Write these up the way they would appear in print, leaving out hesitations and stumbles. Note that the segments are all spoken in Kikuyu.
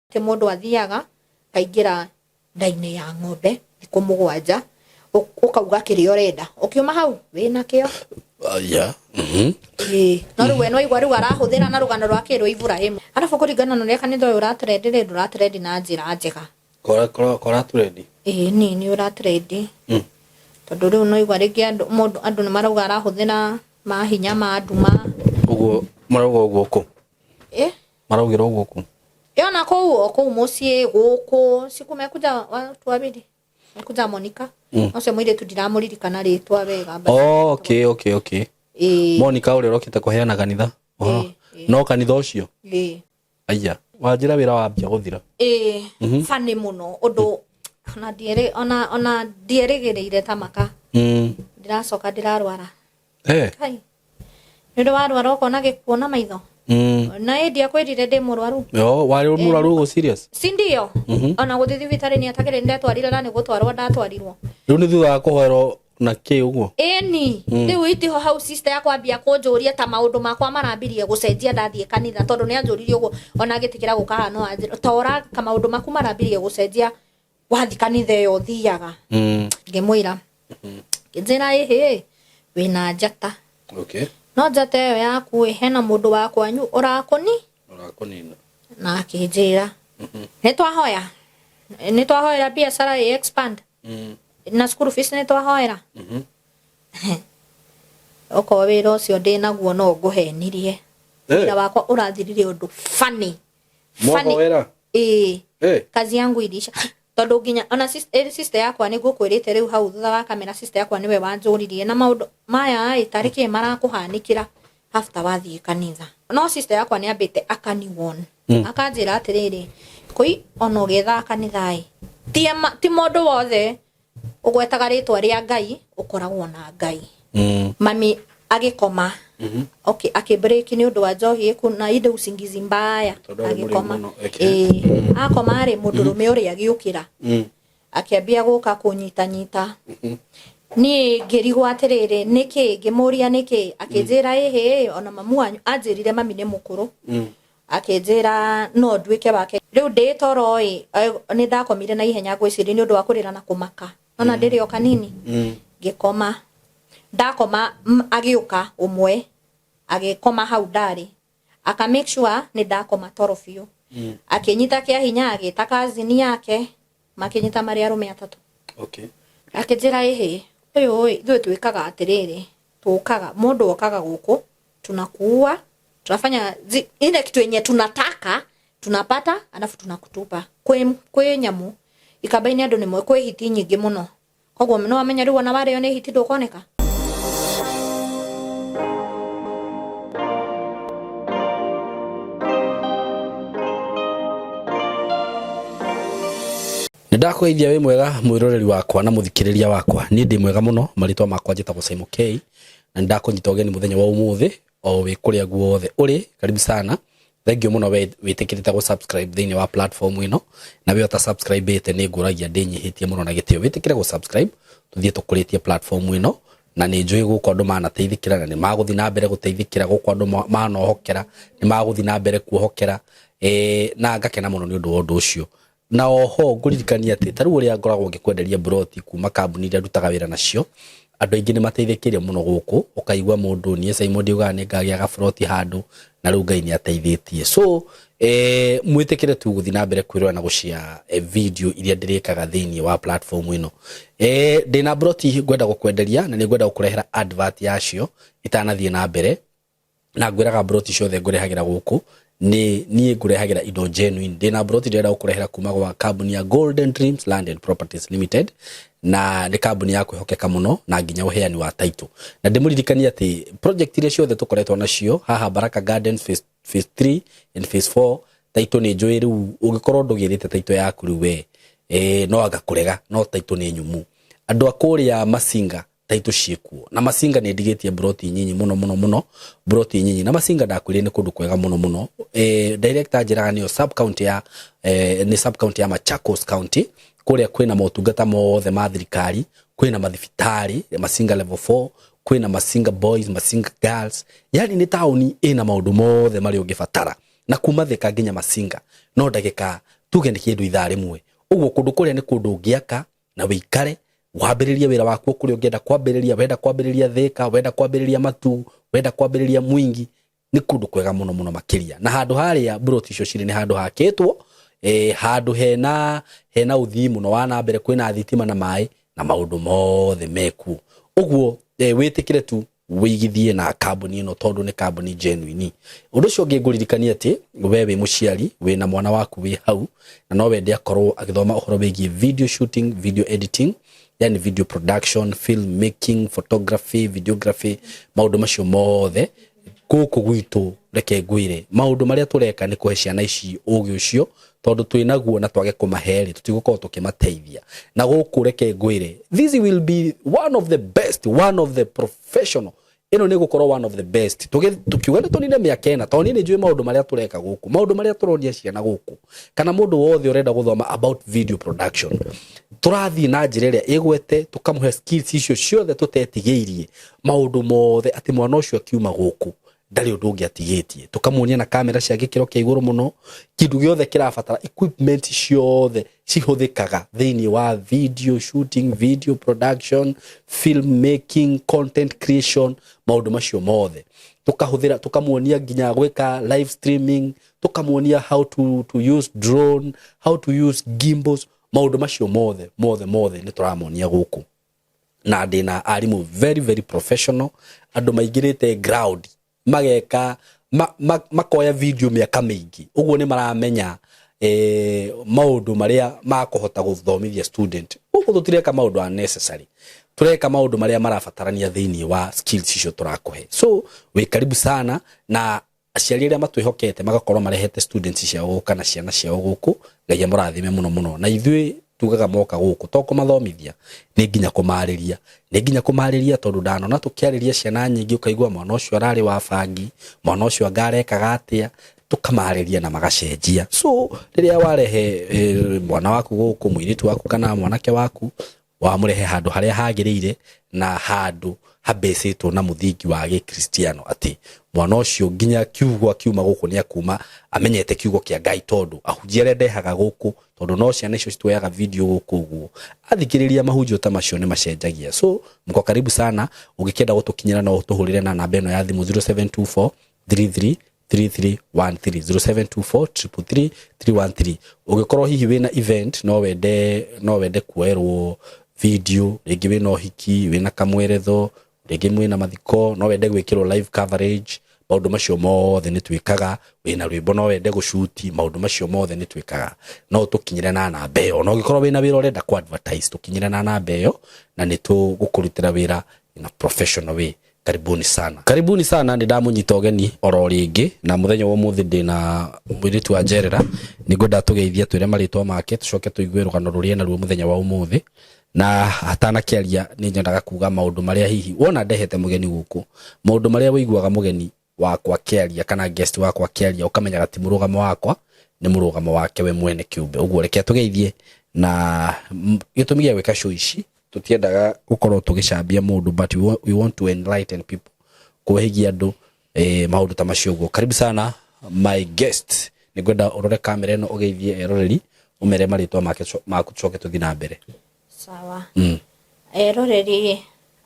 Atĩ mũndũ athiaga akaingĩra nda-inĩ ya ng'ombe thikũ 7, ũkauga kĩrĩa ũrenda, ũkiuma hau wĩna kĩo. Yeah. Ĩĩ, no rĩu we nĩwaigua rĩu arahũthĩra na rũgano rwa kĩ rwa Iburahĩmu. Arabu kũringana na ũrĩa kanitha ũyũ ũratrend rĩ, ndũratrend na njĩra njega. Kora kora kora trend. Ĩĩ nĩ nĩ ũratrend. Tondũ rĩu nĩwaigua rĩngĩ andũ mũndũ andũ nĩ marauga arahũthĩra mahinya ma nduma. Ũguo marauga ũguo kũ? Ĩ? Maraugĩra ũguo kũ? Yona kũu o kũu mũciĩ gũkũ siku mekuja watu wawili mekuja Monica. Ũcio mũirĩtu ndiramũririkana rĩtwa wega, but Oh, okay. Ĩĩ. Monica ũrĩa ũrokĩte kũheana kanitha. Ũhoro. Ĩĩ. No kanitha ũcio. Ĩĩ. Aya. Wanjĩra wĩra wambia gũthira. Ĩĩ, funny mũno ũndũ ona ndierĩ ona ona ndierĩgĩrĩire ta maka. Ndĩracoka ndĩrarwara. Kai. Nĩ ũndũ warwara ũkona gĩkuũ na maitho. Na ĩ ndiakwĩrire ndĩ mũrwaru. Yo, warĩ mũrwaru ũguo serious? Si ndio? Ona gũthiĩ thibitarĩ nĩ atagĩrĩ ndetwarire na nĩ gũtwarwo ndatwarirwo. Rĩu nĩ thutha wa kũhoerwo na kĩ ũguo? Ĩni, rĩu itiho hau sister yakwa ambia kũnjũria ta maũndũ makwa marambirie gũcenjia ndathiĩ kanitha, tondũ nĩ anjũririe ũguo ona agĩtĩkĩra gũka haha no anjĩre ta ũraka maũndũ maku marambirie gũcenjia wathiĩ kanitha ĩyo ũthiaga. Ngĩmwĩra, ngĩnjĩra ĩhĩ wĩna njata. No njata ĩyo yaku ĩ, hena mũndũ wa kwanyu ũrakũni? Ũrakũnina. Na akĩnjĩra, nĩ twahoya, nĩ twahoera biacara ĩ expand. Na school fees nĩ twahoera. Okorwo wĩra ũcio ndĩnaguo no ngũhenirie. Wĩra wakwa ũrathirire ũndũ funny. Funny. Mwahoera? Ĩĩ. Kazi yangu iliisha. Tondũ nginya ona sister yakwa nĩ ngũkwĩrĩte rĩu hau thutha wa kamera, sister yakwa nĩwe wanjũririe na maũndũ maya ĩ tarĩ kĩ marakũhanĩkĩra after wathiĩ kanitha. No sister yakwa nĩ ambĩte akani warn. Akanjĩra atĩrĩrĩ, kũi ona ũgĩethaga kanitha ĩ, ti mũndũ wothe ũgwetaga rĩtwa rĩa Ngai ũkoragwo na Ngai. Mami agĩkoma. Okay, akĩbreak nĩ ũndũ wa njohi ĩku na ile usingizi mbaya. Tondũ arĩ mũrĩu Agĩkoma. mũno, okay. Ĩĩ, akoma rĩ, mũndũrũme ũrĩa agĩũkĩra. Akĩambia gũka kũnyitanyita. Niĩ ngĩrigwo atĩrĩrĩ, nĩkĩ? Ngĩmũria nĩkĩ? Akĩnjĩra ĩhĩ, ona mamu wanyu anjĩrire mami nĩ mũkũrũ. Akĩnjĩra no nduĩke wake. Rĩu ndĩ toro ĩ, nĩ ndakomire na ihenya ngwĩciria nĩ ũndũ wa kũrĩra na kũmaka. Ona ndĩrĩ o kanini. Ngĩkoma. Ndakoma agĩũka ũmwe, agĩkoma hau ndarĩ. Aka make sure nĩ ndakoma toro biũ. Akĩnyita kĩa hinya, agĩta cousin yake, makĩnyita marĩ arũme atatũ. Akĩnjĩra ĩhĩ, ũyũ ĩ, ithuĩ twĩkaga atĩrĩrĩ, tũkaga, mũndũ okaga gũkũ, tunakuua, tunafanya ile kitu yenye tunataka, tunapata, alafu tunakutupa. Kwĩ nyamũ, ikamba-inĩ andũ nĩ moĩ, kwĩ hiti nyingĩ mũno. Koguo no wamenya rĩu ona warĩo nĩ hiti ndũkoneka. Nĩ ndakũgeithia wĩ mwega mwĩroreri wakwa na mũthikĩrĩria wakwa. Niĩ ndĩ mwega mũno, marĩtwa makwa njĩtagwo Simon K na nĩ ndakũnyita ũgeni mũthenya wa ũmũthĩ o wĩ kũrĩa guothe ũrĩ, karibu sana. Thank you mũno we wĩtĩkĩrĩte gũ subscribe thĩinĩ wa platform ĩno, na we ũta subscribe ĩte nĩ ngũragia ndĩnyihĩtie mũno na gĩtĩo wĩtĩkĩre gũ subscribe tũthiĩ tũkũrĩtie platform ĩno, na nĩ njũĩ gũkũ andũ manateithĩkĩra na nĩ magũthiĩ na mbere gũteithĩkĩra, gũkũ andũ manohokera nĩ magũthiĩ na mbere kuohokera, na ngakena mũno nĩ ũndũ wa ũndũ ũcio. Na oho ngũririkania atĩ ta rĩu ũrĩa ngoragwo ngĩkwenderia mburoti kuma kambuni iria ndutaga wĩra nacio, andũ aingĩ nĩ mateithĩkĩire mũno gũkũ, ũkaigua mũndũ niĩ Simon ndiugaga nĩ ngagĩa gaburoti handũ, na rĩu Ngai nĩ ateithĩtie. So mwĩtĩkĩre tu gũthiĩ na mbere kwĩrora na gũshare video iria ndĩrĩkaga thĩinĩ wa platform ĩno. Ndĩna mburoti ngwenda gũkwenderia na nĩ ngwenda gũkũrehera advert yacio itanathiĩ na mbere. Na ngwĩraga mburoti ciothe ngũrehagĩra gũkũ nĩ niĩ ngũrehagĩra indo genuine. Ndĩna mburoti ndĩrenda gũkũrehera kuma gwa kambuni ya Golden Dreams Land and Properties Limited, na nĩ kambuni ya kwĩhokeka mũno na nginya ũheani wa title. Na ndĩmũririkanie atĩ project iria ciothe tũkoretwo nacio haha Baraka Gardens phase 3 and phase 4, title nĩ njũĩ rĩu ũngĩkorwo ndũgĩrĩte title yaku rĩu we, no anga kũrega, no title nĩ nyũmũ. Andũ a kũrĩa Masinga title ciĩkuo, na Masinga nĩ ndigĩtie mburoti nyinyi mũno mũno mũno, mburoti nyinyi na Masinga ndakwĩrire nĩ kũndũ kwega mũno mũno. Director anjĩraga nĩyo sub county ya, nĩ sub county ya Machakos County, kũrĩa kwĩna motungata mothe ma thirikari, kwĩna mathibitarĩ Masinga level 4, kwĩna Masinga boys, Masinga girls, yani nĩ taũni ĩna maũndũ mothe marĩa ũngĩbatara, na kuma Thika nginya Masinga no ndagĩka Tuge nĩ kĩndũ ithaa rĩmwe ũguo. Kũndũ kũrĩa nĩ kũndũ ũngĩaka na wĩikare, wambĩrĩrie wĩra waku kũrĩa ũngĩenda kwambĩrĩria. Wenda kwambĩrĩria Thĩka, wenda kwambĩrĩria Matu, wenda kwambĩrĩria Mwingi, nĩ kũndũ kwega mũno mũno makĩria. Na handũ harĩa mburoti icio cirĩ nĩ handũ hakĩtwo, handũ hena ũthii mũno wa na mbere, kwĩna thitima na maĩ na maũndũ mothe mekuo. Ũguo wĩtĩkĩre tu wĩigithie na kambuni ĩno, tondũ nĩ kambuni genuine. Ũndũ ũcio ũngĩ ngũririkania atĩ we wĩ mũciari wĩna mwana waku wĩ hau na no wende akorwo agĩthoma ũhoro wĩgiĩ video shooting, video editing, yani video production, film making, photography, videography, maũndũ macio mothe, gũkũ gwitũ reke ngwĩre maũndũ marĩa tũreka nĩ kũhe ciana ici ũgĩ ũcio, tondũ twĩ naguo na twage kũmahe rĩ, tũtigũkorwo tũkĩmateithia. Na gũkũ reke ngwĩre, this will be one of the best, one of the professional. Ĩno nĩ gũkorwo one of the best. Tukiuga nĩ tũnine mĩaka 4, tondũ niĩ nĩ njũĩ maũndũ marĩa tũreka gũkũ, maũndũ marĩa tũronia ciana gũkũ, kana mũndũ wothe ũrenda gũthoma about video production, tũrathiĩ na njĩra ĩrĩa ĩgwete, tũkamũhe skills icio ciothe tũtetigĩirie maũndũ mothe, atĩ mwana ũcio akiuma gũkũ ndarĩ ũndũ ũngĩ atigĩtie. Tũkamuonia na kamera cia gĩkĩro kĩa igũrũ mũno, kĩndũ gĩothe kĩrabatara, equipment ciothe cihũthĩkaga thĩinĩ wa video shooting, video production, film making, content creation, maũndũ macio mothe tũkahũthĩra. Tũkamuonia nginya gwĩka live streaming, tũkamuonia how to use drone, how to use gimbals, maũndũ macio mothe mothe mothe nĩ tũramonia gũkũ. Na ndĩna arimũ very very professional, andũ maingĩrĩte ground, mageka makoya video mĩaka mĩingĩ. Ũguo nĩ maramenya maũndũ marĩa makũhota gũthomithia student. Gũkũ tũtireka maũndũ unnecessary, tureka maũndũ marĩa marabatarania thĩinĩ wa skills icio tũrakũhe. So wĩ karibu sana, na aciari arĩa matwĩhokete magakorwo marehete students ciao gũkũ kana ciana ciao gũkũ, Ngai amũrathime mũno mũno. Na ithuĩ tugaga moka gũkũ to kũmathomithia, nĩ nginya kũmarĩria, nĩ nginya kũmarĩria, tondũ ndanona tũkĩarĩria ciana nyingĩ, ũkaigua mwana ũcio ararĩ wa bangi, mwana ũcio anga arekaga atĩa, tũkamarĩria na magacenjia. So rĩrĩa warehe mwana waku gũkũ, mũirĩtu waku kana mwanake waku, wamũrehe handũ harĩa hagĩrĩire na handũ habecĩtwo na mũthingi wa gĩkristiano, atĩ mwana ũcio nginya kiugo akiuma gũkũ nĩ akuma amenyete kiugo kĩa Ngai, tondũ ahunjia arĩa ndehaga gũkũ, tondũ no ciana icio cituoyaga video gũkũ, ũguo athikĩrĩria mahunjio ta macio nĩ macenjagia. So mko karibu sana. Ũngĩkĩenda gũtũkinyĩra, no ũtũhũrĩre na namba ĩno ya thimũ, 0724 33 3313, 0724 333 313. Ũngĩkorwo hihi wĩna event, no wende kuoerwo video, rĩngĩ wĩna ũhiki, wĩna kamweretho, rĩngĩ mwĩna mathiko, no wende gwĩkĩrwo live coverage, maũndũ macio mothe nĩ twĩkaga. Wĩna rwĩmbo, no wende gũcuti, maũndũ macio mothe nĩ twĩkaga. No tũkinyĩre na namba ĩyo. Na ũngĩkorwo wĩna wĩra ũrenda ku advertise, tũkinyĩre na namba ĩyo na nĩ tũgũkũrutĩra wĩra in a professional way. Karibuni sana, karibuni sana. Nĩ ndamũnyita ũgeni oro rĩngĩ, na mũthenya wa ũmũthĩ ndĩna mũirĩtu wa njerera. Nĩ ngwenda tũgeithie, twĩre marĩtwa make, tũcoke tũigue rũgano rũrĩa naruo mũthenya wa ũmũthĩ. Na hatanakĩaria, nĩ nyendaga kuga maũndũ marĩa hihi wona ndehete mũgeni gũkũ, maũndũ marĩa wĩiguaga mũgeni wakwa akĩaria kana guest wakwa akĩaria, ũkamenyaga ti mũrũgamo wakwa, nĩ mũrũgamo wake we mwene kĩũmbe. Ũguo reke tũgeithie. Na gĩtũmi gĩa gwĩka show ici, tũtiendaga gũkorwo tũgĩcambia mũndũ, but we want to enlighten people, kũhĩgia andũ, maũndũ ta macio. Ũguo karibu sana, my guest. Nĩ ngwenda ũrore kamera ĩno, ũgeithie eroreri, ũmere marĩtwa make maku, tũcoke tũthiĩ na mbere. Sawa. Eroreri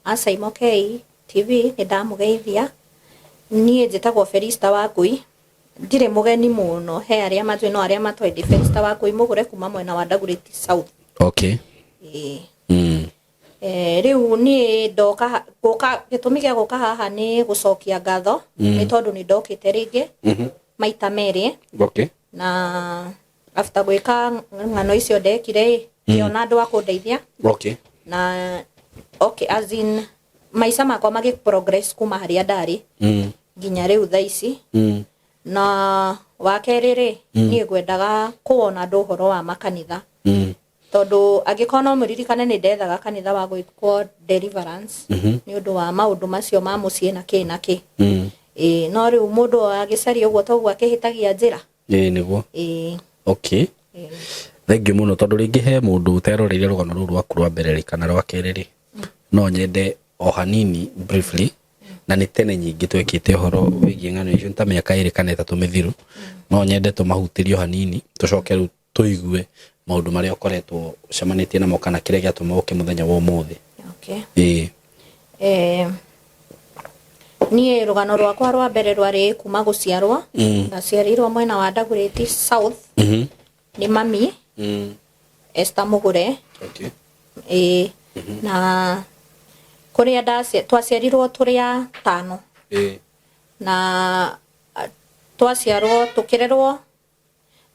a Saimo K TV, nĩ ndamũgeithia. Niĩ njĩtagwo Felista Wangui. Ndirĩ mũgeni mũno he arĩa matũĩ, no arĩa matoĩ, ndĩ Felista Wangui mũgũre kuma mwena wa Dagoretti South. Ĩĩ. Rĩu niĩ ndoka gũka, gĩtũmi gĩa gũka haha nĩ gũcokia ngatho, nĩ tondũ nĩ ndokĩte rĩngĩ maita merĩ. Na after gwĩka ng'ano icio ndekire ĩ, ngĩona andũ a kũndeithia. Na okay, as in maica makwa magĩ progress kuma harĩa ndarĩ nginya rĩu thaa ici. Na wa kerĩ rĩ, niĩ ngwendaga kũwona andũ ũhoro wa makanitha, tondũ angĩkorwo no mũririkane, nĩ ndethaga kanitha wa gwĩkwo deliverance nĩ ũndũ wa maũndũ macio ma mũciĩ na kĩ na kĩ. Ĩĩ, no rĩu mũndũ agĩcaria ũguo toguo akĩhĩtagia njĩra. Ĩĩ, nĩguo. Ĩĩ. Ĩĩ. Thengiũ mũno, tondũ rĩngĩ he mũndũ ũteroreire rũgano rũu rwaku rwa mbere rĩ kana rwa kerĩ rĩ, no nyende o hanini, briefly, na nĩ tene nyingĩ twekĩte ũhoro wĩgiĩ ng'ano icio, nĩ ta mĩaka 2 kana 3 mĩthiru. No nyende tũmahutĩrie o hanini, tũcoke rĩu. Tũigue maũndũ marĩa ũkoretwo ũcemanĩtie namo kana kĩrĩa gĩatũma ũke mũthenya wa ũmũthĩ. Okay. Ĩĩ. Niĩ rũgano rwakwa rwa mbere rwarĩ kuma gũciarwo. Ndaciarĩirwo mwena wa Dagoretti South nĩ mami Esther Mũgũre. Ĩĩ, na kũrĩa twaciarirwo tũrĩ atano. Na twaciarwo tũkĩrerwo,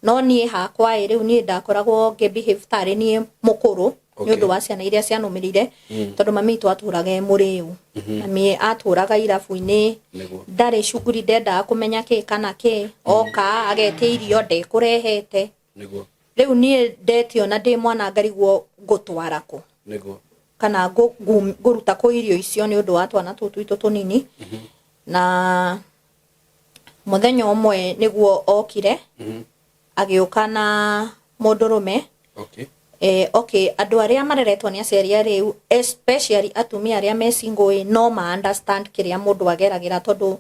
no niĩ hakwa ĩ, rĩu niĩ ndakoragwo ngĩ behave tarĩ niĩ mũkũrũ nĩ ũndũ wa ciana iria cianũmĩrĩire, tondũ mami witũ atũraga e mũrĩu. Mami atũraga irabu-inĩ. Ndarĩ cuguri, ndendaga kũmenya kĩ kana kĩ, oka agetia irio ndekũrehete. Rĩu niĩ ndetio na ndĩ mwana ngarigwo ngũtwara kũ kana ngũruta kũ irio icio nĩ ũndũ wa twana tũu twitũ tũnini. Na mũthenya ũmwe nĩguo okire, agĩũka na mũndũrũme. Okay, andũ arĩa mareretwo nĩ aciari arĩu, especially atumia arĩa me single ĩ, no ma understand kĩrĩa mũndũ ageragĩra, tondũ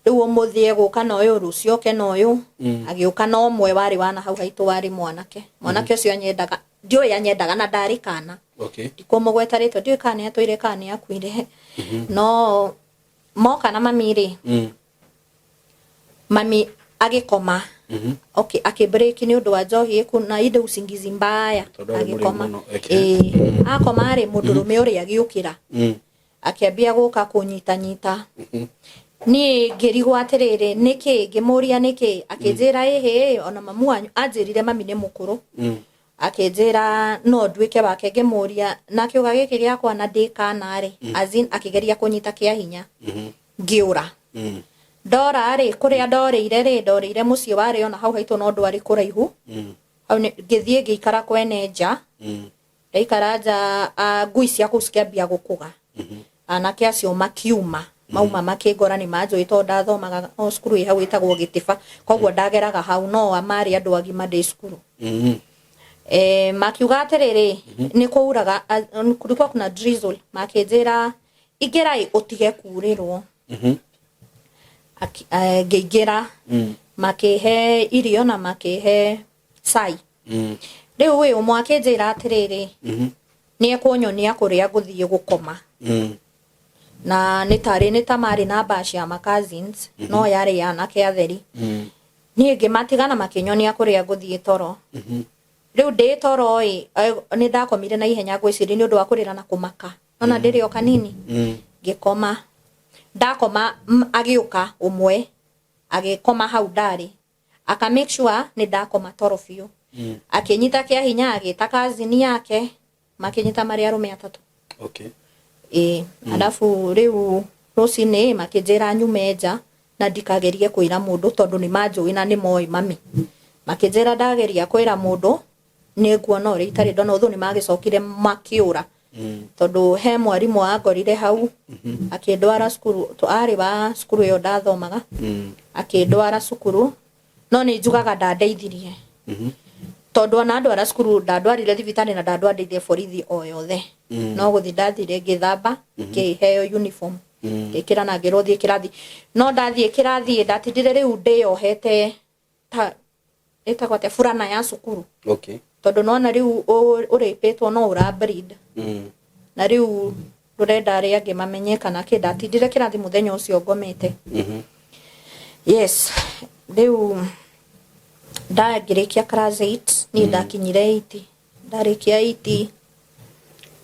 rĩu ũmũthĩ egũka na ũyũ, rũciũ oke na ũyũ. Agĩũka na ũmwe warĩ wana hau haitũ, warĩ mwanake. Mwanake ũcio anyendaga, ndiũĩ anyendaga, na ndarĩ kana. Ndikũmũgweta rĩtwa, ndiũĩ kana nĩ atũire kana nĩ akuire. No moka na mami rĩ, mami agĩkoma. Okay, akĩbreak nĩ ũndũ wa njohi ĩku na ile usingizi mbaya. Tondũ arĩ mũrĩu Agĩkoma. mũno. Ĩĩ, akoma rĩ, mũndũrũme ũrĩa agĩũkĩra, akĩambia gũka kũnyitanyita. Niĩ ngĩrigwo atĩrĩrĩ, nĩkĩ, ngĩmũria nĩkĩ, akĩnjĩra ĩhĩ, ona mamu wanyu anjĩrire mami nĩ mũkũrũ. Akĩnjĩra no nduĩke wake. Ngĩmũria na kĩũga gĩkĩ gĩakwa na ndĩ kana rĩ, as in akĩgeria kũnyita kĩa hinya, ngĩũra. Ndora rĩ, kũrĩa ndorĩire rĩ, ndorĩire mũciĩ warĩ ona hau haitũ, no ndwarĩ kũraihu. Hau ngĩthiĩ ngĩikara kwene nja. Ndaikara nja, ngui ciaku cikĩambia gũkũga. Anake acio makiuma, mauma makĩngora, nĩ manjũĩ tondũ ndathomaga o cukuru ĩ hau ĩtagwo Gĩtĩba, koguo ndageraga hau, no marĩ andũ agima ndĩ cukuru. Makiuga atĩrĩrĩ, nĩ kũuraga, kulikuwa kuna drizzle, makĩnjĩra ingĩra ĩ ũtige kurĩrwo. Ngĩingĩra, makĩhe irio na makĩhe cai. Rĩu ĩ, ũmwe akĩnjĩra atĩrĩrĩ, nĩ ekũnyonia kũrĩa ngũthiĩ gũkoma. Na nĩ tarĩ nĩ ta marĩ na bash ya ma cousins, no yarĩ ya anake atheri. Niĩ ngĩmatiga na makĩnyonia kũrĩa ngũthiĩ toro. Rĩu ndĩ toro ĩ, nĩ ndakomire na ihenya, ngwĩciria nĩ ũndũ wa kũrĩra na kũmaka, ona ndĩrĩ o kanini. Ngĩkoma. Ndakoma, agĩũka ũmwe, agĩkoma hau ndarĩ, aka make sure nĩ ndakoma toro biũ. Akĩnyita kĩa hinya, agĩta cousin yake, makĩnyita marĩ arũme atatũ. Ĩĩ, alafu rĩu rũcinĩ makĩnjĩra nyume nja na ndikagerie kwĩra mũndũ, tondũ nĩ manjũĩ na nĩ moĩ mami. Makĩnjĩra ndageria kwĩra mũndũ nĩ nguona ũrĩa itarĩ ndona ũthũ. Nĩ magĩcokire makĩũra, tondũ he mwarimũ wangorire hau akĩndwara cukuru, arĩ wa cukuru ĩyo ndathomaga, akĩndwara cukuru. No nĩ njugaga ndandeithirie, tondũ ona ndwara cukuru ndandwarire thibitarĩ na ndandwarire borithi o yothe. No gũthiĩ ndathire, ngĩthamba, ngĩheo uniform, ngĩkĩra na ngĩrwo thiĩ kĩrathi. No ndathiĩ kĩrathi, ndatindire rĩu ndĩyohete ta ĩtagwo atĩa, burana ya cukuru, tondũ nona rĩu ũrĩpĩtwo no ũra bleed. Na rĩu ndũrenda arĩa angĩ mamenye kana kĩ. Ndatindire kĩrathi mũthenya ũcio ngomete. Yes, rĩu ndangĩrĩkia class 8, niĩ ndakinyire 8. Ndarĩkia 8,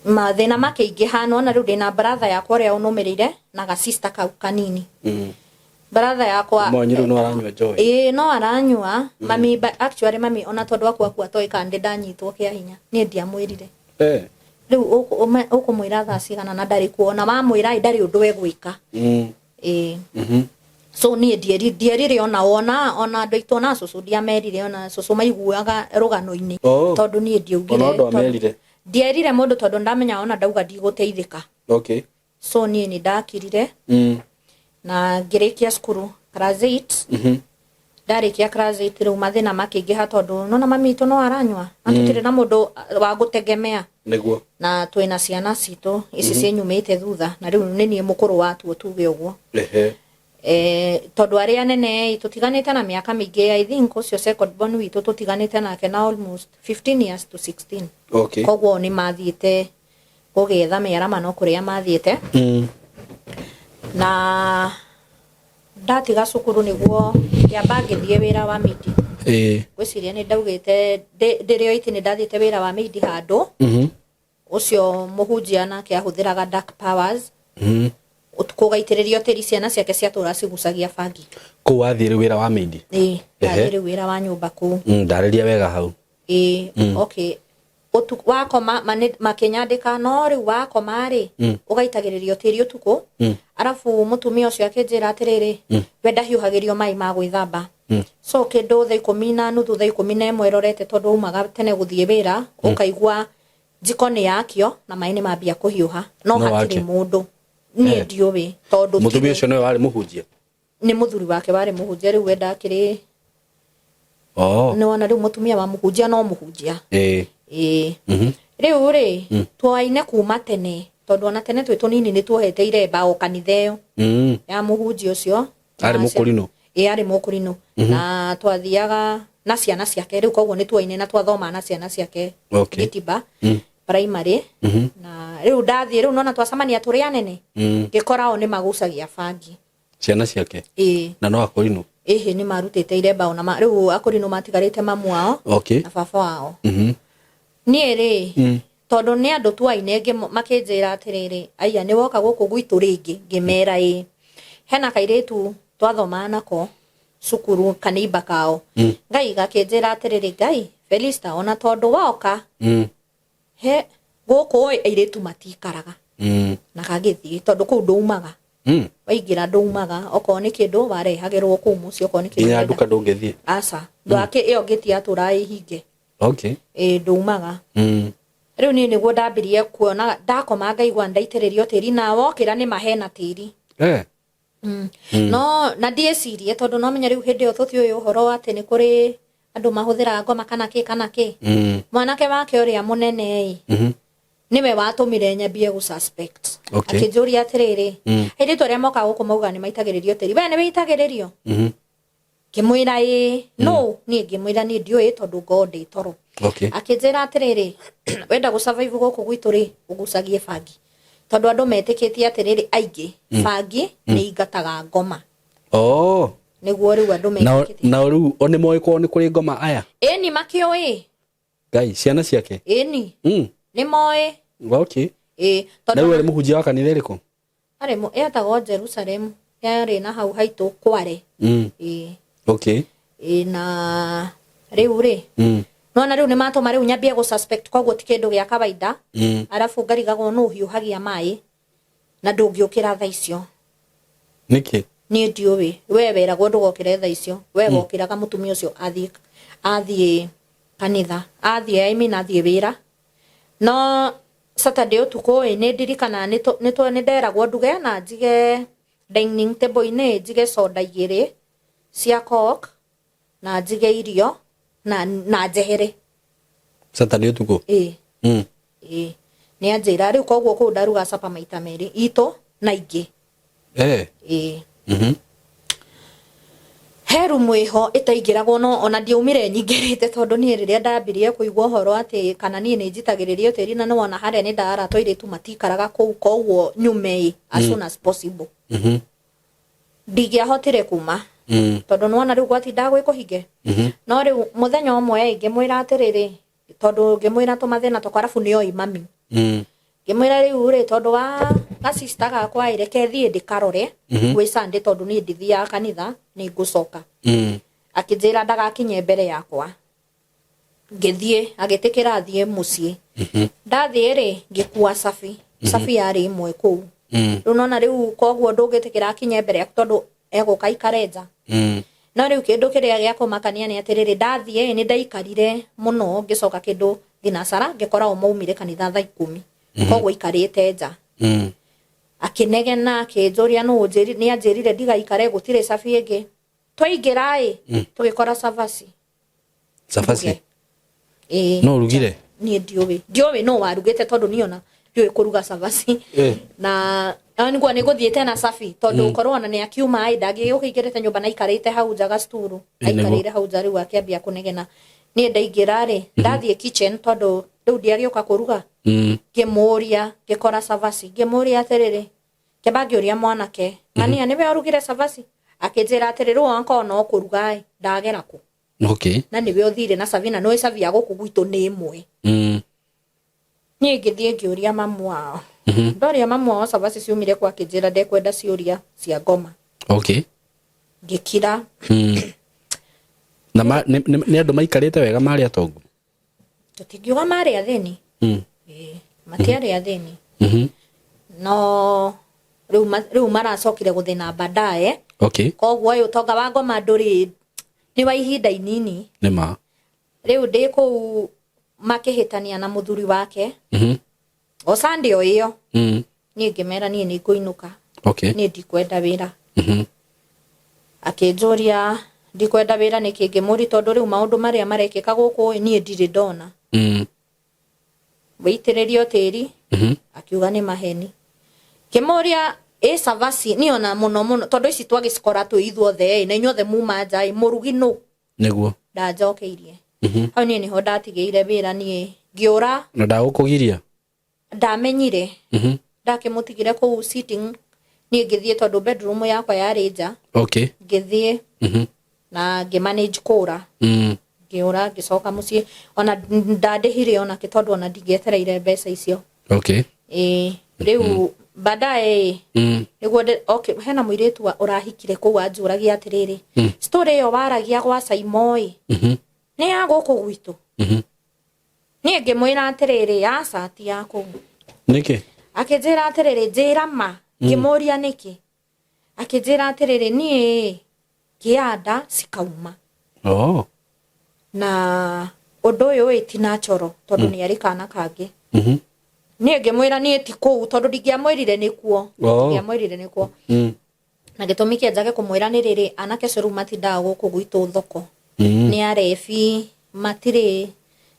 mathĩna makĩingĩha. Nona rĩu ndĩna brother yakwa ũrĩa ũnũmĩrĩire na ga sister kau kanini. Brother yakwa Mwanyu rĩu no aranyua njohi? Ĩĩ, no aranyua. Mami, actually mami ona tondũ akua akua toĩ kana ndĩ ndanyitwo kĩa hinya, niĩ ndiamwĩrire. Rĩu ũkũmwĩra thaa cigana na ndarĩ kuo? Ona wamwĩra ĩ, ndarĩ ũndũ egwĩka. Ĩĩ. So niĩ ndierire ona andũ aitũ, ona cũcũ ndiamerire, ona cũcũ maiguaga rũgano-inĩ. Tondũ niĩ ndiaugire. Ona andũ tondũ amerire? Ndierire mũndũ, tondũ ndamenya ona ndauga ndigũteithĩka. So niĩ nĩ ndakirire na ngĩrĩkia cukuru class 8. Ndarĩkia class 8, rĩu mathĩna makĩingĩha, tondũ nona mami witũ no aranyua na tũtirĩ na mũndũ wa gũtegemea. Na twĩna ciana citũ ici ciĩnyumĩte thutha, na rĩu nĩ niĩ mũkũrũ watuo, tuge ũguo. Tondu aria anene tutiganite na miaka mingi. I think ucio second born witu tutiganite nake na almost 15 years to 16. Koguo ni mathiite gugietha mĩaramano kuria mathiite. Na ndatiga cukuru niguo ngĩamba ngĩthiĩ wĩra wa mĩindi. Ngwĩciria nĩ ndaugĩte ndĩrĩ o iti nĩ ndathiĩte wĩra wa mĩindi handũ. Ũcio mũhunjia nake ahũthĩraga dark powers. Ũtukũ ũgaitĩrĩrio tĩri, ciana ciake ciatũra cigucagia bangi. Kũu wathiĩ rĩu wĩra wa mĩindi? Ĩĩ, ndathiĩ rĩu wĩra wa nyũmba kũu. Ndarĩria wega hau. Ĩĩ, okay, ũtukũ wakoma makĩnyandĩka, no rĩu wakoma rĩ, ũgaitagĩrĩrio tĩri ũtukũ. Arabu mũtumia ũcio akĩnjĩra atĩrĩrĩ, we ndahiũhagĩrio maĩ ma gwĩthamba. So kĩndũ 10:30, 11:30 ĩrorete, tondũ umaga tene gũthiĩ wĩra, ũkaigua njiko nĩ yakio na maĩ nĩ mambia kũhiũha, no No hatirĩ wake. mũndũ. Niĩ ndiũĩ tondũ Mũtumia tiwe- ũcio nĩwe warĩ mũhunjia? Nĩ mũthuri wake warĩ mũhunjia. Rĩu we ndakĩrĩ nĩwona rĩu mũtumia wa mũhunjia no mũhunjia. Ĩĩ. Rĩu rĩ, twaine kuma tene, tondũ ona tene twĩ tũnini nĩ tuohete iremba o kanitha ĩyo ya mũhunjia ũcio. Arĩ mũkũrinũ? Ĩĩ, arĩ mũkũrinũ, na twathiaga na ciana ciake rĩu, koguo nĩ tuoine na twathoma na ciana ciake. Gĩtimba primary. Na rĩu ndathiĩ rĩu nona twacemania tũrĩ anene, ngĩkora o nĩ magucagia bangi. Ciana ciake? Ĩĩ. Na no akũrinũ? Ĩhĩ, nĩ marutĩte iremba ona rĩu akũrinũ matigarĩte mamu wao na baba wao. Niĩ rĩ, tondũ nĩ andũ twaine makĩnjĩra atĩrĩrĩ, "Aya, nĩ woka gũkũ gwitũ rĩngĩ?" Ngĩmera ĩ, hena kairĩtu twathomaga nako cukuru, kanĩimba kao. Ngai gakĩnjĩra atĩrĩrĩ, "Ngai Felista, ona tondũ woka he gũkũ ĩ, airĩtu matikaraga." Na gagĩthiĩ, tondũ kũu ndũumaga. Waingĩra ndũumaga, okorwo nĩ kĩndũ warehagĩrwo kũu mũciĩ, okorwo nĩ kĩndũ Nginya ũrenda. Nduka ndũngĩthiĩ? Aca, ndwake ĩyo ngĩti yatũraga ĩhinge. Ĩ, ndũumaga. Rĩu niĩ nĩguo ndambirie kuona ndakoma ngaigua ndaitĩrĩrio tĩri, na wokĩra nĩ mahena tĩri. No na ndiĩcirie, tondũ no menya rĩu hĩndĩ ĩyo tũtiũĩ ũhoro atĩ nĩ kũrĩ andũ mahũthĩraga ngoma kana kĩ kana kĩ. Mwanake wake ũrĩa mũnene ĩ, nĩwe watũmire nyambie gũ suspect. Akĩnjũria atĩrĩrĩ, "Airĩtu arĩa mokaga gũkũ maugaga nĩ maitagĩrĩrio tĩri, we nĩ wĩitagĩrĩrio?" Ngĩmwĩra ĩĩ. No niĩ ngĩmwĩra niĩ ndiũĩ, tondũ ngoo ndĩ toro. Akĩnjĩra atĩrĩrĩ, "Wenda gũ survive gũkũ gwitũ rĩ, ũgucagie bangi, tondũ andũ metĩkĩtie atĩrĩrĩ, aingĩ bangi nĩ ingataga ngoma." Nĩguo rĩu andũ metĩkĩtie. Nao rĩu o nĩ moĩ kwao nĩ kũrĩ ngoma aya? Ĩni, makĩũĩ. Ngai, ciana ciake? Ĩni. Nĩ moĩ. Ĩ. Na Tondũ rĩu arĩ mũhunjia wa kanitha ĩrĩkũ? Arĩ etagwo Jerusalem, yarĩ na hau haitũ Kware. Ĩ. Ĩ, na rĩu rĩ, nona rĩu nĩ matũma rĩu nyambie gũ suspect, koguo ti kĩndũ gĩa kawaida. Arabu ngarigagwo nũ ũhiũhagia maĩ na ndũngĩũkĩra thaa icio. Nĩkĩ? Niĩ ndiũĩ, we weragwo ndũgokĩre thaa icio, we wokĩraga mũtumia ũcio athiĩ kanitha, athiĩ, I mean, athiĩ wĩra. No Saturday ũtukũ ĩ, nĩ ndirikanaga nĩ nderagwo nduge na njige dining table-inĩ, njige soda igĩrĩ cia Coke na njige irio na njehere. Saturday ũtukũ? Ĩ. Ĩ, nĩ anjĩra rĩu, koguo kũu ndaruga capa maita merĩ, itũ na ingĩ. Ĩ. He rumu ĩho ĩtaingĩragwo, no ona ndiaumire nyingĩrĩte, tondũ niĩ rĩrĩa ndambirie kũigua ũhoro atĩ kana niĩ nĩ njitagĩrĩrio tĩri, na nĩwona harĩa nĩ ndara tũirĩtu matikaraga kũu, koguo nyume ĩ as soon as possible. Ndingĩahotire kuma, tondũ nĩwona rĩu gwatindaga gwĩ kũhinge. No rĩu mũthenya ũmwe ĩ, ngĩmwĩra atĩrĩrĩ, tondũ ngĩmwĩra tũmathĩna twakwa, arabu nĩoĩ mami. Ngĩmwĩra rĩu rĩ, tondũ wa gacista gakwa ĩ, reke thiĩ ndĩkarore gwĩ Sunday, tondũ niĩ ndithiaga kanitha, nĩ ngũcoka. Akĩnjĩra ndagakinye mbere yakwa. Ngĩthiĩ, agĩtĩkĩra thiĩ mũciĩ. Ndathiĩ rĩ, ngĩkua cabi. Cabi yarĩ ĩmwe kũu. Rĩu nona rĩu koguo ndũngĩtĩkĩra akinye mbere yaku, tondũ egũka aikare nja. No rĩu kĩndũ kĩrĩa gĩa kũmakania nĩ atĩrĩrĩ, ndathiĩ nĩ ndaikarire mũno, ngĩcoka kĩndũ thinacara, ngĩkora o maumire kanitha thaa 10, koguo aikarĩte nja. Akĩnegena, akĩnjũria nũ nĩ anjĩrire ndigaikare, gũtirĩ cabi ĩngĩ. Twaingĩra ĩ, tũgĩkora cabaci. Cabaci? Ĩĩ. No ũrugire? Niĩ ndiũĩ no warugĩte, tondũ niĩ ona ndiũĩ kũruga cabaci. Na Na niguo nä gå thiä te na cabi tondå korwo ona nä akiuma ä ndangä å kä ingä rä te nyå mba na aikarä te hau nja gacturu. Ĩ, nĩguo. Aikarä re hau nja rä u akä kå negena niä ndaingä ra rä ndathiä kitchen tondå rä u ndiagä å ka kå ruga. Ngĩmũria, ngĩkora cabaci, ngĩmũria atĩrĩrĩ, kĩamba ngĩũria mwanake ng'ania nĩwe ũrugire cabaci, akĩnjĩra atĩrĩ, rĩu onakorwo no kũruga ĩ ndagera kũ. Na nĩwe ũthire na cabi na nĩwe cabi ya gũkũ gwitũ nĩ ĩmwe. Niĩ ngĩthiĩ ngĩũria mamu wao. Ndoria mamu wao cabaci ciumire kwa, akĩnjĩra ndekwenda ciũria cia ngoma. Ngĩkira. Na nĩ andũ maikarĩte wega, marĩ atongu? Tũtingiuga marĩ athĩni. Ĩĩ, matiarĩ athĩni. No rĩu maracokire gũthĩna baadaye. Koguo ĩ ũtonga wa ngoma ndũrĩ, nĩ wa ihinda inini. Nĩ ma. Rĩu ndĩ kũu makĩhĩtania na mũthuri wake o Sunday o ĩyo. Niĩ ngĩmera niĩ nĩ ngũinũka. Niĩ ndikwenda wĩra. Akĩnjũria ndikwenda wĩra nĩkĩ, ngĩmũri tondũ rĩu maũndũ marĩa marekĩka gũkũ ĩ, niĩ ndirĩ ndona. Wĩitĩrĩrio tĩri. Akiuga nĩ maheni. Ngĩmũria ĩ cabaci niĩ ona mũno mũno tondũ ici twagĩcikora twĩ ithuothe ĩ, na inyuothe muma nja ĩ, mũrugi nũ? Ndanjokeirie. Hau niĩ nĩho ndatigĩire wĩra, niĩ ngĩũra. Na ndagũkũgiria? Ndamenyire. Ndakĩmũtigire kũu sitting, niĩ ngĩthiĩ tondũ bedroom yakwa yarĩ nja. Ngĩthiĩ na ngĩmanage kũra. Ngĩũra ngĩcoka mũciĩ, ona ndandĩhire onake tondũ ona ndingĩetereire mbeca icio. Ĩĩ, rĩu baadaye nĩguo okay, hena mũirĩtu ũrahikire kũu anjũragia atĩrĩrĩ, story ĩyo waragia gwa Saimoi nĩ ya gũkũ gwitũ? Niĩ ngĩmwĩra atĩrĩrĩ, aca, ti ya kũu. Nĩkĩ? Akĩnjĩra atĩrĩrĩ, njĩra ma. Ngĩmũria nĩkĩ, akĩnjĩra atĩrĩrĩ, niĩ ngĩa nda cikauma. Na ũndũ ũyũ ĩ ti natural tondũ nĩ arĩ kana kangĩ. Niĩ ngĩmwĩra niĩ ti kũu tondũ ndingĩamwĩrire nĩkuo. Ndingĩamwĩrire nĩkuo. Na gĩtũmi kĩa njage kũmwĩra nĩ rĩrĩ, anake acio rĩu matindaga gũkũ gwitũ thoko. Nĩ arebi, matirĩ,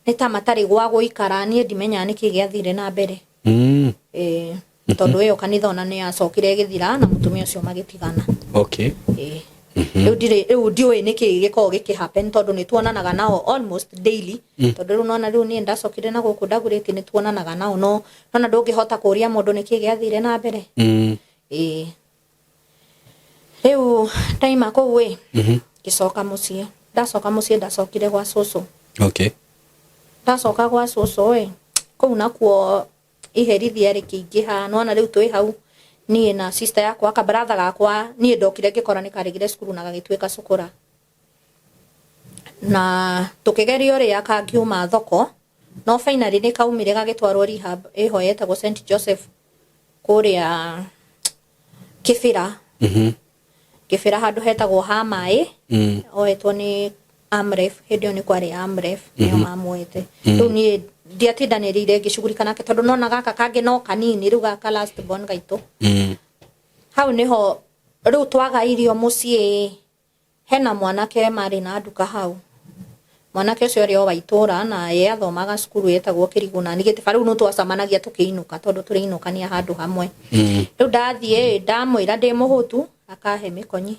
nĩ ta matarĩ gwa gũikara. Niĩ ndimenyaga nĩkĩ gĩathire na mbere. Ĩĩ, tondũ ĩyo kanitha ona nĩ yacokire ĩgĩthira na mũtumia ũcio magĩtigana. Ĩĩ. Rĩu ndirĩ, rĩu ndiũĩ nĩkĩ gĩkoragwo gĩkĩ happen tondũ nĩ tuonanaga nao almost daily. Tondũ rĩu nona rĩu niĩ ndacokire na gũkũ ndagurĩti, nĩ tuonanaga nao, no nona ndũngĩhota kũria mũndũ nĩkĩ gĩathire na mbere. Ĩĩ, rĩu ndaima kũu ĩ, ngĩcoka mũciĩ. Ndacoka mũciĩ ndacokire gwa cũcũ. Ndacoka gwa cũcũ ĩ, kũu nakuo iherithia rĩkĩingĩha. Nona rĩu twĩ hau niĩ na sister yakwa, kabaratha gakwa, niĩ ndokire ngĩkora nĩ karegire cukuru na gagĩtuĩka cukura, na tũkĩgeria ũrĩa kangiuma thoko, no finally nĩ kaumire gagĩtwarwo rehab ĩho yetagwo St Joseph kũrĩa Kĩbĩra. Kĩbĩra handũ hetagwo ha maĩ. Oetwo nĩ Amref, hĩndĩ ĩyo nĩ kwarĩ Amref, nĩo mamuoete. Rĩu niĩ ndiatindanĩrĩire ngĩcugurika nake tondũ nona gaka kangĩ no kanini, rĩu gaka last born gaitũ. Hau nĩho rĩu twaga irio mũciĩ. Hena mwanake marĩ na nduka hau, mwanake ũcio arĩ o wa itũra na ye athomaga cukuru yetagwo Kĩrigũ na nĩ rĩu no twacemanagia tũkĩinũka tondũ tũrĩinũkania handũ hamwe. Rĩu ndathiĩ ndamwĩra ndĩ mũhũtu, akahe mĩkonyi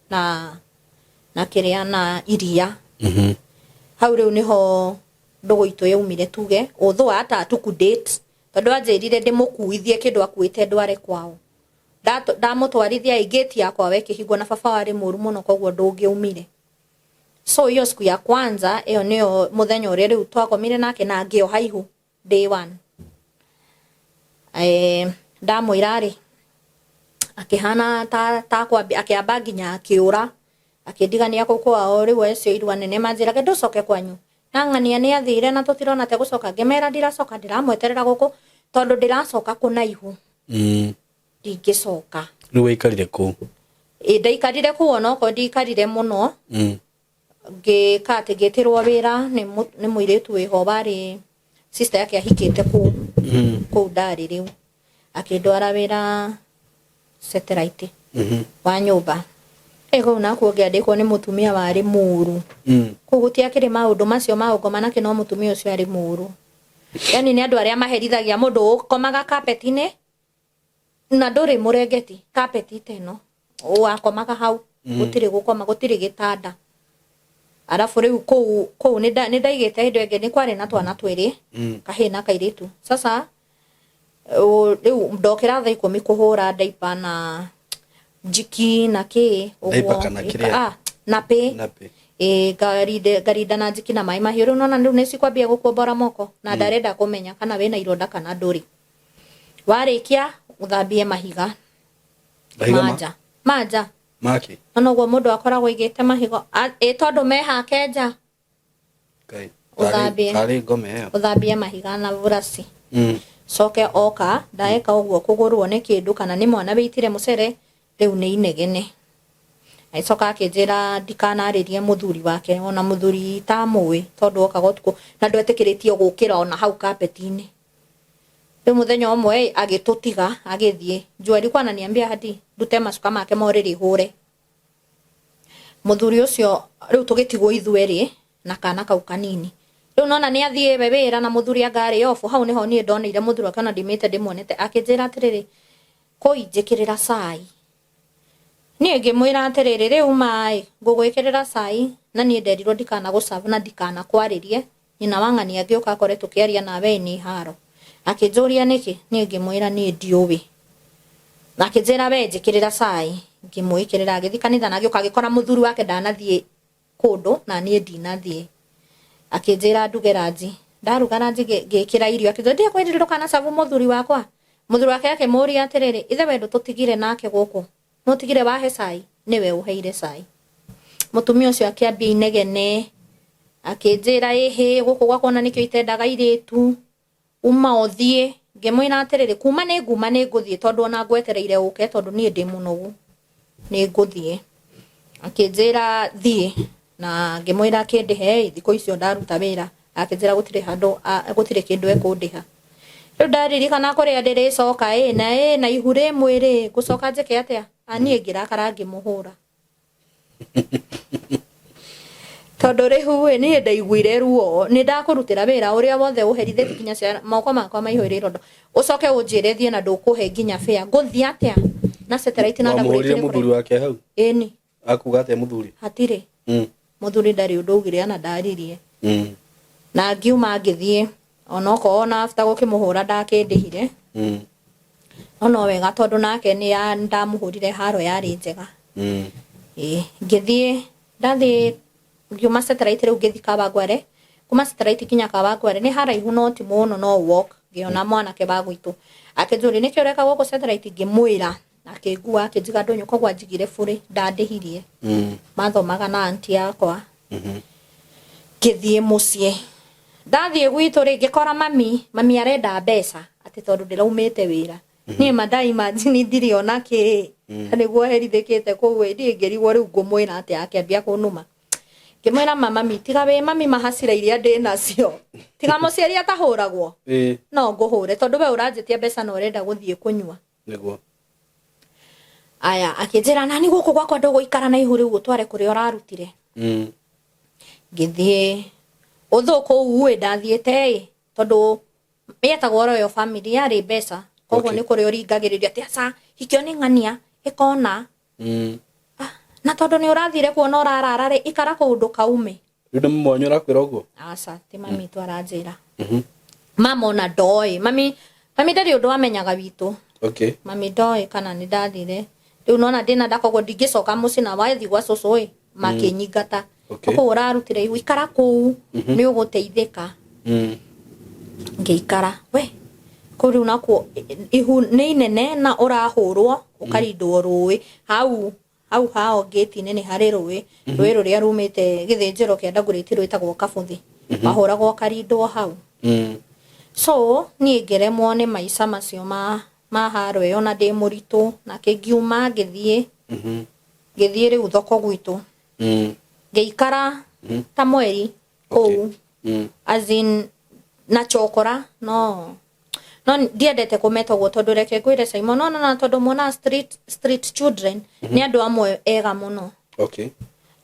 na kĩrĩa na iria. Hau rĩu nĩho ndũgũ itũ yaumire, tuge although hata hatuku date tondũ anjĩrire ndĩmũkuithie kĩndũ akuĩte ndware kwao. Ndamũtwarithia ĩ, gate yakwa ĩkĩhingwo na baba warĩ mũru mũno, koguo ndũngĩaumire. So hiyo siku ya kwanza ĩyo nĩyo mũthenya ũrĩa rĩu twakomire nake na ngĩoha ihu day one. Ndamwĩra rĩ, akĩhana ta kwambia, akĩamba nginya akĩũra akĩndigania kũu kwao. Rĩu acio irua nene manjĩraga ndũcoke kwanyu na ng'ania nĩ athire na tũtirona te gũcoka. Ngĩmera ndiracoka, ndĩramweterera gũkũ tondũ ndĩracoka kũnaihu. Ndingĩcoka. Rĩu waikarire kũu? Ĩ, ndaikarire kũu onokorwo ndiikarire mũno. Ngĩka atĩ ngĩtĩrwo wĩra nĩ mũirĩtu wĩho warĩ sister yake ahikĩte kũu kũu ndarĩ. Rĩu akĩndwara wĩra satellite wa nyũmba ĩ kũu, nakuo ngĩandĩkwo nĩ mũtumia warĩ mũru. Kũu gũtiakĩrĩ maũndũ macio ma ũngoma nakĩ, no mũtumia ũcio arĩ mũru, yani nĩ andũ arĩa maherithagia mũndũ ũkomaga kapeti-inĩ. Na ndũrĩ mũrengeti, kapeti ta ĩno wakomaga hau. Gũtirĩ gũkoma, gũtirĩ gĩtanda. Arabu rĩu kũu nĩ ndaigĩte hĩndĩ ĩngĩ nĩ kwarĩ na twana twĩrĩ, kahĩĩ na kairĩtu. Sasa rĩu ndokĩra thaa 10 kũhũra ndaipa na njiki na kĩ. Diaper kana kĩrĩa? Ah, nappy. Nappy. Ĩ, ngarinda na njiki na maĩ mahiũ. Rĩu nona rĩu nĩ cikwambia gũkuombora moko na ndarenda kũmenya kana wĩna ironda kana ndũrĩ. Warĩkia ũthambie mahiga. Mahiga ma? Manja manja. Maki. No noguo mũndũ akoragwo aigĩte mahigo. Ĩ tondũ mehake nja. Ngai. Ũthambie. Tarĩ ngome ĩyo. Ũthambie mahiga na buraci. Coke oka ndaeka ũguo kũgũrwo nĩ kĩndũ kana nĩ mwana wĩitire mũcere, rĩu nĩ inegene. Agĩcoka akĩnjĩra ndikanarĩrie mũthuri wake, ona mũthuri itamũĩ, tondũ okaga ũtukũ na ndwetĩkĩrĩtio gũkĩra ona hau kapeti-inĩ. Rĩu mũthenya ũmwe agĩtũtiga agĩthiĩ. Juu alikuwa ananiambia hadi ndute macuka make ma ũrĩrĩ hũre. Mũthuri ũcio rĩu tũgĩtigwo ithuerĩ na kana kau kanini. Rĩu nona nĩ athiĩ we wĩra na mũthuri anga arĩ off, hau nĩho niĩ ndoneire mũthuri wake, ona ndimĩte ndĩmuonete, akĩnjĩra atĩrĩrĩ, kũi njĩkĩrĩra cai. Niĩ ngĩmwĩra atĩrĩrĩ, rĩu maĩ ngũgwĩkĩrĩra cai na niĩ nderirwo ndikanagũcabu na ndikanakwarĩrie. Nyina wa ng'ani angĩũka akore tũkĩaria nawe nĩ haro. Akĩnjũria nĩkĩ, niĩ ngĩmwĩra niĩ ndiũĩ. Na akĩnjĩra we njĩkĩrĩra cai, ngĩmwĩkĩrĩra. Agĩthiĩ kanitha na agĩũka agĩkora mũthuri wake ndanathiĩ kũndũ na niĩ ndinathiĩ. Akĩnjĩra nduge ranji. Ndaruga ranji ngĩkĩra irio, akĩnjĩra ndikwĩrire ndũkanacabu mũthuri wakwa. Mũthuri wake akĩmũria atĩrĩrĩ, ithe we ndũtũtigire nake gũkũ, nũtigire wahe cai? Nĩwe ũheire cai. Mũtumia ũcio akĩambia inegene, akĩnjĩra ĩhĩ gũkũ gwakwa ona nĩkĩo itendaga airĩtu, uma ũthiĩ. Ngĩmwĩra atĩrĩrĩ, kuma nĩ nguma nĩ ngũthiĩ, tondũ ona ngwetereire ũke, tondũ niĩ ndĩ mũnogu, nĩ ngũthiĩ. Akĩnjĩra thiĩ, na ngĩmwĩra kĩndĩhe thikũ icio ndaruta wĩra. Akĩnjĩra gũtirĩ handũ, gũtirĩ kĩndũ ekũndĩha. Rĩu ndaririkana kũrĩa ndĩrĩcoka ĩ na ĩ na ihu rĩ mwĩrĩ, ngũcoka njĩke atĩa? Niĩ ngĩrakara ngĩmũhũra, tondũ rĩu ĩ niĩ ndaiguire ruo. Nĩ ndakũrutĩra wĩra ũrĩa wothe ũherithĩtie nginya ciana, moko makwa maihũire irondo, ũcoke ũnjĩre thiĩ na ndũkũhe nginya fare. Ngũthiĩ atĩa na satellite na Wamũhũrire mũthuri wake hau? Ĩni. Akuga atĩa mũthuri? Hatirĩ. Mũthuri ndarĩ ũndũ augire ana ndaririe. Na ngiuma ngĩthiĩ, onokorwo ona after gũkĩmũhũra ndakĩndĩhire. No no wega, tondũ nake nĩ ndamũhũrire haro yarĩ njega. Ĩĩ, ngĩthiĩ, ndathiĩ ngiuma satellite, rĩu ngĩthiĩ Kawangware. Kuma satellite nginya Kawangware nĩ haraihu no ti mũno, no walk. Ngĩona mwanake wa gwitũ akĩnjũria, nĩkĩ ũreka gũkũ satellite? Ngĩmwĩra, akĩngua akĩnjiga ndũnyũ, koguo anjigire bũrĩ, ndandĩhirie. Mathomaga na anti yakwa. Ngĩthiĩ mũciĩ. Ndathiĩ gwitũ rĩ, ngĩkora mami arenda mbeca atĩ tondũ ndĩraumĩte wĩra. Niĩ ma ndaimagine ndirĩ ona kĩ na nĩguo herithĩkĩte kũu ĩ. Niĩ ngĩrigwo rĩu ngũmwĩra atĩa. Akĩambia kũnuma. Ngĩmwĩra, ma mami, tiga wĩ mami, mahacira iria ndĩ nacio, tiga mũciari atahũragwo. No ngũhũre tondũ we ũranjĩtia mbeca na ũrenda gũthiĩ kũnyua. Aya, akĩnjĩra nani gũkũ gwakwa ndũgũikara na ihu rĩu, ũtware kũrĩa ũrarutire. Ngĩthiĩ ũthũ kũu ĩ ndathiĩte ĩ tondũ yetagwo Royal Family, yarĩ mbeca, koguo nĩ kũrĩa ũringagĩrĩrio atĩ aca hikio nĩ ng'ania ĩkona. Ah, na tondũ nĩ ũrathire kuona ũrarara rĩ, ikara kũu ndũkaume. Rĩu nĩ mwanyu ũrakwĩra ũguo? Aca, ti mami tu aranjĩra. Mama ona ndoĩ. Mami ndarĩ ũndũ amenyaga witũ. Mami ndoĩ kana nĩ ndathire. Rĩu nona ndĩna nda, koguo ndingĩcoka mũciĩ, na wathiĩ gwa cũcũ ĩ makĩnyingata. Kũu ũrarutire ihu, ikara kũu nĩ ũgũteithĩka. Ngĩikara we kũu. Rĩu nakuo ihu nĩ inene na ũrahũrwo ũkarindwo rũĩ hau hau hao ngĩti-inĩ. Nĩ harĩ rũĩ rũrĩa rumĩte gĩthĩnjĩro kĩa Dagoretti rwĩtagwo Kabuthi. Wahũragwo ũkarindwo hau. So niĩ ngĩremwo nĩ maica macio ma haro ĩyo na ndĩ mũritũ, na kĩngiuma ngĩthiĩ ngĩthiĩ rĩu thoko gwitũ. Ngĩikara ta mweri kũu. As in na chokora, no ndiendete kũmeta ũguo, tondũ reke ngwĩre Simon, no tondũ muona street children nĩ andũ amwe ega mũno.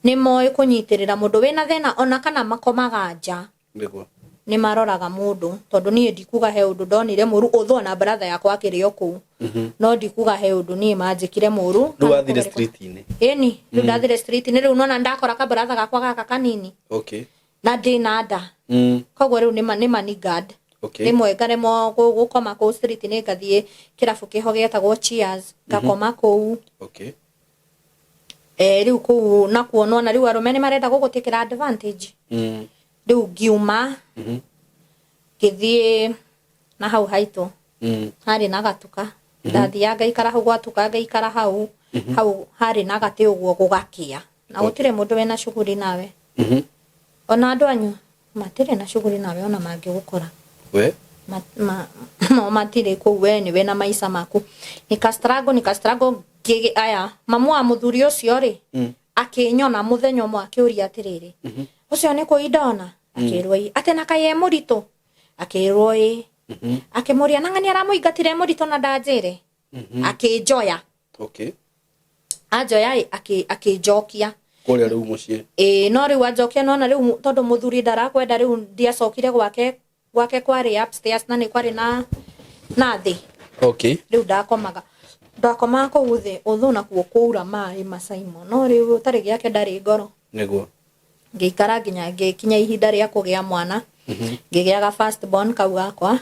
Nĩ moĩ kũnyitĩrĩra mũndũ wĩna thĩna ona kana makomaga nja. Nĩ maroraga mũndũ, tondũ niĩ ndikuga he ũndũ ndonire mũru, ũthũ ona brother yakwa akĩrĩ o kũu, no ndikuga he ũndũ niĩ manjĩkire mũru. Rĩu wathire street-inĩ? Ĩni, rĩu ndathire street-inĩ. Rĩu nona ndakora kabaratha gakwa gaka kanini na ndĩna nda. Koguo rĩu nĩ money guard. Rĩmwe ngaremwo gũkoma kũu street, nĩ ngathiĩ kĩrabu kĩho gĩetagwo Cheers, ngakoma kũu. Rĩu kũu nakuo nona rĩu arũme nĩ marenda gũgũtĩkĩra advantage. Rĩu ngiuma, ngĩthiĩ na hau haitũ. Harĩ na gatuka, ndathiaga ngaikara hau gwatuka, ngaikara hau hau harĩ na gatĩ ũguo gũgakĩa, na gũtirĩ mũndũ wĩna shughuli nawe. Ona andũ anyu matirĩ na shughuli nawe, ona mangĩgũkora. We. No matirĩ kũu, we nĩwe na maica maku. Nika struggle aya mamu wa mũthuri ũcio rĩ, akĩnyona mũthenya ũmwe, akĩũria atĩrĩrĩ, "Ũcio nĩ kũi ndona?" Akĩrwo ĩ, atĩ na kaĩ e mũritũ? Akĩrwo ĩ. Akĩmũria, "Nang'ani aramũingatire e mũritũ na ndanjĩre?" Akĩnjoya. Anjoya ĩ, akĩnjokia. Kũrĩa rĩu mũciĩ? Ĩ, no rĩu anjokia, nona rĩu tondũ mũthuri ndarakwenda, rĩu ndiacokire gwake. Gwake kwarĩ upstairs na nĩ kwarĩ na thĩ. Rĩu ndakomaga kũu thĩ, ũthũ nakuo kũura maĩ macaimo, no rĩu ũtarĩ gĩake ndarĩ ngoro. Ngĩikara nginya ngĩkinya ihinda rĩa kũgĩa mwana. Ngĩgĩaga first born kau gakwa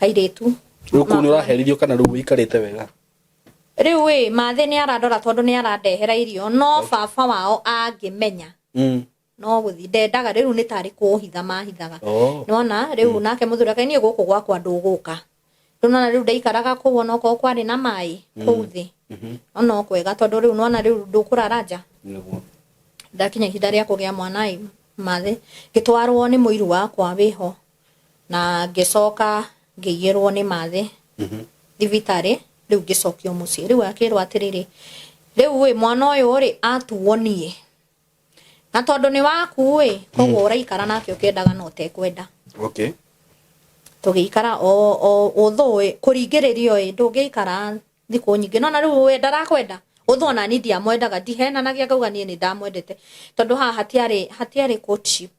kairĩtu. Rĩu kũu nĩ ũraherithio kana rĩu ũikarĩte wega? Rĩu ĩ, mathĩ nĩ arandora tondũ nĩ arandehera irio, no baba wao angĩmenya, no gũthi ndendaga. Rĩu nĩ tarĩ kũhitha mahithaga. Nona rĩu nake mũthuri ake, niĩ gũkũ gwakwa ndũgũka. Rĩu nona rĩu ndaikaraga kũu, onokorwo kwarĩ na maĩ kũu thĩ, no no kwega, tondũ rĩu nona rĩu ndũkũrara nja. Ndakinya ihinda rĩa kũgĩa mwana ĩ, mathĩ ngĩtwarwo nĩ mũiru wakwa wĩho, na ngĩcoka ngĩiyĩrwo nĩ mathĩ thibitarĩ. Rĩu ngĩcokio mũciĩ. Rĩu akĩrwo atĩrĩrĩ, rĩu ĩ, mwana ũyũ rĩ, atuo niĩ, na tondũ nĩ waku ĩ, koguo ũraikara nake ũkĩendaga na ũtekwenda. Tũgĩikara o ũthũ ĩ, kũringĩrĩrio ĩ, ndũngĩikara thikũ nyingĩ. Nona rĩu we ndarakwenda, ũthũ ona ni ndiamwendaga, ndihenanagia ngauga niĩ nĩ ndamwendete, tondũ haha hatiarĩ courtship.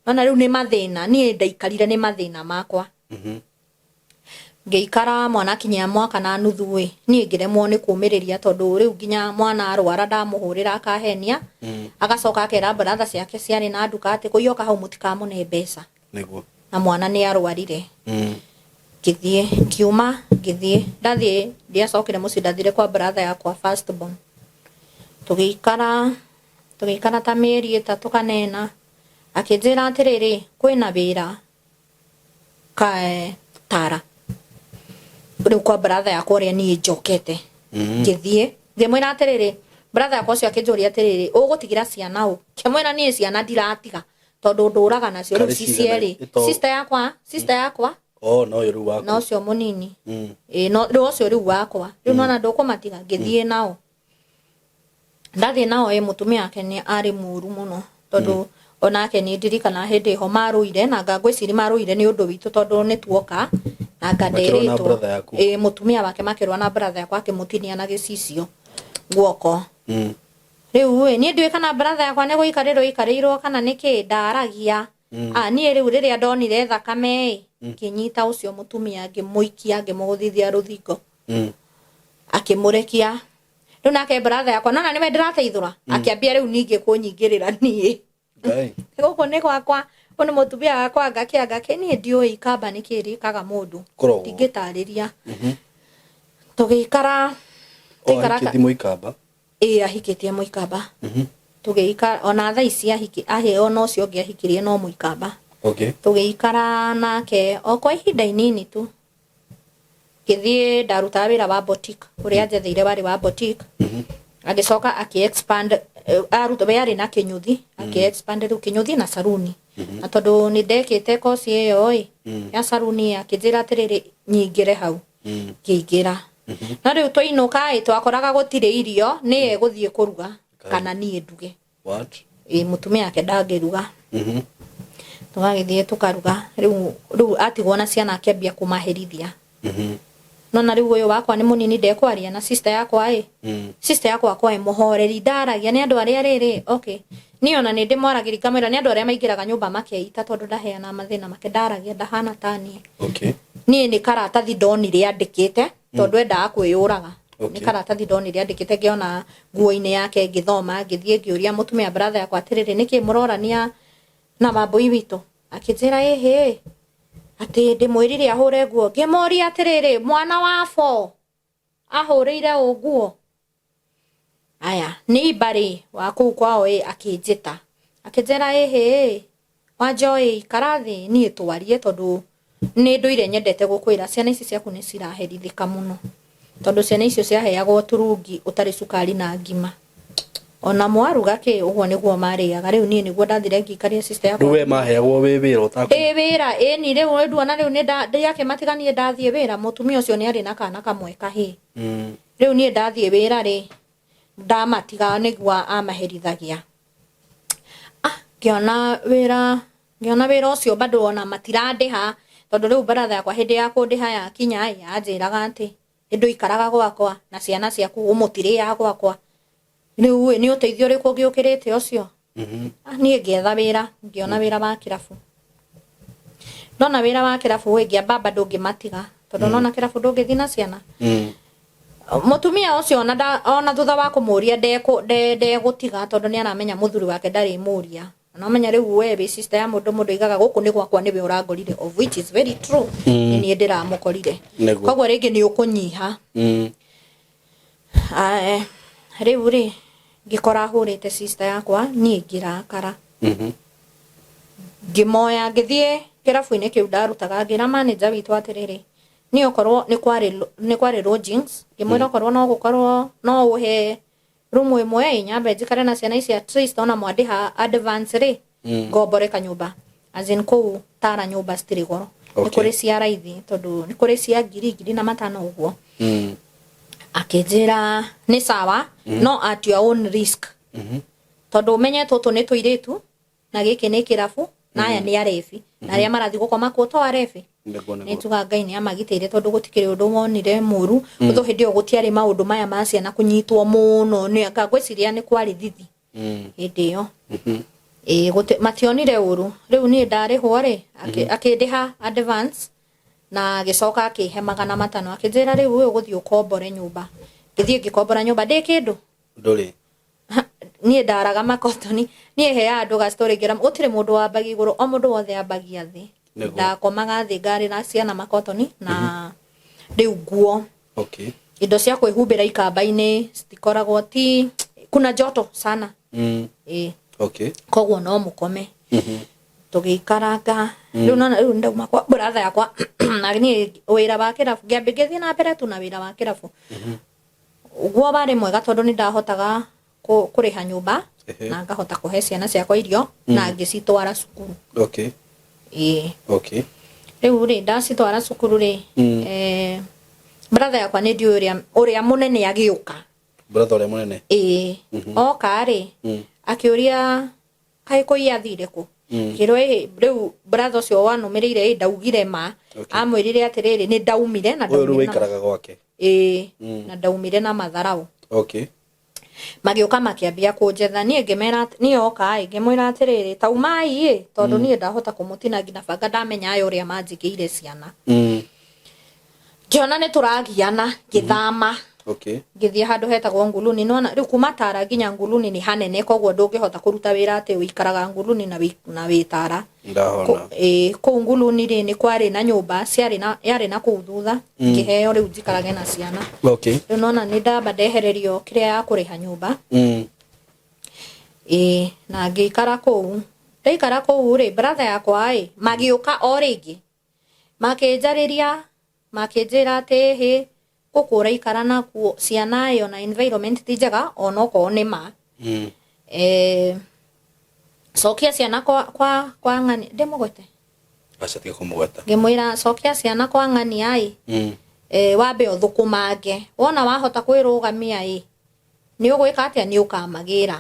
Nona rĩu nĩ mathĩna, niĩ ndaikarire nĩ mathĩna makwa. Ngĩikara, mwana akinyia mwaka na nuthu ĩ, niĩ ngĩremwo nĩ kũmĩrĩria, tondũ rĩu nginya mwana arwara ndamũhũrĩra akahenia. Agacoka akera brother ciake ciarĩ na nduka atĩ kũioka hau mũtikamũne mbeca. Na mwana nĩ arwarire. Ngĩthiĩ, ngiuma, ngĩthiĩ, ndathiĩ ndiacokire mũciĩ, ndathire kwa brother yakwa first born. Tũgĩikara ta mĩeri 3 kanena, akĩnjĩra atĩrĩrĩ, kwĩna wĩra ka tara rĩu kwa brother yakwa ũrĩa niĩ njokete. Ngĩthiĩ, ngĩmwĩra atĩrĩrĩ, brother yakwa ũcio akĩnjũria atĩrĩrĩ, "Ũgũtigĩra ciana ũ?" Ngĩmwĩra, "Niĩ ciana ndiratiga, tondũ ndũraga nacio rĩu." Karĩ cici cigana? Erĩ. Sister yakwa. Oh, no ũyũ rĩu waku. Na ũcio mũnini. Ĩ, no rĩu ũcio rĩu wakwa, rĩu nona ndũkũmatiga. Ngĩthiĩ nao, ndathiĩ nao ĩ, mũtumia wake nĩ arĩ mũru mũno, tondũ onake nĩ ndirikana hĩndĩ ĩho marũire, na nga ngwĩciri marũire nĩ ũndũ witũ, tondũ nĩ tuoka na nga Makĩrũa na nderĩtwo. Brother yaku? Ĩ, mũtumia wake makĩrũa na brother yakwa, akĩmũtinia na gĩcicio guoko. Rĩu ĩ, niĩ ndiũĩ kana brother yakwa nĩ gũikarĩrwo ikarĩirwo kana nĩ kĩ, ndaragia. Ah, niĩ rĩu rĩrĩa ndonire thakame ĩ, ngĩnyita ũcio mũtumia, ngĩmũikia, ngĩmũgũthithia rũthingo. Akĩmũrekia. Rĩu nake brother yakwa, nona nĩwe ndĩrateithũra, akĩambia rĩu ningĩ kũnyingĩrĩra niĩ. Ngai. Gũkũ nĩ gwakwa, ũyũ nĩ mũtumia wakwa, ngakĩ niĩ ndiũĩ ikamba nĩ kĩ rĩkaga mũndũ. Kũrogwo. Ndingĩtarĩria. Tũgĩikara O tũikara ahikĩtie mũikamba? Ĩ, ahikĩtie mũikamba. Tũgĩikara, ona thaa ici ahiki ahĩ, ona ũcio ũngĩ ahikirie no mũikamba. Tũgĩikara nake o kwa ihinda inini tu, ngĩthiĩ ndarutaga wĩra wa boutique, ũrĩa njetheire warĩ wa boutique. Agĩcoka akĩ expand, aruta we arĩ na kĩnyũthi, akĩ expand rĩu kĩnyũthi na saruni, na tondũ nĩ ndekĩte kosi ĩyo ĩ ya saruni, akĩnjĩra atĩrĩrĩ, nyingĩre hau. Ngĩingĩra, no rĩu twainũka ĩ, twakoraga gũtirĩ irio, nĩye gũthiĩ kũruga kana niĩ nduge. What? Ĩ, mũtumia wake ndangĩruga. Tũgagĩthiĩ tũkaruga. Rĩu atigwo na ciana, akĩambia kũmaherithia. Nona rĩu ũyũ wakwa nĩ mũnini, ndekwaria na sister yakwa ĩ. Sister yakwa kwa ĩ mũhoreri, ndaragia nĩ andũ arĩa rĩrĩ, okay, Niĩ ona nĩ ndĩmwaragĩria ngamwĩra nĩ andũ arĩa maingĩraga nyũmba makeita tondũ ndaheana mathĩna make, ndaragia, ndahana ta niĩ. Niĩ nĩ karatathi ndonire andĩkĩte tondũ endaga kwĩyũraga. Nĩ karatathi ndonire andĩkĩte, ngĩona nguo-inĩ yake, ngĩthoma, ngĩthiĩ ngĩũria mũtumia brother yakwa atĩrĩrĩ, nĩkĩ mũrorania na mambũi witũ? Akĩnjĩra ĩhĩ, atĩ ndĩmwĩrire ahũre nguo. Ngĩmũria atĩrĩrĩ, mwana wa 4 ahũrĩire ũ nguo? Aya nĩ imbarĩ wa kũu kwao ĩ, akĩnjĩta akĩnjĩra, ĩhĩ Wanjoĩ, ikara thĩ niĩ twarie, tondũ nĩ ndũire nyendete gũkwĩra ciana ici ciaku nĩ ciraherithĩka mũno, tondũ ciana icio ciaheagwo turungi ũtarĩ cukari na ngima, ona mwaruga kĩ, ũguo nĩguo marĩaga. Rĩu niĩ nĩguo ndathire ngĩikaria sister yakwa. Rĩu we maheagwo wĩ wĩra ũtakũ? Ndĩ wĩra, ĩni. Rĩu nduona rĩu nĩ ndiakĩmatiga niĩ ndathiĩ wĩra. Mũtumia ũcio nĩ arĩ na kana kamwe kahĩĩ. Rĩu niĩ ndathiĩ wĩra rĩ, ndamatiga nĩguo amaherithagia. Ah, ngĩona wĩra, ngĩona wĩra ũcio bado ona matirandĩha, tondũ rĩu brother yakwa hĩndĩ ya kũndĩha yakinya ĩ, anjĩraga atĩ nĩ ndũikaraga gwakwa na ciana ciaku, ũmũtirĩaga gwakwa. Rĩu ĩ, nĩ ũteithio ũrĩkũ ũngĩ ũkĩrĩte ũcio? Ah, niĩ ngĩetha wĩra, ngĩona wĩra wa kĩrabu. Ndona wĩra wa kĩrabu ĩ, ngĩamba bado ngĩmatiga, tondũ nona kĩrabu ndũngĩthiĩ na ciana. Mũtumia ũcio ona ona thutha wa kũmũria ndegũtiga, tondũ nĩ aramenya mũthuri wake ndarĩ mũria. Na ũmenya rĩu we wĩ sister ya mũndũ, mũndũ aigaga gũkũ nĩ gwakwa, nĩwe ũrangorire, of which is very true. Nĩ niĩ ndĩramũkorire. Koguo rĩngĩ nĩ ũkũnyiha. Rĩu rĩ, ngĩkora hũrĩte sister yakwa, niĩ ngĩrakara. Ngĩmoya ngĩthiĩ kĩrabu-inĩ kĩu ndarutaga, ngĩra manager witũ atĩrĩrĩ, niĩ okorwo nĩ kwarĩ lodgings, ngĩmwĩra okorwo no gũkorwo no ũhe rumu ĩmwe ĩ, nyambe njikare na ciana ici, at least ona mwandĩha advance rĩ, ngombore kanyũmba, as in kũu Tara nyũmba citirĩ goro. Nĩ kũrĩ cia raithi, tondũ nĩ kũrĩ cia ngiri, 1500 ũguo. Akĩnjĩra nĩ sawa, no at your own risk, tondũ ũmenye tũtũ nĩ tũirĩtu na gĩkĩ nĩ kĩrabu na aya nĩ arebi na arĩa marathiĩ gũkoma kuo to arebi. Nĩ tuga Ngai nĩ amagitĩire, tondũ gũtikĩrĩ ũndũ wonire mũru ũndũ hĩndĩ ĩyo gũtiarĩ maũndũ maya ma ciana kũnyitwo mũno, nĩ anga ngwĩciria nĩ kwarĩ thithi hĩndĩ ĩyo. Ĩĩ, mationire ũru. Rĩu niĩ ndarĩhwo rĩ, akĩndĩha advance na agĩcoka akĩhe 500, akĩnjĩra rĩu ũyũ ũgũthiĩ ũkombore nyũmba. Ngĩthiĩ ngĩkombora nyũmba ndĩ kĩndũ. Ndũrĩ. Niĩ ndaraga makotoni. Niĩ heaga andũ ga story, ngĩra gũtirĩ mũndũ wambagia igũrũ, o mũndũ wothe ambagia thĩ. Ndakomaga thĩ, ngarĩra ciana makotoni na rĩu nguo, indo cia kwĩhumbĩra ikamba-inĩ citikoragwo, ti kuna joto sana. Ĩĩ. Koguo no mũkome. Tũgĩikaranga rĩu nona rĩu ndauma kwa brother yakwa na niĩ wĩra wa kĩrabu ngĩambia, ngĩthiĩ na mbere tu na wĩra wa kĩrabu. Ũguo warĩ mwega, tondũ nĩ ndahotaga kũrĩha nyũmba na ngahota kũhe ciana ciakwa irio na ngĩcitwara cukuru. Ĩĩ. Rĩu rĩ, ndacitwara cukuru rĩ, brother yakwa nĩ ndiũĩ ũrĩa mũnene agĩũka. Brother ũrĩa mũnene? Ĩĩ. Oka rĩ, akĩũria kaĩ kũiya athire kũ. Kĩrwo ĩ, rĩu brother ũcio wanũmĩrĩire ĩ, ndaugire ma. Amwĩrire atĩrĩrĩ, nĩ ndaumire na Ũyũ rĩu ndaumire na waikaraga gwake? Ĩĩ. Na ndaumire na matharau. Magĩũka makĩambia kũnjetha. Niĩ ngĩmera niĩ oka ĩ, ngĩmwĩra atĩrĩrĩ, taumai ĩ, tondũ niĩ ndahota kũmũtinangia na banga, ndamenya aya ũrĩa manjĩkĩire ciana. Ngĩona nĩ tũragiana, ngĩthama. Ngĩthiĩ handũ hetagwo Nguluni. Nĩwona rĩu kuma Tara nginya Nguluni nĩ hanene, koguo ndũngĩhota kũruta wĩra atĩ ũikaraga Nguluni na wĩ Tara. Ndahona. Ĩĩ, kũu Nguluni rĩ, nĩ kwarĩ na nyũmba ciarĩ na yarĩ na kũu thutha. Ngĩheo rĩu njikarage na ciana. Rĩu nona nĩ ndamba ndehererio kĩrĩa ya kũrĩha nyũmba. Ĩĩ, na ngĩikara kũu. Ndaikara kũu rĩ, brother yakwa ĩ, magĩũka o rĩngĩ makĩnjarĩria, makĩnjĩra atĩ hĩ, gũkũ ũraikara nakuo ciana ĩ, ona environment ti njega, onokorwo nĩ ma. Cokia ciana kwa ng'ani ndĩmũgwete. Aca, tiga kũmũgweta. Ngĩmwĩra cokia ciana kwa ng'ania ĩ, wambe ũthũkũmange, wona wahota kwĩrũgamia ĩ, nĩ ũgwĩka atĩa, nĩ ũkamagĩra.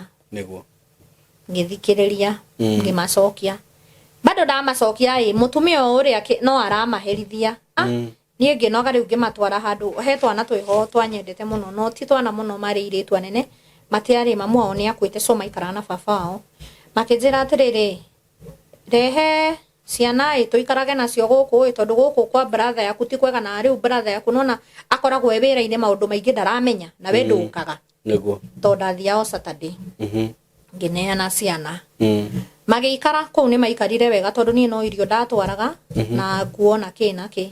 Ngĩthikĩrĩria. Ngĩmacokia, bado ndamacokia ĩ, mũtumia ũyũ ũrĩa no aramaherithia. Ah, niĩ ngĩnoga rĩu, ngĩmatwara handũ he twana twĩho twanyendete mũno, no ti twana mũno, marĩ irĩtu anene, matiarĩ mamu wao nĩ akuĩte, so maikaraga na baba wao. Makĩnjĩra atĩrĩrĩ, rehe ciana ĩ tũikarage nacio gũkũ ĩ, tondũ gũkũ kwa brother yaku ti kwega, na rĩu brother yaku nona akoragwo e wĩra-inĩ maũndũ maingĩ ndaramenya na we ndũkaga. Nĩguo. Tondũ ndathiaga o Saturday. Ngĩneana ciana. Magĩikara kũu, nĩ maikarire wega tondũ niĩ no irio ndatwaraga na nguo na kĩ na kĩ.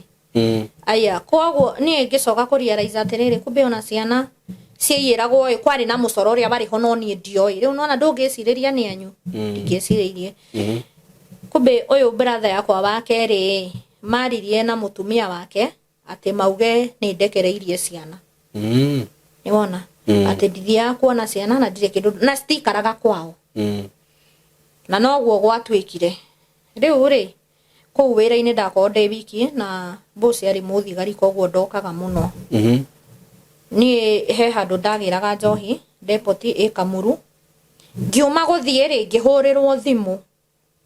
Aya, koguo niĩ ngĩcoka kũ realize atĩrĩrĩ, kumbe ona ciana ciaiyĩragwo ĩ, kwarĩ na mũcoro ũrĩa warĩ ho no niĩ ndioĩ. Rĩu nona ndũngĩcirĩria nĩ anyu, ndingĩcirĩirie. Kumbe ũyũ brother yakwa wa kerĩ maririe na mũtumia wake atĩ mauge nĩ ndekereirie ciana. Nĩwona? Atĩ ndithiaga kuona ciana na ndirĩ kĩndũ na citikaraga kwao. Na noguo gwatuĩkire. Rĩu rĩ, kũu wĩra-inĩ ndakorwo ndĩ wiki na boss arĩ mũthigari koguo ndokaga mũno. Niĩ he handũ ndagĩraga njohi depot ĩ Kamuru. Ngiuma gũthiĩ rĩ, ngĩhũrĩrwo thimũ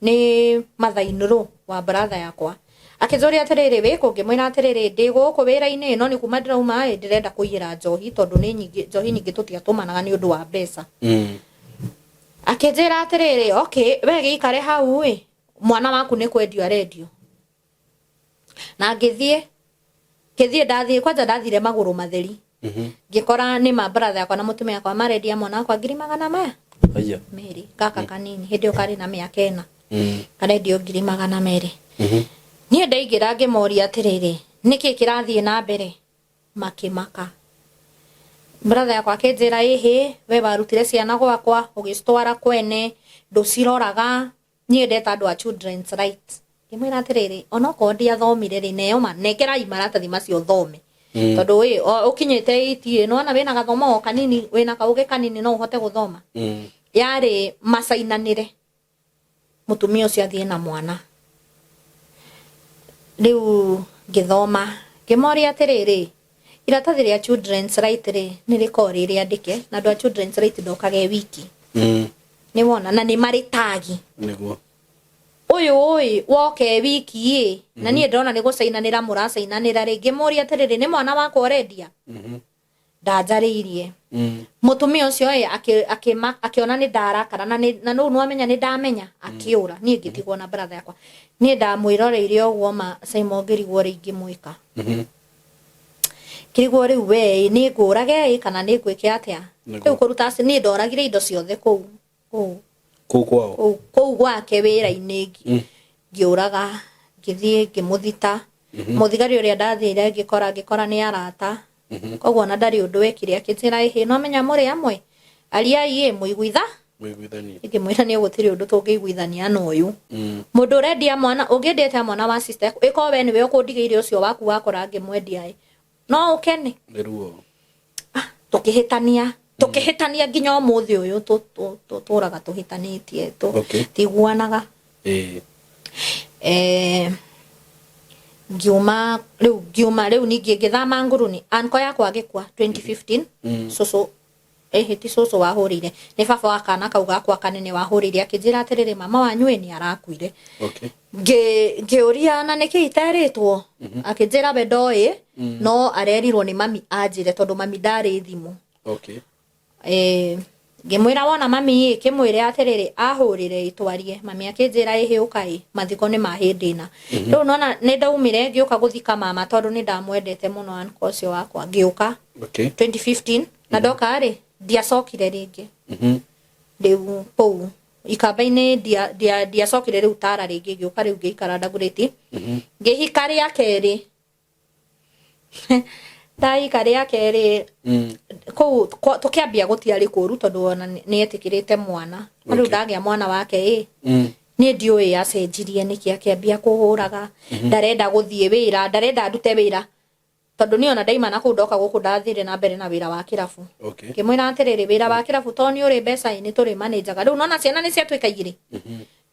nĩ mother-in-law wa brother yakwa. Akĩnjũria atĩrĩrĩ, wĩ kũ? Ngĩmwĩra atĩrĩrĩ, ndĩ gũkũ wĩra-inĩ no nĩ kuma ndĩrauma ĩ, ndĩrenda kũiyĩra njohi tondũ nĩ nyingĩ, njohi nyingĩ tũtiatũmanaga nĩ ũndũ wa mbeca. Akĩnjĩra atĩrĩrĩ, okay, we gĩikare hau ĩ, mwana waku nĩ kwendio arendio. Na ngĩthiĩ, ngĩthiĩ ndathiĩ kwanja ndathire magũrũ matheri. Ngĩkora nĩ ma brother yakwa na mũtumia wakwa marendia mwana wakwa ngiri magana maya Aya. merĩ, gaka kanini hĩndĩ ĩyo karĩ na mĩaka 4. Karendio ngiri magana merĩ. Niĩ ndaingĩra ngĩmoria atĩrĩrĩ, nĩkĩ kĩrathiĩ na mbere? Makĩmaka. Brother yakwa akĩnjĩra, ĩhĩ, we warutire ciana gwakwa ũgĩcitwara kwene, ndũciroraga, niĩ ndeta andũ a children's right. Ngĩmwĩra atĩrĩrĩ, onokorwo ndiathomire rĩ, neo ma, nengerai maratathi macio thome. Tondũ ĩ, ũkinyĩte 80 ĩ, nĩwona wĩna gathomo o kanini, wĩna kaũgĩ kanini no ũhote gũthoma. Yarĩ macainanĩre mũtumia ũcio athiĩ na mwana. Rĩu ngĩthoma, ngĩmoria atĩrĩrĩ, iratathi rĩa children's right rĩ, nĩ rĩkoragwo rĩ rĩandĩke, na andũ a children's right ndokaga e wiki. Nĩwona, na nĩ marĩ tagi. Nĩguo. Ũyũ ĩ, woka e wiki ĩ, na niĩ ndĩrona nĩ gũcainanĩra mũracainanĩra rĩ, ngĩmũria atĩrĩrĩ, nĩ mwana wakwa ũrendia? Ndanjarĩirie. Mũtumia ũcio ĩ, akĩona nĩ ndarakara, na rĩu nĩwamenya nĩ ndamenya, akĩũra. Niĩ ngĩtigwo na brother yakwa. Niĩ ndamwĩroreire ũguo ma Simon ngĩrigwo ũrĩa ingĩmwĩka. Ngĩrigwo rĩu we ĩ, nĩ ngũrage ĩ, kana nĩ ngwĩke atĩa? Rĩu kũruta niĩ ndoragire indo ciothe kũu. Kũu. Kũu kwao? Kũu, kũu gwake wĩra-inĩ ngĩũraga, ngĩthiĩ ngĩmũthita. Mũthigari ũrĩa ndathire ngĩkora, ngĩkora nĩ arata. Koguo ona ndarĩ ũndũ wekire, akĩnjĩra ĩhĩ, no menya mũrĩ amwe. Ariai ĩ, mũiguitha? Mũiguithanie. Ngĩmwĩra niĩ gũtirĩ ũndũ tũngĩiguithania na ũyũ. Mũndũ ũrendia mwana, ũngĩendia atĩa mwana wa sister yaku? Ĩkorwo we nĩwe ũkũndigĩire ũcio waku wakora ngĩmwendia ĩ. No ũkene? Nĩ ruo. Tũkĩhĩtania. Tũkĩhĩtania nginya ũmũthĩ ũyũ tũraga tũhĩtanĩtie, tũtiguanaga. Ngiuma rĩu, ngiuma rĩu ningĩ ngĩthama Nguruni. Anko yakwa agĩkua 2015. Cũcũ, ĩhĩ ti cũcũ wahũrĩire, nĩ baba wa kana kau gakwa kanene wahũrĩire, akĩnjĩra atĩrĩrĩ, mama wanyu ĩ nĩ arakuire. Ngĩũria na nĩkĩ iterĩtwo? Akĩnjĩra we ndoĩ, no arerirwo nĩ mami anjĩre tondũ mami ndarĩ thimũ. Ngĩmwĩra wona mami ĩ, kĩmwĩre atĩrĩrĩ ahũrĩre ĩ twarie. Mami akĩnjĩra ĩhĩ ũka ĩ, mathiko nĩ ma hĩndĩ ĩna. Rĩu nona nĩ ndaumire ngĩũka gũthika mama tondũ nĩ ndamwendete mũno uncle ũcio wakwa. Ngĩũka 2015 na ndoka rĩ, ndiacokire rĩngĩ. Rĩu kũu ikamba-inĩ ndiacokire rĩu Tara rĩngĩ, ngĩũka rĩu ngĩikara Dagoretti. Ngĩhika rĩa kerĩ. Ndahika rĩa kerĩ, kũu tũkĩambia gũtiarĩ kũru tondũ ona nĩ etĩkĩrĩte mwana. No rĩu ndagĩa mwana wake ĩ, niĩ ndiũĩ acenjirie nĩkĩ, akĩambia kũhũraga, ndarenda gũthiĩ wĩra, ndarenda ndute wĩra. Tondũ niĩ ona ndaima na kũu ndoka gũkũ ndathire na mbere na wĩra wa kĩrabu. Ngĩmwĩra atĩrĩrĩ, wĩra wa kĩrabu to nĩ ũrĩ mbeca ĩ, nĩ tũrĩ manĩnjaga. Rĩu nona ciana nĩ ciatuĩka igĩrĩ.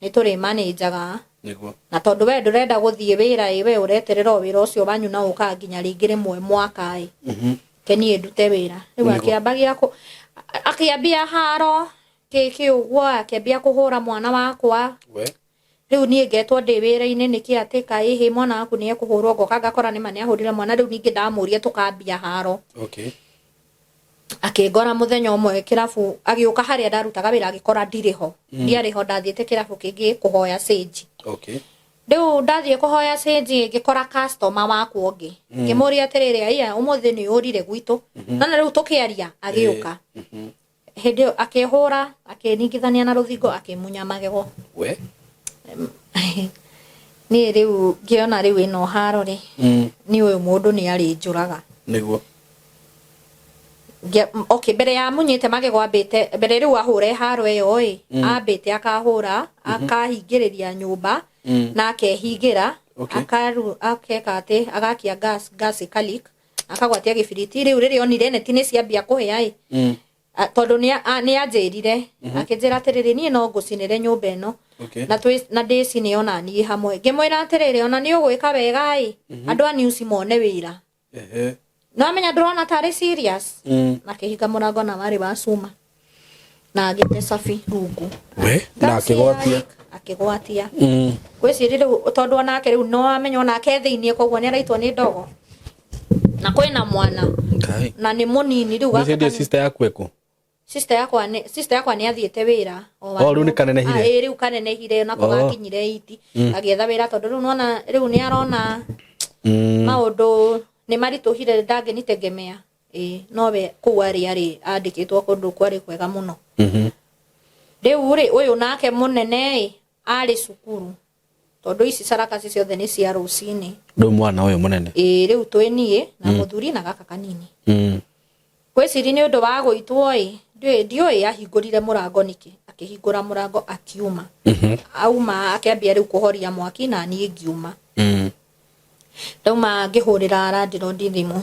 Nĩ tũrĩ manĩnjaga. Na tondũ we ndũrenda gũthiĩ wĩra ĩ, we ũreterera o wĩra ũcio wanyu na ũkaga nginya rĩngĩ rĩmwe mwaka ĩ. Ke niĩ ndute wĩra. Rĩu akĩambia haro, kĩ ũguo, akĩambia kũhũra mwana wakwa. Rĩu niĩ ngetwo ndĩ wĩra-inĩ nĩkĩ atĩ kaĩ hĩ mwana waku nĩ ekũhũrwo, ngoka ngakora nĩ ma nĩ ahũrire mwana, rĩu ningĩ ndamũria tũkambia haro. Akĩngora mũthenya ũmwe kĩrabu, agĩũka harĩa ndarutaga wĩra, agĩkora ndirĩ ho. Ndiarĩ ho, ndathiĩte kĩrabu kĩngĩ kũhoya cĩnji. Rĩu ndathiĩ kũhoya cĩnji, ngĩkora customer wakwa ũngĩ. Ngĩmũria atĩrĩrĩ, aiya, ũmũthĩ nĩ ũrire gwitũ? Nona rĩu tũkĩaria agĩũka. Hĩndĩ ĩyo akĩhũra, akĩningithania na rũthingo, akĩmunya magego. We. Niĩ rĩu ngĩona rĩu ĩno haro rĩ, nĩ ũyũ mũndũ nĩ arĩnjũraga. Nĩguo. Okay, mbere ya munyĩte magego, ambĩte mbere rĩu ahũre haro ĩyo ĩ, ambĩte akahũra, akahingĩrĩria nyũmba na akehingĩra. Akaru akeka atĩ agakia gas, gas ĩkalik, akagwatia gĩbiriti. Rĩu rĩrĩa onire neti nĩ ciambia kũhĩa ĩ, tondũ nĩ anjĩrire, akĩnjĩra atĩrĩrĩ, niĩ no ngũcinĩre nyũmba ĩno na twĩ na ndĩcine ona niĩ hamwe. Ngĩmwĩra atĩrĩrĩ, ona nĩ ũgwĩka wega ĩ, andũ a news mone wĩra. No amenya ndũrona tarĩ serious. Na akĩhinga mũrango na warĩ wa cuma na agĩte cabi rungu. We, na Gas akĩgwatia. Akĩgwatia. Ngwĩciria rĩu tondũ onake rĩu no amenya onake thĩiniĩ, koguo nĩ araitwo nĩ ndogo na kwĩna mwana. Ngai. Na nĩ mũnini rĩu gaka Nĩ sister yaku ĩkũ? Sister yakwa nĩ athiĩte wĩra o wa Oh, rĩu nĩ kanenehire? Ah, ĩĩ, rĩu kanenehire nako. Gakinyire iti agĩetha wĩra, tondũ rĩu nona rĩu nĩ arona maũndũ nĩ maritũhire, ndangĩnitegemea. Ĩĩ, nowe kũu arĩ andĩkĩtwo kũndũ kwarĩ kwega mũno. Rĩu rĩ, ũyũ nake mũnene ĩ arĩ cukuru, tondũ ici carakaci ciothe nĩ cia rũcinĩ. Rĩu mwana ũyũ mũnene? Ĩĩ, rĩu twĩ niĩ na mũthuri na gaka kanini. Ngwĩciri nĩ ũndũ wa gũitwo ĩ, ndiũĩ ahingũrire mũrango nĩkĩ. Akĩhingũra mũrango akiuma. Auma akĩambia rĩu kũhoria mwaki, na niĩ ngiuma. Ndauma ngĩhũrĩra landlord thimũ,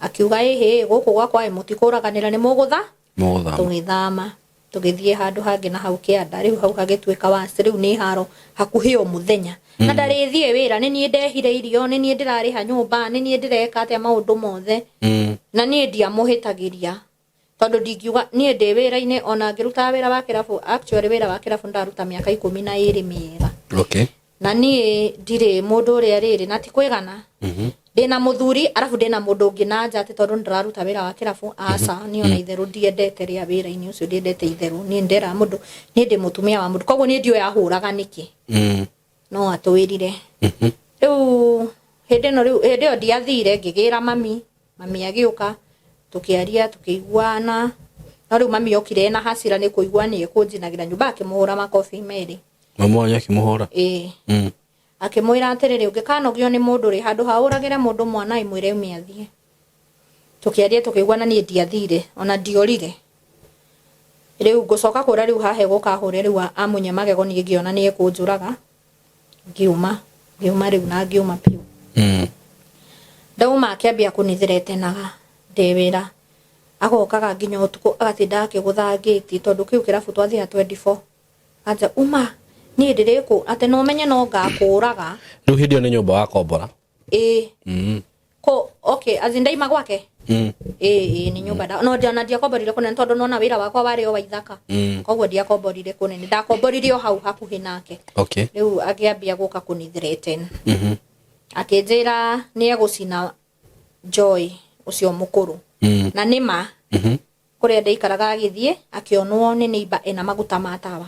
akiuga, ĩhĩ, gũkũ gwakwa ĩ mũtikũraganĩra, nĩ mũgũtha. Mũgũthama. Tũgĩthama, tũgĩthiĩ handũ hangĩ na hau kĩanda. Rĩu hau hagĩtuĩka wasi, rĩu nĩ haro hakuhĩ o mũthenya, na ndarĩthiĩ wĩra, nĩ niĩ ndehire irio, nĩ niĩ ndĩrarĩha nyũmba, nĩ niĩ ndĩreka atĩa maũndũ mothe. Na niĩ ndiamũhĩtagĩria, tondũ ndingiuga niĩ ndĩ wĩra-inĩ, ona ngĩrutaga wĩra wa kĩrabu. Actually, wĩra wa kĩrabu ndaruta mĩaka 12 mĩega. Na niĩ ndirĩ mũndũ ũrĩa rĩrĩ na ti kwĩgana ndĩna mũthuri arabu ndĩna mũndũ ũngĩ na nja, atĩ tondũ ndĩraruta wĩra wa kĩrabu. Aca, niĩ ona itherũ ndiendete rĩa wĩra-inĩ ũcio, ndiendete itherũ. Niĩ ndera mũndũ, niĩ ndĩ mũtumia wa mũndũ, koguo niĩ ndiũĩ ahũraga nĩkĩ. No atwĩrire rĩu hĩndĩ ĩno, rĩu hĩndĩ ĩyo ndiathire, ngĩgĩra mami. Mami agĩũka, tũkĩaria, tũkĩiguana, no rĩu mami okire na hasira nĩ kũigua nĩ ekũnjinagĩra nyũmba, akĩmũhũra makobi merĩ. Mamu wanyu akĩmũhũra? Ĩĩ. Akĩmwĩra atĩrĩrĩ, ũngĩkanogio nĩ mũndũ rĩ, handũ ha ũragĩre mũndũ mwana ĩmwĩre ume athiĩ. Tũkĩaria, tũkĩiguana, niĩ ndiathire ona ndiorire. Rĩu ngũcoka kũra rĩu hahe gũka hũre rĩu amunye magego, niĩ ngĩona nĩ ekũnjũraga, ngiuma, ngiuma rĩu na ngiuma biũ. Ndauma akĩambia kũnithiretenaga ndĩ wĩra, agokaga nginya ũtukũ, agatinda akĩgũtha ngĩti, tondũ kĩu kĩrabu twathiaga 24 anja uma niĩ ndĩrĩkũ atĩ no menye no ngakũraga. Rĩu hĩndĩ ĩyo nĩ nyũmba wakombora? Ĩĩ. Ko okay, as in ndaima gwake. Ĩĩ, ĩĩ, nĩ nyũmba no ona ndiakomborire kũnene, tondũ nona wĩra wakwa warĩ o wa ithaka. Koguo ndiakomborire kũnene, ndakomborire o hau hakuhĩ nake. Rĩu akĩambia gũka kũnithireten, akĩnjĩra nĩ egũcina Joy ũcio mũkũrũ. Na nĩ ma kũrĩa ndaikaraga agĩthiĩ akĩonwo nĩ neighbor ena maguta ma tawa.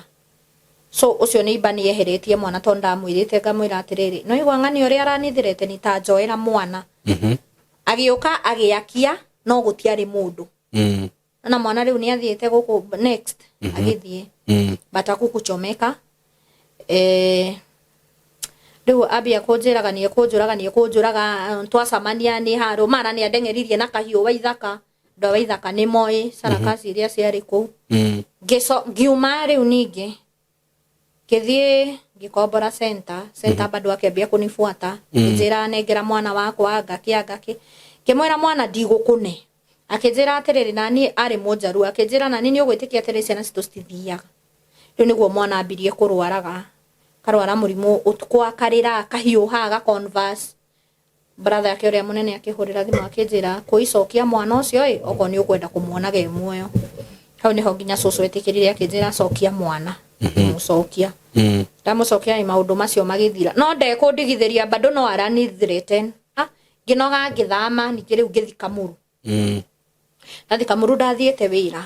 So ũcio neighbor nĩ eheretie mwana, tondũ ndamwĩrĩte, ngamwĩra atĩrĩrĩ, no igua ng'ani ũrĩa aranithirete nĩ ta njoera mwana. Agĩũka agĩakia, no gũtiarĩ mũndũ. Na mwana rĩu nĩ athiĩte gũkũ next agĩthiĩ, but akukuchomeka. Rĩu ambia kũnjĩraga nĩ ekũnjũraga, nĩ ekũnjũraga. Twacamania nĩ harũ mara nĩ andeng'eririe na kahiũ wa ithaka. Andũ a Waithaka nĩ moĩ carakaci iria ciarĩ kũu. Ngiuma rĩu ningĩ ngĩthiĩ ngĩkombora center center. Bado akĩambia kũnibuata, ngĩnjĩra nengera mwana wakwa, ngakĩ ngakĩ ngĩmwĩra mwana ndigũkũne. Akĩnjĩra atĩrĩrĩ, na niĩ arĩ mũnjaru, akĩnjĩra na niĩ nĩ ũgwĩtĩkia atĩrĩ, ciana citũ citithiaga. Rĩu nĩguo mwana ambirie kũrwaraga, karwara mũrimũ ũtukũ, akarĩra, akahiũha, aga converse. Brother yake ũrĩa mũnene akĩhũrĩra thimũ, akĩnjĩra kũicokia mwana ũcio ĩ, okorwo nĩ ũkwenda kũmuonaga e muoyo. Hau nĩho nginya cũcũ etĩkĩrire, akĩnjĩra cokia mwana. Ngĩmũcokia. Ndamũcokia ĩ, maũndũ macio magĩthira, no ndekũndigithĩria, bado no arani threaten. Ah, ngĩnoga, ngĩthama ningĩ rĩu ngĩthi Kamuru. Ndathi Kamuru ndathiĩte wĩra,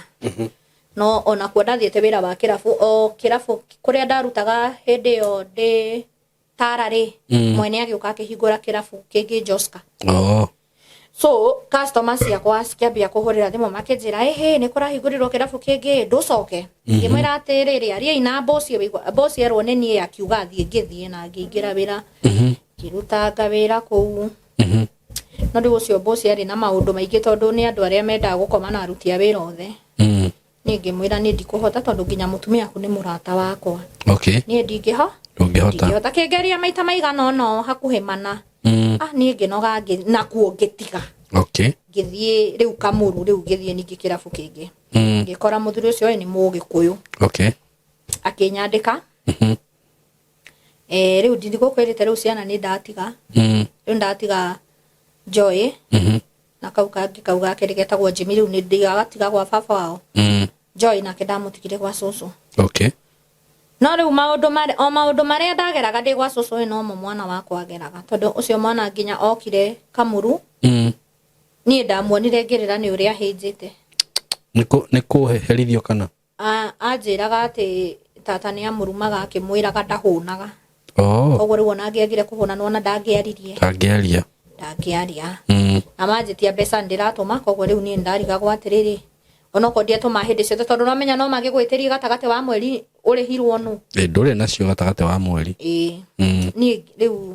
no onakuo ndathiĩte wĩra wa kĩrabu, o kĩrabu kũrĩa ndarutaga hĩndĩ ĩyo ndĩ Tara rĩ, mwene agĩũka akĩhingũra kĩrabu kĩngĩ Joska. Oh. So customer ciakwa cikĩambia kũhũrĩra thimũ makĩnjĩra, ĩhĩ, nĩ kũrahingũrirwo kĩrabu kĩngĩ, ndũcoke. Ngĩmwĩra atĩrĩrĩ, ariai na bosi, wĩigua bosi erwo nĩ niĩ, akiuga thiĩ, ngĩthiĩ na ngĩingĩra wĩra, ngĩrutanga wĩra kũu. No rĩu ũcio bosi arĩ na maũndũ maingĩ, tondũ nĩ andũ arĩa mendaga gũkoma na aruti a wĩra othe. Niĩ ngĩmwĩra niĩ ndikũhota, tondũ nginya mũtumia aku nĩ mũrata wakwa. Niĩ ndingĩho Ndũngĩhota. Ndingĩhota. Kĩngeria maita maigana ũna, hakuhĩ mana. Ah, niĩ ngĩnoga, nakuo ngĩtiga. Ngĩthiĩ rĩu Kamuru, rĩu ngĩthiĩ ningĩ kĩrabu kĩngĩ. Ngĩkora mũthuri ũcio ĩ nĩ Mũgĩkũyũ. Akĩnyandĩka. Rĩu ndigũkwĩrĩte, rĩu ciana nĩ ndatiga. Rĩu ndatiga Joy na kau kangĩ, kau gakerĩ getagwo Jimmy, rĩu nĩ ndigagatiga gwa baba wao. Joy nake ndamũtigire gwa cũcũ. No rĩu maũndũ marĩa, o maũndũ marĩa ndageraga ndĩ gwa cũcũ ĩ, nomo mwana wakwa ageraga, tondũ ũcio mwana nginya okire Kamuru, niĩ ndamuonire ngĩrĩra nĩ ũrĩa ahĩnjĩte. Nĩ kũherithio kana? Anjĩraga atĩ tata nĩ amũrumaga, akĩmwĩraga ndahũnaga. Oh. Koguo rĩu ona angĩagire kũhũna, nĩwona ndangĩaririe. Ndangĩaria. Ndangĩaria. Na manjĩtia mbeca ndĩratũma, koguo rĩu niĩ ndarigagwo atĩrĩrĩ, onokorwo ndiatũma hĩndĩ ciothe, tondũ nomenya no magĩgwĩtĩrie gatagatĩ wa mweri ũrĩhirwo nũ. Ĩ, ndũrĩ nacio gatagatĩ wa mweri. Ĩĩ. Niĩ rĩu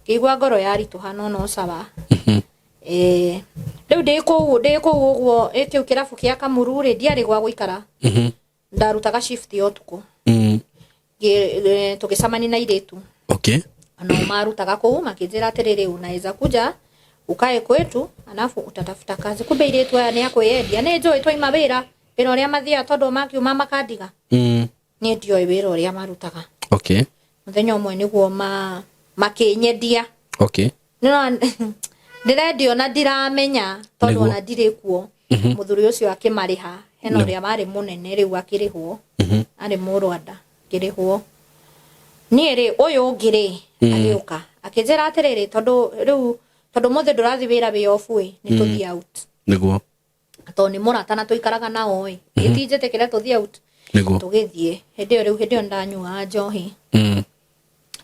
ngĩigua ngoro yaritũha, no no sawa. Rĩu ndĩ kũu ũguo, kĩu kĩrabu kĩa Kamuru rĩ, ndiarĩ gwa gũikara. Ndarutaga shift ya ũtukũ. Tũgĩcemania na airĩtu nao marutaga kũu, makĩnjĩra atĩrĩrĩ, unaweza kuja ukae kwetu alafu utatafuta kazi. Kumbe airĩtu aya nĩ akwĩyendia. Nĩ njũĩ twaima wĩra, wĩra ũrĩa mathiaga, tondũ makiuma makandiga. Niĩ ndioĩ wĩra ũrĩa marutaga. Mũthenya ũmwe nĩguo makĩnyendia. Ndĩrendio na ndiramenya, tondũ ona ndirĩ kuo. Mũthuri ũcio akĩmarĩha, hena ũrĩa warĩ mũnene rĩu akĩrĩhwo, arĩ Mũrwanda, akĩrĩhwo. Niĩ rĩ, ũyũ ũngĩ rĩ, agĩũka akĩnjĩra atĩrĩrĩ, tondũ rĩu, tondũ mũthĩ ndũrathiĩ wĩra, wĩ off ĩ, nĩ tũthiĩ out. Tondũ nĩ mũrata na tũikaraga nao ĩ, ĩtinjĩtĩkĩre tũthiĩ out. Tũgĩthiĩ hĩndĩ ĩyo, rĩu hĩndĩ ĩyo nĩndanyuaga njohi.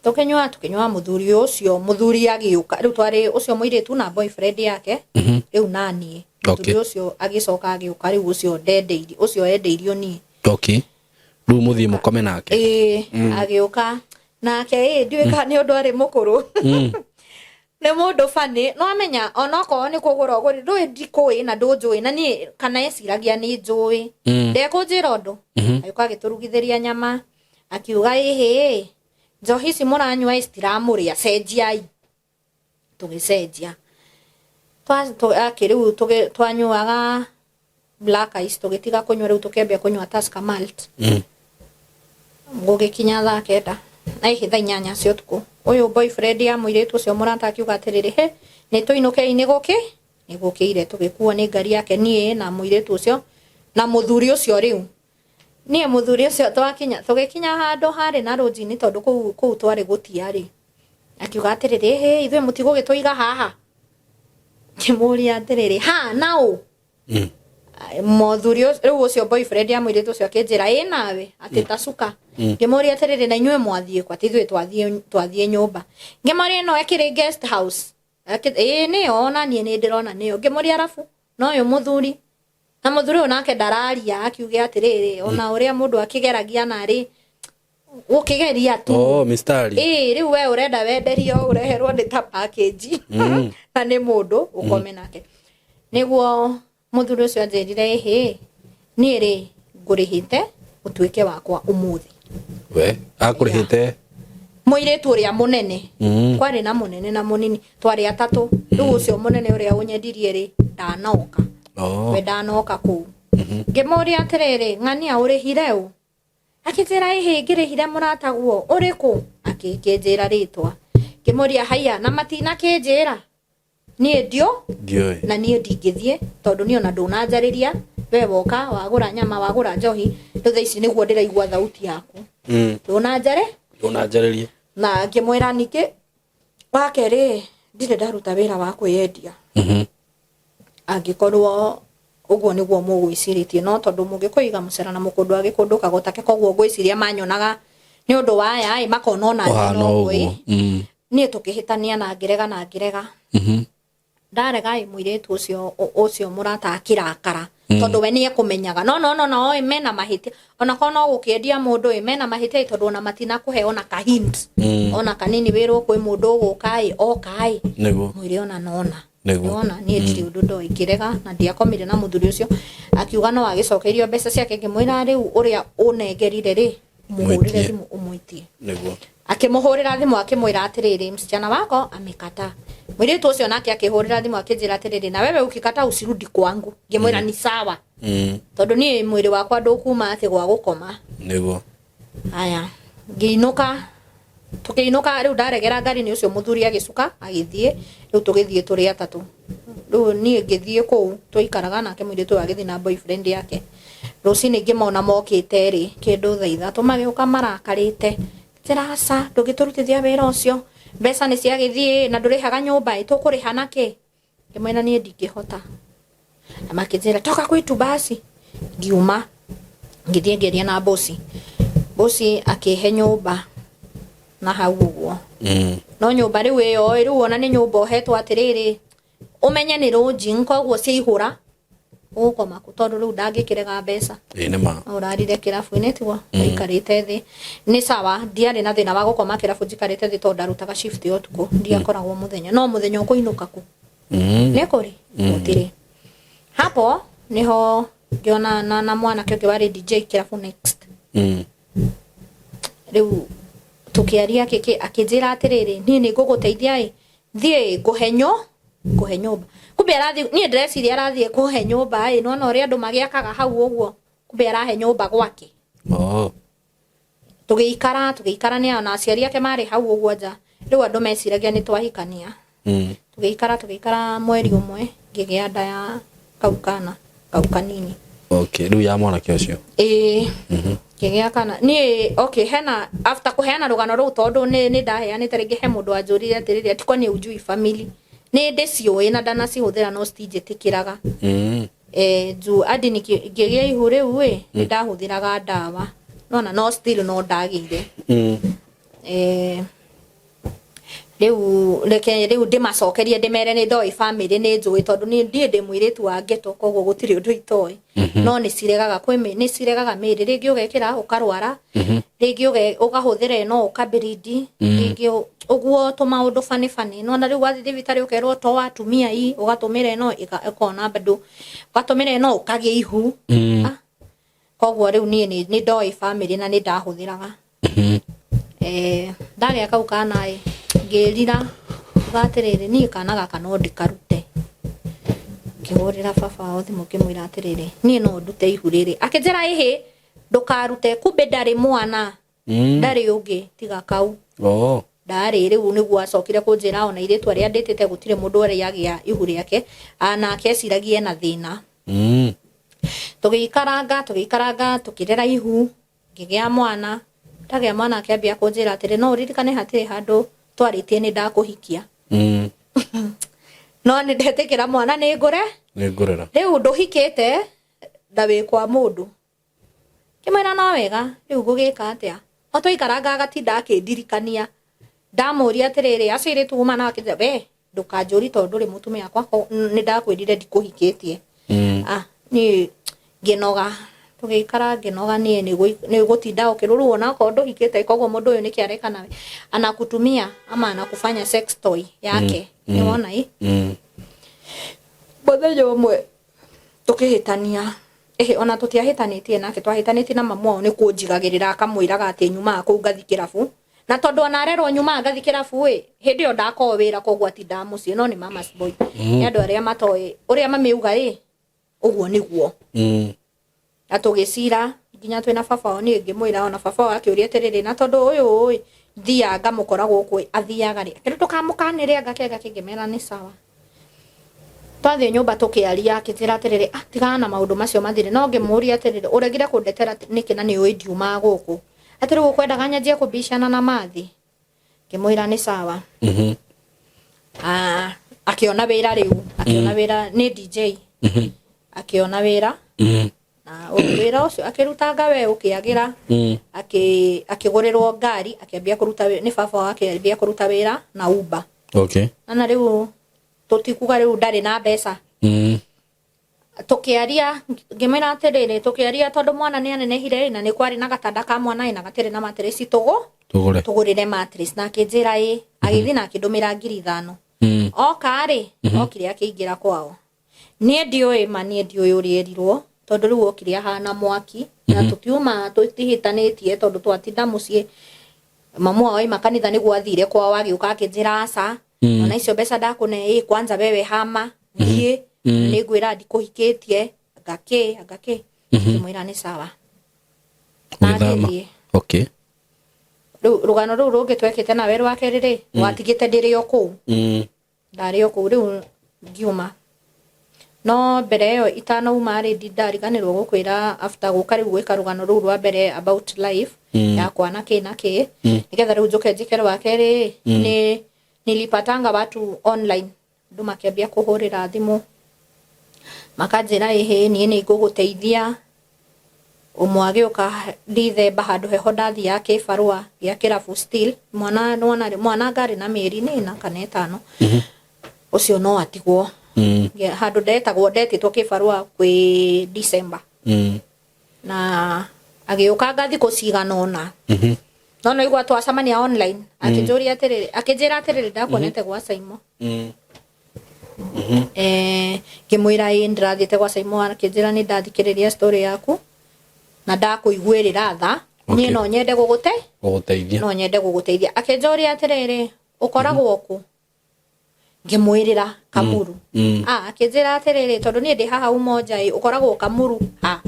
Tũkĩnyua, tũkĩnyua, mũthuri ũcio, mũthuri agĩũka. Rĩu twarĩ ũcio mũirĩtu na boyfriend yake, rĩu naniĩ. Mũthuri ũcio agĩcoka agĩũka, rĩu ũcio ndendeirio, ũcio endeirio niĩ. Okay, rĩu mũthiĩ mũkome nake. Ĩĩ, agĩũka nake ĩ, ndiũĩ kana nĩ ũndũ arĩ mũkũrũ, nĩ mũndũ bani, no amenya onokorwo nĩ kũgũra ũgũri, ndũĩ ndikũĩ na ndũnjũĩ na niĩ, kana eciragia nĩ njũĩ. Ndekũnjĩra ũndũ. Agĩũka agĩtũrugithĩria nyama, akiuga, ĩhĩ, njohi ici mũranyua ĩ citiramũrĩa, cenjiai. Tũgĩcenjia. Akĩ rĩu twanyuaga Black Ice, tũgĩtiga kũnyua, rĩu tũkĩambia kũnyua Tusker Malt. Gũgĩkinya thaa 9 na ĩhĩ, thaa 8 cia ũtukũ, ũyũ boyfriend ya mũirĩtu ũcio mũrata akiuga atĩrĩrĩ, he, nĩ tũinũkei, nĩ gũkĩ nĩ gũkĩire. Tũgĩkuo nĩ ngari yake, niĩ na mũirĩtu ũcio na mũthuri ũcio. Rĩu niĩ mũthuri ũcio twakinya, tũgĩkinya handũ harĩ na rũnjini, tondũ kũu twarĩ gũtiarĩ, akiuga atĩrĩrĩ, hĩ, ithuĩ mũtigũgĩtũiga haha. Ngĩmũria atĩrĩrĩ, ha naũ? Mũthuri rĩu ũcio boyfriend ya mũirĩtu ũcio akĩnjĩra, ĩ nawe atĩ ta cuka. Ngĩmũria atĩrĩrĩ, na inyuĩ mwathiĩ kũ? Atĩ ithuĩ twathiĩ nyũmba. Ngĩmũria, ĩno ĩkĩrĩ guest house? Ĩĩ, nĩyo, ona niĩ nĩ ndĩrona nĩyo. Ngĩmũria, arabu na ũyũ mũthuri, na mũthuri ũyũ nake ndararia, akiuge atĩrĩrĩ, ona ũrĩa mũndũ akĩgeragia narĩ gũkĩgeria tu. Oh, mistari. Ĩĩ, rĩu we ũrenda wenderio, ũreherwo nĩ ta package na nĩ mũndũ ũkome nake. Nĩguo mũthuri ũcio anjĩrire, ĩhĩ, niĩ rĩ, ngũrĩhĩte ũtuĩke wakwa ũmũthĩ. We akũrĩhĩte? Mũirĩtu ũrĩa mũnene. Kwarĩ na mũnene na mũnini, twarĩ atatũ. Rĩu ũcio mũnene ũrĩa ũnyendirie rĩ, ndanoka. We ndanoka kũu. Ngĩmũria atĩrĩrĩ, ng'ania ũrĩhire ũ? Akĩnjĩra, ĩhĩ, ngĩrĩhire mũrataguo ũrĩkũ? Akĩnjĩra rĩtwa. Ngĩmũria, haiya, na matinakĩnjĩra niĩ ndio Ndiũĩ. Na niĩ ndingĩthiĩ, tondũ niĩ ona ndũnanjarĩria. We woka wagũra nyama, wagũra njohi, rĩu thaa ici nĩguo ndĩraigua thauti yaku. Ndũnanjare Ndũnanjarĩria. Na ngĩmwĩra ningĩ wa kerĩ, ndirĩ ndaruta wĩra wa kwĩyendia. Angĩkorwo Ũguo nĩguo mũgwĩcirĩtie, no tondũ mũgĩkũyũ iga mũcera na mũkũndũ agĩkũndũka gũtake, koguo ngwĩciria manyonaga nĩ ũndũ wa aya ĩ makona ona niĩ Ũhana no ũguo. ngũĩ. Niĩ tũkĩhĩtania na ngĩrega na ngĩrega. Ndarega ĩ mũirĩtu ũcio ũcio mũrata akĩrakara, tondũ we nĩ ekũmenyaga no no no no ĩ mena mahĩtia, onakorwo no gũkĩendia mũndũ ĩ mena mahĩtia ĩ, tondũ ona matinakũhe ona ka hint ona kanini wĩrwo kwĩ mũndũ ũgũka ĩ oka ĩ. Nĩguo. Mwĩrĩ ona nona. Nĩguo. Nĩwona niĩ ndirĩ ũndũ ndoĩ, ngĩrega na ndiakomire na mũthuri ũcio. Akiuga no agĩcokeirio mbeca ciake, ngĩmwĩra rĩu ũrĩa ũnengerire rĩ, mũhũrĩre Mwĩtie. thimũ ũmwĩtie. Nĩguo. Akĩmũhũrĩra thimũ akĩmwĩra atĩrĩrĩ, msichana wako amekataa. Mũirĩtu ũcio nake akĩhũrĩra thimũ akĩnjĩra atĩrĩrĩ, na wewe ukikataa usirudi kwangu. Ngĩmwĩra ni sawa, tondũ niĩ mwĩrĩ wakwa ndũkuma atĩ gwa gũkoma. Nĩguo. Aya, ngĩinũka, tũkĩinũka rĩu ndaregera ngari-inĩ ũcio mũthuri agĩcuka agĩthiĩ. Rĩu tũgĩthiĩ tũrĩ atatũ. Rĩu niĩ ngĩthiĩ kũu twaikaraga nake mũirĩtu ũyũ agĩthiĩ na boyfriend yake. Rũcinĩ ngĩmona mokĩte rĩ kĩndũ thaa 3, magĩũka marakarĩte, njĩra aca, ndũngĩtũrutithia wĩra ũcio, mbeca nĩ ciagĩthiĩ na ndũrĩhaga nyũmba ĩ, tũkũrĩha nakĩ? Ngĩmwĩra niĩ ndingĩhota, na makĩnjĩra toka kwitu basi. Ngiuma ngĩthiĩ ngĩaria na bosi. Bosi akĩhe nyũmba na hau ũguo. No nyũmba rĩu ĩyo ĩ, rĩu ona nĩ nyũmba ũhetwo atĩrĩrĩ, ũmenye nĩ lodging, koguo ciaihũra ũgũkoma kũ? Tondũ rĩu ndangĩkĩrega mbeca. Ĩ nĩ ma. No ũrarire kĩrabu-inĩ tiguo waikarĩte thĩ nĩ sawa. Ndiarĩ na thĩna wa gũkoma kĩrabu njikarĩte thĩ, tondũ ndarutaga shift ya ũtukũ, ndiakoragwo mũthenya. No mũthenya ũkũinũka kũ? Nĩ kũrĩ gũtirĩ. Hapo niho ngĩona na mwanake ũngĩ warĩ DJ kĩrabu next. Rĩu tũkĩaria kĩkĩ, akĩnjĩra atĩrĩrĩ, niĩ nĩ ngũgũteithia ĩ, thiĩ ngũhe nyũmba. Kumbe arathiĩ, niĩ ndĩreciria arathiĩ kũhe nyũmba ĩ, nĩwona ũrĩa andũ magĩakaga hau ũguo, kumbe arahe nyũmba gwake. Oh. Tũgĩikara tũgĩikarania na aciari ake marĩ hau ũguo nja. Rĩu andũ meciragia nĩ twahikania. Tũgĩikara tũgĩikara mweri ũmwe, ngĩgĩa nda ya kau kana kau kanini. Okay, rĩu ya mwanake ũcio. Ĩĩ, ngĩgĩa kana niĩ. Okay, hena after kũheana rũgano rũu, tondũ nĩ ndaheanĩte rĩngĩ, he mũndũ wanjũrire atĩrĩrĩ, ati kwani ujui family? Nĩ ndĩciũĩ na ndanacihũthĩra, no citinjĩtĩkĩraga. Juu andi ngĩgĩa ihu rĩu ĩ, nĩ ndahũthĩraga ndawa nona, no still no ndagĩire. Rĩu reke rĩu ndĩmacokerie, ndĩmere nĩ ndoĩ family, nĩ njũĩ, tondũ niĩ ndiĩ ndĩ mũirĩtu wa ghetto, koguo gũtirĩ ũndũ itoĩ. No nĩ ciregaga kwĩ nĩ ciregaga mĩĩrĩ, rĩngĩ ũgekĩra ũkarwara, rĩngĩ ũkahũthĩra ĩno ũkabiridi, rĩngĩ ũguo tũmaũndũ bani bani. Nona rĩu wathiĩ thibitarĩ ũkerwo to atumia ii, ũgatũmĩra ĩno ĩkona bado, ũgatũmĩra ĩno ũkagĩa ihu. Ah, koguo rĩu niĩ nĩ ndoĩ family na nĩ ndahũthĩraga. Ndagĩa kau kana ĩ, ngĩrira uga atĩrĩrĩ, niĩ kana gaka no ndĩkarute. Ngĩhũrĩra baba wao thimũ, ngĩmwĩra atĩrĩrĩ, niĩ no ndute ihu rĩrĩ. Akĩnjĩra ĩhĩ, ndũkarute. Kumbe ndarĩ mwana. Ndarĩ ũngĩ tiga kau. Oh. Ndarĩ. Rĩu nĩguo acokire kũnjĩra ona airĩtu arĩa ndĩtĩte gũtirĩ mũndũ ũrĩa agĩa ihu rĩake, nake eciragia ena thĩna. Tũgĩikaranga tũgĩikaranga, tũkĩrera ihu, ngĩgĩa mwana. Ndagĩa mwana akĩambia kũnjĩra atĩrĩ, no ũririkane hatirĩ handũ twarĩtie nĩ ndakũhikia. No nĩ ndetĩkĩra mwana nĩ ngũre. Nĩ ngũrera. Rĩu ndũhikĩte na wĩ kwa mũndũ. Ngĩmwĩra no wega, rĩu ngũgĩka atĩa? O twaikaranga agatinda akĩndirikania. Ndamũria atĩrĩrĩ, acio airĩtu uma nao? Akĩnjĩra, we ndũkanjũri tondũ ndũrĩ mũtumia wakwa, nĩ ndakwĩrire ndikũhikĩtie. Ah, niĩ ngĩnoga, tũgĩikara ngĩnoga niĩ nĩ gũtinda ũkĩrũrwo onakorwo ndũhikĩte. Koguo mũndũ ũyũ nĩkĩ areka nawe? Anakutumia ama anakufanya sex toy yake. Nĩwona ĩ? Mũthenya ũmwe tũkĩhĩtania, ĩhĩ, ona tũtiahĩtanĩtie nake, twahĩtanĩtie na mamu wao nĩ kũnjigagĩrĩra, akamwĩraga atĩ nyumaga kũu ngathi kĩrabu, na tondũ ona arerwo nyumaga ngathi kĩrabu ĩ, hĩndĩ ĩyo ndakorwo wĩra, koguo atindaga mũciĩ. No nĩ mama's boy. Nĩ andũ arĩa matoĩ ũrĩa mamiuga ĩ, ũguo nĩguo. Na tũgĩcira nginya twĩna baba wao. Niĩ ngĩmwĩra, ona baba wao akĩũria atĩrĩrĩ, na tondũ ũyũ ĩ thiaga ngamũkora gũkũ ĩ, athiaga rĩ? Akĩrĩ ndũkamũkanĩre anga kĩ anga kĩ. Ngĩmera nĩ sawa. Twathiĩ nyũmba tũkĩaria, akĩnjĩra atĩrĩrĩ, ah, tigana na maũndũ macio mathire. No ngĩmũria atĩrĩrĩ, ũregire kũndetera nĩkĩ na nĩ ũĩ ndiumaga gũkũ? Atĩ rĩu ũkwendaga nyanjie kũbicana na mathi? Ngĩmwĩra nĩ sawa. Ah, akĩona wĩra rĩu, akĩona wĩra nĩ DJ. Akĩona wĩra. Na wĩra ũcio akĩrutanga we ũkĩagĩra. Akĩgũrĩrwo ngari, akĩambia kũruta nĩ baba wake, akĩambia kũruta wĩra na Uber. Na rĩu tũtikuga rĩu ndarĩ na mbeca. Tukiaria, ngĩmwĩra atĩrĩrĩ, tukiaria tondũ mwana nĩ anenehire na nĩ kwarĩ na gatanda ka mwana ĩ na gatirĩ na mattress, tũgũ Tũgũre. Tũgũrĩre mattress, na akĩnjĩra ĩ, agĩthiĩ na akĩndũmĩra 5,000. Oka rĩ, okire akĩingĩra kwao. Niĩ ndiũĩ ma, niĩ ndiũĩ ũrĩa erirwo, tondũ rĩu okire ahana mwaki na tũtiuma tũtihĩtanĩtie, tondũ twatinda mũciĩ, mamu wao aima kanitha nĩguo athire kwao, agĩũka akĩnjĩra aca. Ona icio mbeca ndakũne ĩ, kwanza wewe hama thiĩ, nĩ ngwĩra ndikũhikĩtie, anga kĩ anga kĩ. Ngĩmwĩra nĩ sawa na Ũgĩthama. ngĩthiĩ. Rĩu rũgano rũu rũngĩ twekĩte nawe rwa kerĩ rĩ, watigĩte ndĩrĩ o kũu. Ndarĩ o kũu rĩu ngiuma, no mbere ĩyo itanauma rĩ, ndariganĩrwo gũkwĩra after gũka rĩu gwĩka rũgano rũu rwa mbere about life yakwa na kĩ na kĩ, nĩgetha rĩu njũke njĩke rwa kerĩ. Nĩ nilipatanga watu online, andũ makĩambia kũhũrĩra thimũ makanjĩra, ĩhĩ, niĩ nĩ ngũgũteithia. Ũmwe agĩũka Dithemba handũ heho ndathiaga kĩbarũa gĩa kĩrabu, still mwana mwana mwana ngarĩ na mĩeri 4 kana 5, ũcio no atigwo. Handũ ndetagwo, ndetĩtwo kĩbarũa kwĩ December. Na agĩũkanga thikũ cigana ũna, no no igua twacemania online, akĩnjũria atĩrĩrĩ, akĩnjĩra atĩrĩrĩ, ndakuonete gwa Saimo. Ngĩmwĩra ĩ, ndĩrathiĩte gwa Saimo. Akĩnjĩra nĩ ndathikĩrĩria story yaku na ndakũiguĩrĩra tha, niĩ no nyende gũgũte Gũgũteithia. No nyende gũgũteithia. Akĩnjũria atĩrĩrĩ, ũkoragwo kũ? Ngĩmwĩrĩra Kamuru. Ah, akĩnjĩra atĩrĩrĩ, tondũ niĩ ndĩ haha Umoja ĩ, ũkoragwo Kamuru ha?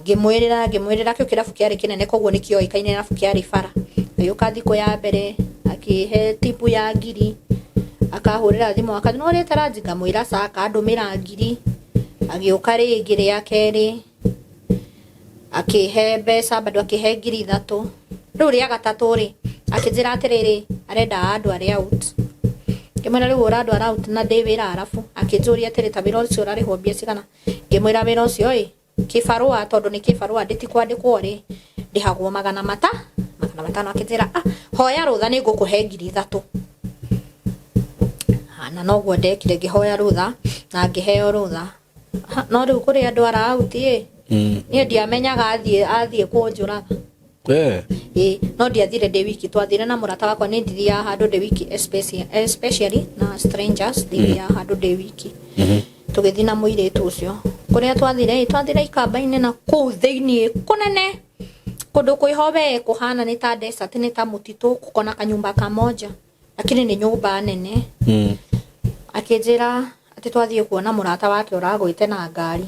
Ngĩmwĩrĩra kĩu kĩrabu kĩarĩ kĩnene, koguo nĩ kĩoĩkaine, kĩrabu kĩarĩ bara. Agĩũka thikũ ya mbere, akĩhe tipu ya ngiri, akahũrĩra thimũ akathi no ũrĩte ranji, ngamwĩra ca, akandũmĩra ngiri. Agĩũka rĩngĩ rĩa kerĩ, akĩhe mbeca bado, akĩhe 3,000. Rĩu rĩa gatatũ rĩ, akĩnjĩra atĩrĩrĩ, arenda andũ arĩa out. Ngĩmwĩra rĩu ũrandwara out na ndĩ wĩra arabu. Akĩnjũria atĩrĩ, ta wĩra ũcio ũrarĩhwo mbia cigana? Ngĩmwĩra wĩra ũcio ĩ kĩbarũa, tondũ nĩ kĩbarũa ndĩtikwandĩkwo rĩ, ndĩhagwo 500. Akĩnjĩra, ah, hoya rũtha nĩ ngũkũhe 3,000. Ah, na noguo ndekire, ngĩhoya rũtha na ngĩheo rũtha. Ha, no rĩu kũrĩa ndwara out ĩ, niĩ ndiamenyaga athiĩ kũnjũraga. Ĩ, no ndiathire ndĩ wiki, twathire na mũrata wakwa. Nĩ ndithiaga handũ ndĩ wiki, especially na strangers, ndithiaga handũ ndĩ wiki. Tũgĩthiĩ na mũirĩtu ũcio. Kũrĩa twathire ĩ, twathire ikamba-inĩ na kũu thĩiniĩ kũnene, kũndũ kwĩho we kũhana nĩ ta desert, nĩ ta mũtitũ, kuko na kanyumba kamoja, lakini nĩ nyũmba nene. Akĩnjĩra atĩ twathiĩ kuona mũrata wake ũragwĩte na ngari,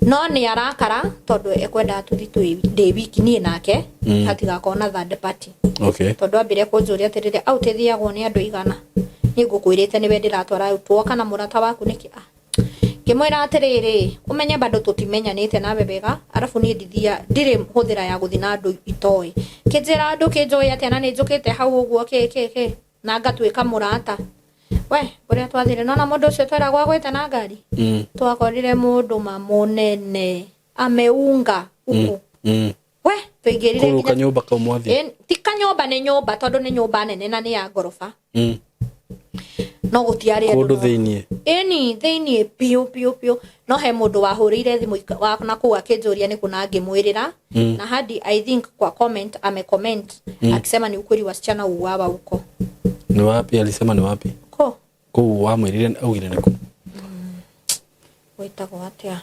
no nĩ arakara tondũ ekwendaga tũthi ndĩ wiki niĩ nake, hatigakorwo na third party. Tondũ ambire kũnjũria atĩrĩrĩ, au tĩthiagwo nĩ andũ igana, niĩ ngũkwĩrĩte nĩwe ndĩratwara, tuoka na mũrata waku nĩkĩ? Ah, ngĩmwĩra atĩrĩrĩ, ũmenye bado tũtimenyanĩte nawe wega, arabu niĩ ndithia, ndirĩ hũthĩra ya gũthiĩ na andũ itoĩ. Kĩnjĩra andũ kĩnjũĩ atĩa na nĩ njũkĩte hau ũguo kĩ kĩ kĩ na ngatuĩka mũrata we. Ũrĩa twathire nona mũndũ ũcio tweragwo agwĩte na ngari, twakorire mũndũ ma mũnene ameunga huku. We tũingĩrire Kũu nginya kanyũmba kau mwathiĩ? Ĩ, ti kanyũmba, nĩ nyũmba, tondũ nĩ nyũmba nene na nĩ ya ngoroba. No gũtiarĩ andũ. Kũndũ thĩiniĩ? Ĩni, thĩiniĩ biũ biũ biũ. No he mũndũ wahũrĩire thimũ na kũu akĩnjũria nĩ kũ, na ngĩmwĩrĩra. Na hadi I think kwa comment amecomment akisema ni ukweli, wasichana uawa huko. Ni wapi? Alisema ni wapi? Ko Kũu wamwĩrire augire nĩ kũ? Gwĩtagwo atĩa?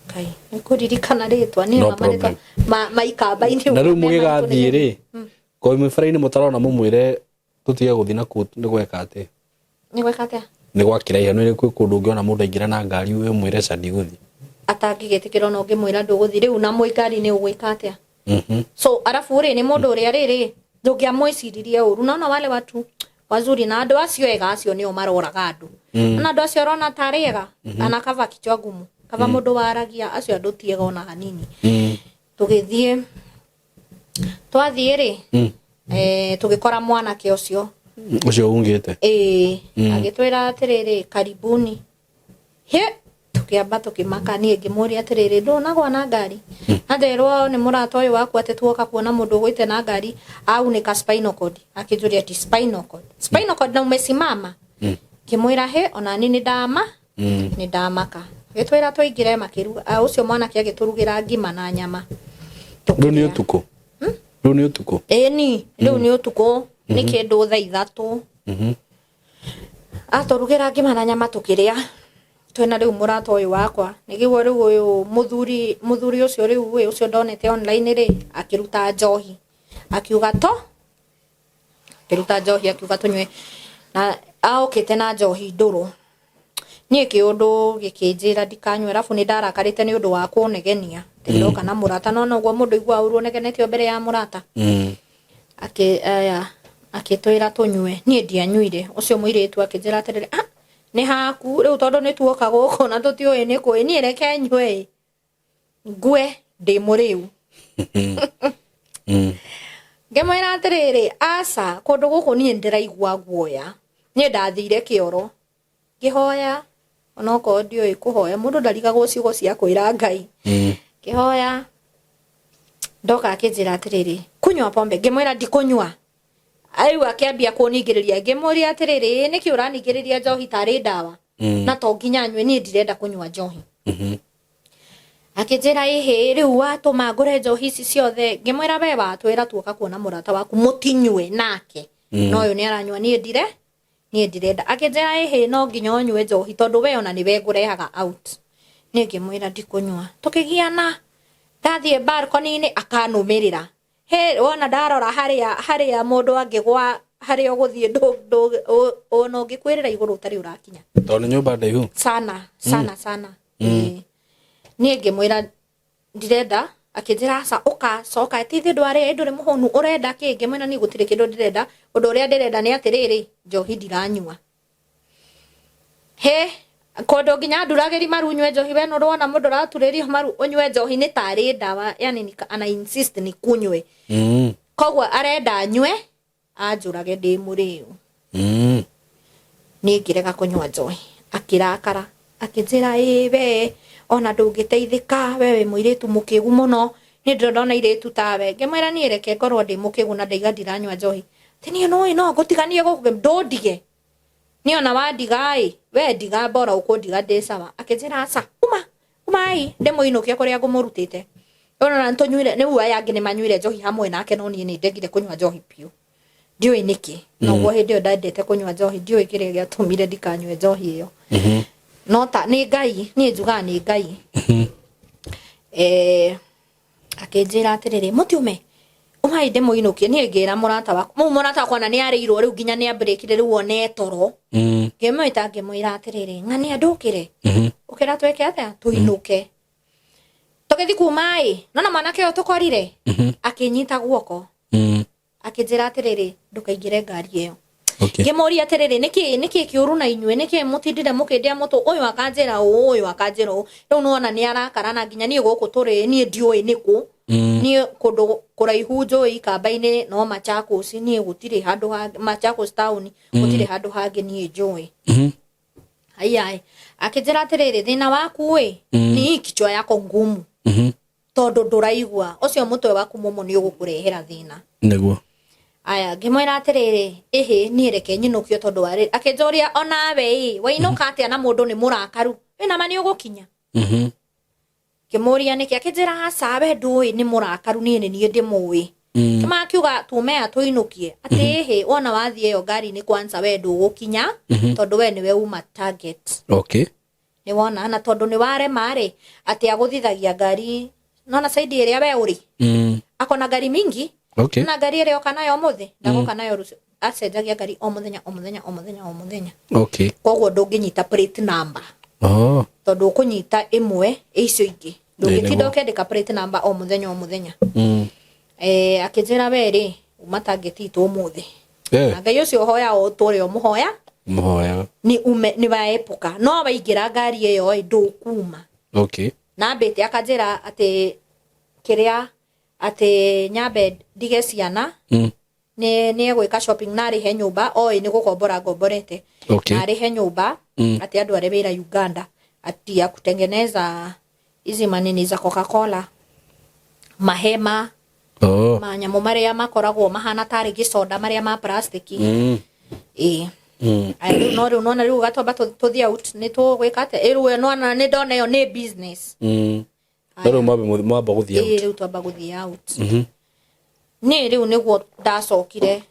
Kai nĩ kũririkana rĩtwa niĩ No ma marĩtwa problem. ma ikamba-inĩ. Na rĩu me maritũ. Mũgĩgathiĩ rĩ, ko mwĩ bara-inĩ mũtarona, mũmwĩre tũtige gũthiĩ na kũu, nĩ gweka atĩ Nĩ gwĩka atĩa? Nĩ gwakĩraiha, nĩ kwĩ kũndũ ũngĩona mũndũ aingĩra na ngari, we ũmwĩre ca ndigũthiĩ. Atangĩgĩtĩkĩra ona ũngĩmwĩra ndũgũthiĩ rĩu na mwĩ ngari-inĩ, ũgwĩka atĩa? So arabu rĩ, nĩ mũndũ ũrĩa rĩrĩ ndũngĩamwĩciririe ũru. Naona wale watu wazuri na andũ acio ega, acio nĩo maroraga andũ. Na andũ acio ũrona tarĩ ega ana kaba kichwa ngumu, kaba mũndũ waragia, acio andũ ti ega ona hanini. Tũgĩthiĩ, twathiĩ rĩ, tũgĩkora mwanake ũcio. Ũcio ungĩte? Ĩĩ. Agĩtwĩra atĩrĩrĩ, karibuni. He, tũkĩamba tũkĩmaka. Niĩ ngĩmũria atĩrĩrĩ, ndũnagwa na ngari? Anjerwo nĩ mũrata ũyũ waku atĩ tuoka kuona mũndũ ũgwĩte na ngari aunĩka spinal cord. Akĩnjũria ati spinal cord, spinal cord na umesimama? Ngĩmwĩra he, ona ni nĩ ndama nĩ ndamaka. Agĩtwĩra tũingĩre makĩruga. Ah, ũcio mwanake agĩtũrugĩra ngima na nyama. Rĩu nĩ ũtukũ, rĩu nĩ ũtukũ. Ĩni, rĩu nĩ ũtukũ, nĩ kĩndũ thaa 3. Atũrugĩra ngima na nyama, tũkĩrĩa twĩna rĩu mũrata ũyũ wakwa. Nĩguo rĩu ũyũ mũthuri ũcio rĩu ĩ, ũcio ndonete online rĩ, akĩruta njohi akiuga to akĩruta njohi akiuga tũnyue, na aokĩte na njohi ndũrũ. Niĩ kĩũndũ gĩkĩnjĩra ndikanyue, arabu nĩ ndarakarĩte nĩ ũndũ wa kũnegenia atĩ ndoka na mũrata, no noguo mũndũ aiguaga ũru ũnegenetio mbere ya mũrata. Akĩ aya akĩtwĩra tũnyue, niĩ ndianyuire. Ũcio mũirĩtu akĩnjĩra atĩrĩrĩ, ah, nĩ haku rĩu, tondũ nĩ tuoka gũkũ na tũtiũĩ nĩ kũĩ, niĩ reke nyue ngue ndĩ mũrĩu. Ngĩmwĩra atĩrĩrĩ, aca, kũndũ gũkũ niĩ ndĩraigua guoya. Niĩ ndathire kĩoro ngĩhoya, onokorwo ndiũĩ kũhoya, mũndũ ndarigagwo ciugo cia kwĩra Ngai. Ngĩhoya, ndoka akĩnjĩra atĩrĩrĩ, kunywa pombe. Ngĩmwĩra ndikũnyua. Rĩu akĩambia kũningĩrĩria. Ngĩmũria atĩrĩrĩ, nĩkĩ ũraningĩrĩria njohi tarĩ ndawa? Na to nginya nyue, niĩ ndirenda kũnyua njohi. Akĩnjĩra, ĩhĩ, rĩu watũma ngũre njohi ici ciothe. Ngĩmwĩra, we watwĩra tuoka kuona mũrata waku mũtinyue nake, no ũyũ nĩ aranyua, niĩ ndire niĩ ndirenda. Akĩnjĩra, ĩhĩ, no nginya ũnyue njohi tondũ we ona nĩwe ngũrehaga out. Niĩ ngĩmwĩra ndikũnyua. Tũkĩgiana, ndathiĩ balcony-inĩ akanũmĩrĩra. He, wona ndarora harĩa mũndũ angĩgwa, harĩa ũgũthiĩ ona ũngĩkwĩrĩra igũrũ ũtarĩ ũrakinya. Tondũ nĩ nyũmba ndaihu. Sana sana sana. Ĩĩ. Niĩ ngĩmwĩra ndirenda. Akĩnjĩra aca, ũka coka, ti ithuĩ ndwarĩ ndũrĩ mũhũnu, ũrenda kĩ? Ngĩmwĩra niĩ gũtirĩ kĩndũ ndĩrenda, ũndũ ũrĩa ndĩrenda nĩ atĩrĩrĩ, njohi ndiranyua. He kũndũ nginya nduragĩri maru nyue njohi. We nũrona mũndũ ũraturĩrio maru ũnyue njohi nĩ tarĩ ndawa, yani ana insist ni kunywe. Koguo arenda nyue anjũrage ndĩ mũrĩu. Niĩ ngĩrega kũnyua njohi. Akĩrakara, akĩnjĩra, ĩ we ona ndũngĩteithĩka, we wĩ mũirĩtu mũkĩgu mũno, niĩ ndĩrĩ ndona irĩtu tawe. Ngĩmwĩra, niĩ reke ngorwo ndĩ mũkĩgu na ndaiga ndiranyua njohi, ti niĩ nũĩ no ngũtiganie gũkũ. Ndũndige niĩ, ona wandiga ĩ, we ndiga bora ũkũndiga ndĩ sawa. Akĩnjĩra aca, uma umai ndĩmũinũkie kũrĩa ngũmũrutĩte. Ona nĩtũnyuire rĩu, aya angĩ nĩ manyuire njohi hamwe nake, no niĩ nĩ ndegire kũnyua njohi biũ, ndiũĩ nĩkĩ. Noguo hĩndĩ ĩyo ndendete kũnyua njohi, ndiũĩ kĩrĩa gĩatũmire ndikanyue njohi ĩyo. No ta nĩ Ngai, niĩ njugaga nĩ Ngai. Akĩnjĩra atĩrĩrĩ, mũtiume, umai ndĩmũinũkie. Niĩ ngĩra mũrata wakwa, mũu mũrata wakwa ona nĩ arĩirwo rĩu, nginya nĩ ambĩrĩkire rĩu one toro. Ngĩmwĩta, ngĩmwĩra atĩrĩrĩ, ng'ania ndũkĩre, ũkĩra twĩke atĩa, tũinũke. Tũgĩthiĩ kuma ĩ, nona mwanake ũyũ tũkorire akĩnyita guoko, akĩnjĩra atĩrĩrĩ, ndũkaingĩre ngari ĩyo. Ngĩmũria atĩrĩrĩ, nĩkĩ kĩũru na inyuĩ? Nĩkĩ mũtindire mũkĩndĩa mũtũ? Ũyũ akanjĩra ũũ, ũyũ akanjĩra ũũ. Rĩu nĩwona nĩ arakara, na nginya niĩ gũkũ tũrĩ niĩ ndiũĩ nĩkũ. Niĩ kũndũ kũraihu njũĩ Ikamba-inĩ no Machakos, niĩ gũtirĩ handũ hangĩ, Machakos town, gũtirĩ handũ hangĩ niĩ njũĩ. Aiyaĩ, akĩnjĩra atĩrĩrĩ, thĩna waku ĩ ni kichwa yako ngumu, tondũ ndũraigua, ũcio mũtwe waku mũmũ nĩ ũgũkũrehera thĩna. Aya, ngĩmwĩra atĩrĩrĩ, ĩhĩ, niĩ reke nyinũkio tondũ warĩ. Akĩnjũria, onawe ĩ wainũka atĩa na mũndũ nĩ mũrakaru, wĩna ma nĩ ũgũkinya? Ngĩmũria nĩkĩ. Akĩnjĩra aca, we ndũĩ nĩ mũrakaru, niĩ nĩ niĩ ndĩmũĩ. Kĩma akiuga tumea tũinũkie atĩ ĩhĩ, wona wathiĩ ĩyo ngari-inĩ kwanza we ndũgũkinya, tondũ we nĩwe uma target. Nĩ wona, na tondũ nĩ warema rĩ, atĩ agũthithagia ngari nona side ĩrĩa we ũrĩ, akona ngari mingi. Na ngari ĩrĩa oka nayo ũmũthĩ ndagoka nayo rũciũ, acenjagia ngari o mũthenya, o mũthenya, o mũthenya, o mũthenya. Koguo ndũngĩnyita plate number. Tondũ ũkũnyita ĩmwe, icio ingĩ ndũngĩtinda ũkĩandĩka plate number o mũthenya, o mũthenya. Akĩnjĩra, we rĩ, uma target itũ ũmũthĩ. Na Ngai ũcio ũhoya o tũrĩa ũmũhoya. Mũhoyaga. Nĩ ume nĩ waepuka, no waingĩra ngari ĩyo ĩ ndũkuma. Na ambĩte akanjĩra atĩ kĩrĩa atĩ nyambe ndige ciana, nĩ egwĩka shopping na arĩhe nyũmba, oĩ nĩ gũkombora ngomborete, na arĩhe nyũmba, atĩ andware wĩra Uganda. Ati ya kutengeneza hizi manini za Coca-Cola, mahema, Oh. manyamũ marĩa makoragwo mahana tarĩ gĩcoda, marĩa ma plastic. Ĩĩ. Aya, rĩu no rĩu nona rĩu gatwamba tũthiĩ out, nĩ tũgwĩka atĩa? Ĩ, rĩu nona nĩ ndona ĩyo nĩ business. No rĩu mwamba gũthiĩ Ĩĩ. out. Rĩu twamba gũthiĩ out. Niĩ rĩu nĩguo ndacokire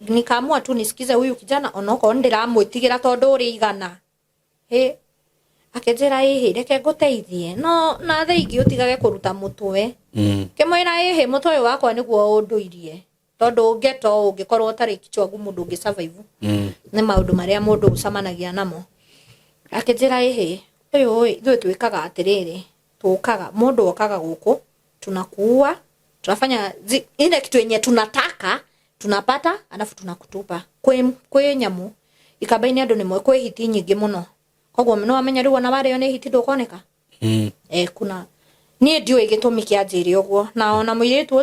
nikaamua tu nisikize huyu kijana, onokorwo nĩndĩramwĩtigĩra tondũ ũrĩ igana hĩ. Akĩnjĩra, ĩhĩ, reke ngũteithie, no na thaa ingĩ ũtigage kũruta mũtwe. Ngĩmwĩra, ĩhĩ, mũtwe ũyũ wakwa nĩguo ũndũirie, tondũ ngeto ũngĩkorwo ũtarĩ kichwa ngumu ndũngĩ survive. Nĩ maũndũ marĩa mũndũ ũcemanagia namo. Akĩnjĩra, ĩhĩ, ũyũ ĩ, ithuĩ twĩkaga atĩrĩrĩ, tũkaga mũndũ okaga gũkũ, tunakuua, tunafanya ile kitu yenye tunataka tunapata, alafu tunakutupa kwĩ nyamũ ikamba-inĩ. Andũ nĩmo kwĩ hiti nyingĩ mũno, koguo no wamenya rĩu ona warĩo nĩ hiti ndũkoneka. Kuna niĩ ndiũĩ gĩtũmi kĩa njĩre ũguo, na ona mũirĩtu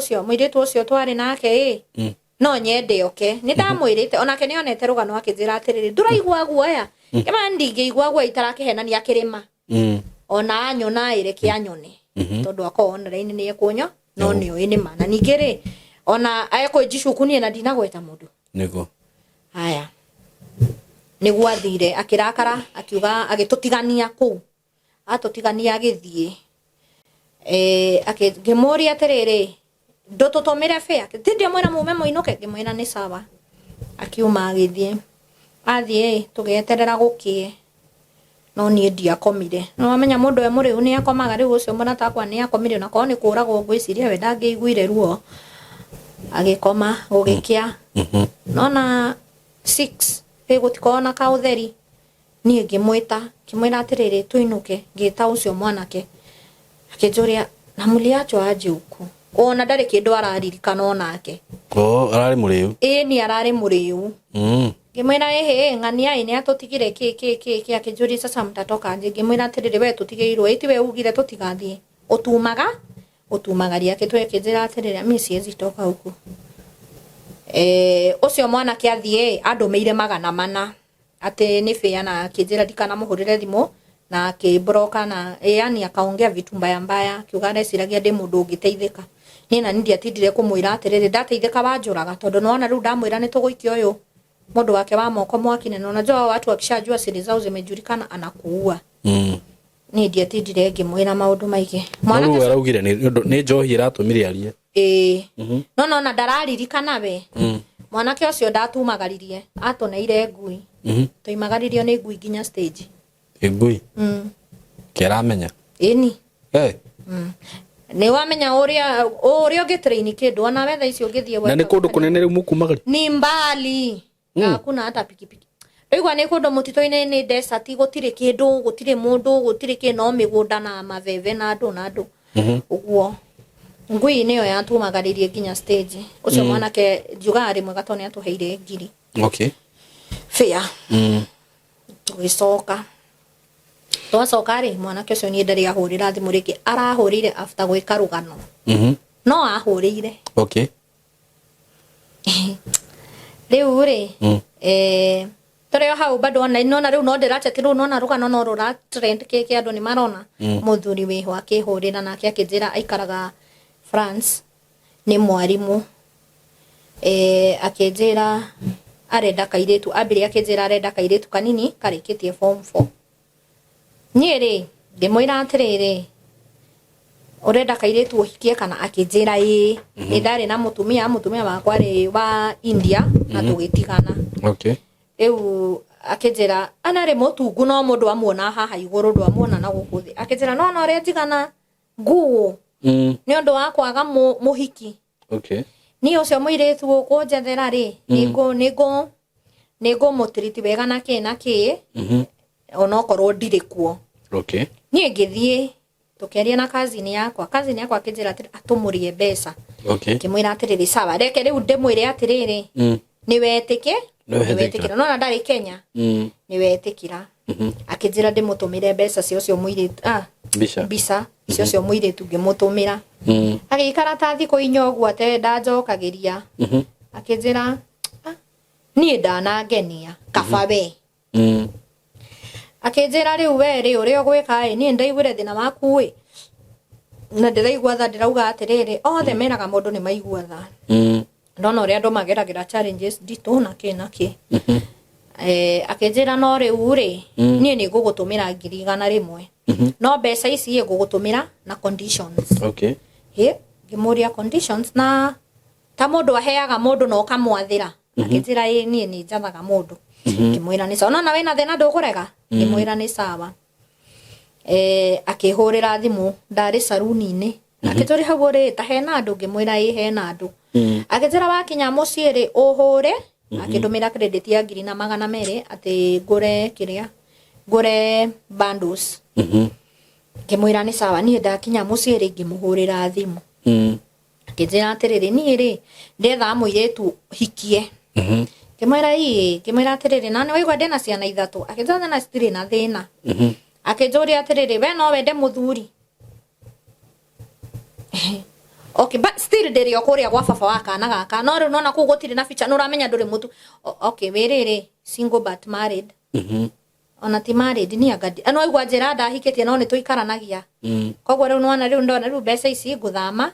ũcio twarĩ nake ĩ, no nyende oke, nĩ ndamwĩrĩte onake nĩ onete rũgano. Akĩnjĩra atĩrĩrĩ, ndũraigua guoya? Kĩma ndingĩigua guoya itarakĩhenania kĩrĩma. Ona anyona ĩ, reke anyone, tondũ akorwo online nĩ ekũnyo no nĩ oĩ nĩ ma. Na ningĩ rĩ, ona ekũnjicuku niĩ na ndinagweta mũndũ. Nĩguo. Haya, nĩguo athire akĩrakara, akiuga, agĩtũtigania kũu. Atũtigania agĩthiĩ. Ngĩmũria atĩrĩrĩ, ndũtũtũmĩre fare? Ti ndiamwĩra mume mũinũke? Ngĩmwĩra nĩ sawa. Akiuma agĩthiĩ. Athiĩ, tũgĩeterera gũkĩe, no niĩ ndiakomire. No wamenya mũndũ e mũrĩu nĩ akomaga. Rĩu ũcio mũrata wakwa nĩ akomire, na korwo nĩ kũragwo ngwĩciria we ndangĩiguire ruo. Agĩkoma. Gũgĩkĩa, nona 6 ĩ, gũtikorwo na kaũtheri. Niĩ ngĩmwĩta, ngĩmwĩra atĩrĩrĩ, tũinũke. Ngĩta ũcio mwanake, akĩnjũria, na mliachwa aje huku? Ona ndarĩ kĩndũ araririkana onake. Oh, ararĩ mũrĩu? Ĩĩ, ni ararĩ mũrĩu. Ngĩmwĩra, ĩhĩ, ng'ania ĩ, nĩ atũtigire kĩ kĩ kĩ kĩ. Akĩnjũria, sasa mtatoka aje? Ngĩmwĩra atĩrĩrĩ, we tũtigĩirwo ĩ, tiwe ugire tũtigathiĩ, ũtumaga ũtumagaria. Akĩnjĩra atĩrĩrĩ, mi siwezi toka huku. Ũcio mwanake athiĩ andũmĩire 400 atĩ nĩ fare, na akĩnjĩra ndikanamũhũrĩre thimũ na akĩmbroka na yani akaongea vitu mbaya mbaya, akiuga areciragia ndĩ mũndũ ũngĩteithĩka. Niĩ na niĩ ndiatindire kũmwĩra atĩrĩrĩ, ndateithĩka wanjũraga, tondũ nĩwona rĩu ndamwĩra nĩ tũgũikia ũyũ mũndũ wake wa moko mwaki, na unajua watu wakishajua siri zao zimejulikana, anakuua. Niĩ ndiatindire ngĩmwĩra maũndũ maingĩ. No Mwanake rĩu araugire nĩ ũndũ- nĩ njohi ĩratũmire arie. Ĩĩ, no nona ndararirikana we. Mwanake ũcio ndatumagaririe, atũneire ngui. Tũimagaririo nĩ ngui nginya stage. Ĩ, ngui? Mm. Kĩaramenya? Ĩni. Eh, Nĩ wamenya ũrĩa ũrĩa ũngĩ train kĩndũ, ona we thaa ici ũngĩthiĩ na nĩ kũndũ kũnene rĩu mũkumagaria? Ni mbali. Hakuna hata pikipiki. Ndaigua nĩ kũndũ mũtitũ-inĩ, nĩ desert, gũtirĩ kĩndũ, gũtirĩ mũndũ, gũtirĩ kĩ, no mĩgũnda na mabebe na andũ na andũ ũguo. Ngui nĩyo yatumagaririe nginya stage. Ũcio mwanake njugaga rĩmwe gato nĩ atũheire ngiri fare. Tũgĩcoka. Twacoka rĩ, mwanake ũcio niĩ ndarĩ ahũrĩra thimũ rĩngĩ. Arahũrĩire after gwĩka rũgano. No ahũrĩire. Rĩu rĩ, tũrĩ o hau bado, ona nona rĩu no ndĩrachati, rĩu nona rũgano no rũra trend kĩkĩ, andũ nĩ marona. Mũthuri wĩho akĩhũrĩra nake, akĩnjĩra aikaraga France, nĩ mwarimũ. Akĩnjĩra arenda kairĩtu, ambire akĩnjĩra arenda kairĩtu kanini karĩkĩtie form 4. Niĩ rĩ, ngĩmwĩra atĩrĩrĩ, ũrenda kairĩtu ũhikie kana? Akĩnjĩra ĩĩ, nĩ ndarĩ na mũtumia, mũtumia wakwa arĩ wa India na tũgĩtigana. Rĩu akĩnjĩra anarĩ mũtungu, no mũndũ amuona haha igũrũ, ndwamuona na gũkũ thĩ. Akĩnjĩra no na ũrĩa njigana nguo nĩ ũndũ wa kwaga mũhiki. Niĩ ũcio mũirĩtu ũkũnjethera rĩ, nĩngũmũtiriti wega na kĩ na kĩ, onokorwo ndirĩ kuo. Niĩ ngĩthiĩ tũkĩaria na cousin yakwa. Cousin yakwa akĩnjĩra atĩrĩ, atũmũrie mbeca. Ngĩmwĩra atĩrĩrĩ, sawa, reke rĩu ndĩmwĩre atĩrĩrĩ, nĩ wetĩkĩ Nĩ wetĩkĩra. Nĩ wetĩkĩra, nona ndarĩ Kenya. Nĩ wetĩkĩra. Akĩnjĩra ndĩmũtũmĩre mbeca cia ũcio mũirĩtu, Mbica. Mbica cia ũcio mũirĩtu. Ngĩmũtũmĩra. Agĩikara ta thikũ 4 ũguo ate ndanjokagĩria. Akĩnjĩra, "Ah, niĩ ndanangenia, kaba we." Akĩnjĩra rĩu we rĩ ũrĩa ũgwĩka ĩ niĩ ndaiguire thĩna waku ĩ na ndĩraigua tha, ndĩrauga atĩrĩrĩ, othe meraga mũndũ nĩ maigua tha. Ndona ũrĩa andũ mageragĩra challenges nditũ na kĩ na kĩ. Akĩnjĩra no rĩu rĩ, niĩ nĩ ngũgũtũmĩra 100,000, no mbeca ici ĩ ngũgũtũmĩra na conditions. Hĩ, ngĩmũria conditions na ta mũndũ aheaga mũndũ na ũkamwathĩra. Akĩnjĩra ĩ niĩ nĩ njathaga mũndũ. Ngĩmwĩra nĩ sawa, nona wĩna thĩna ndũkũrega. Ngĩmwĩra nĩ sawa. Akĩhũrĩra thimũ, ndarĩ caruni-inĩ. Akĩnjũria hau ũrĩ ta hena andũ, ngĩmwĩra ĩ hena andũ. Akĩnjĩra wakinya mũciĩ rĩ ũhũre. Akĩndũmĩra credit ya 1,200 atĩ ngũre kĩrĩa, ngũre bundles. Ngĩmwĩra nĩ sawa, niĩ ndakinya mũciĩ rĩ ngĩmũhũrĩra thimũ. Akĩnjĩra atĩrĩrĩ, niĩ rĩ ndethaga mũirĩtu hikie. Ngĩmwĩra ĩĩ, ngĩmwĩra atĩrĩrĩ, na nĩ waigua ndĩna ciana 3. Akĩnjĩra na citirĩ na thĩna. Akĩnjũria atĩrĩrĩ, we no wende mũthuri? Okay, but still ndĩrĩ o kũrĩa gwa baba wa kana gaka, no rĩu nona kũu gũtirĩ na feature, nĩ ũramenya ndũrĩ mũtu. Okay, wĩ rĩrĩ single but married. Ona ti married ni anga no igua njĩra ndahikĩtie no nĩ tũikaranagia. Koguo rĩu nĩwona rĩu ndona rĩu mbeca ici ngũthama.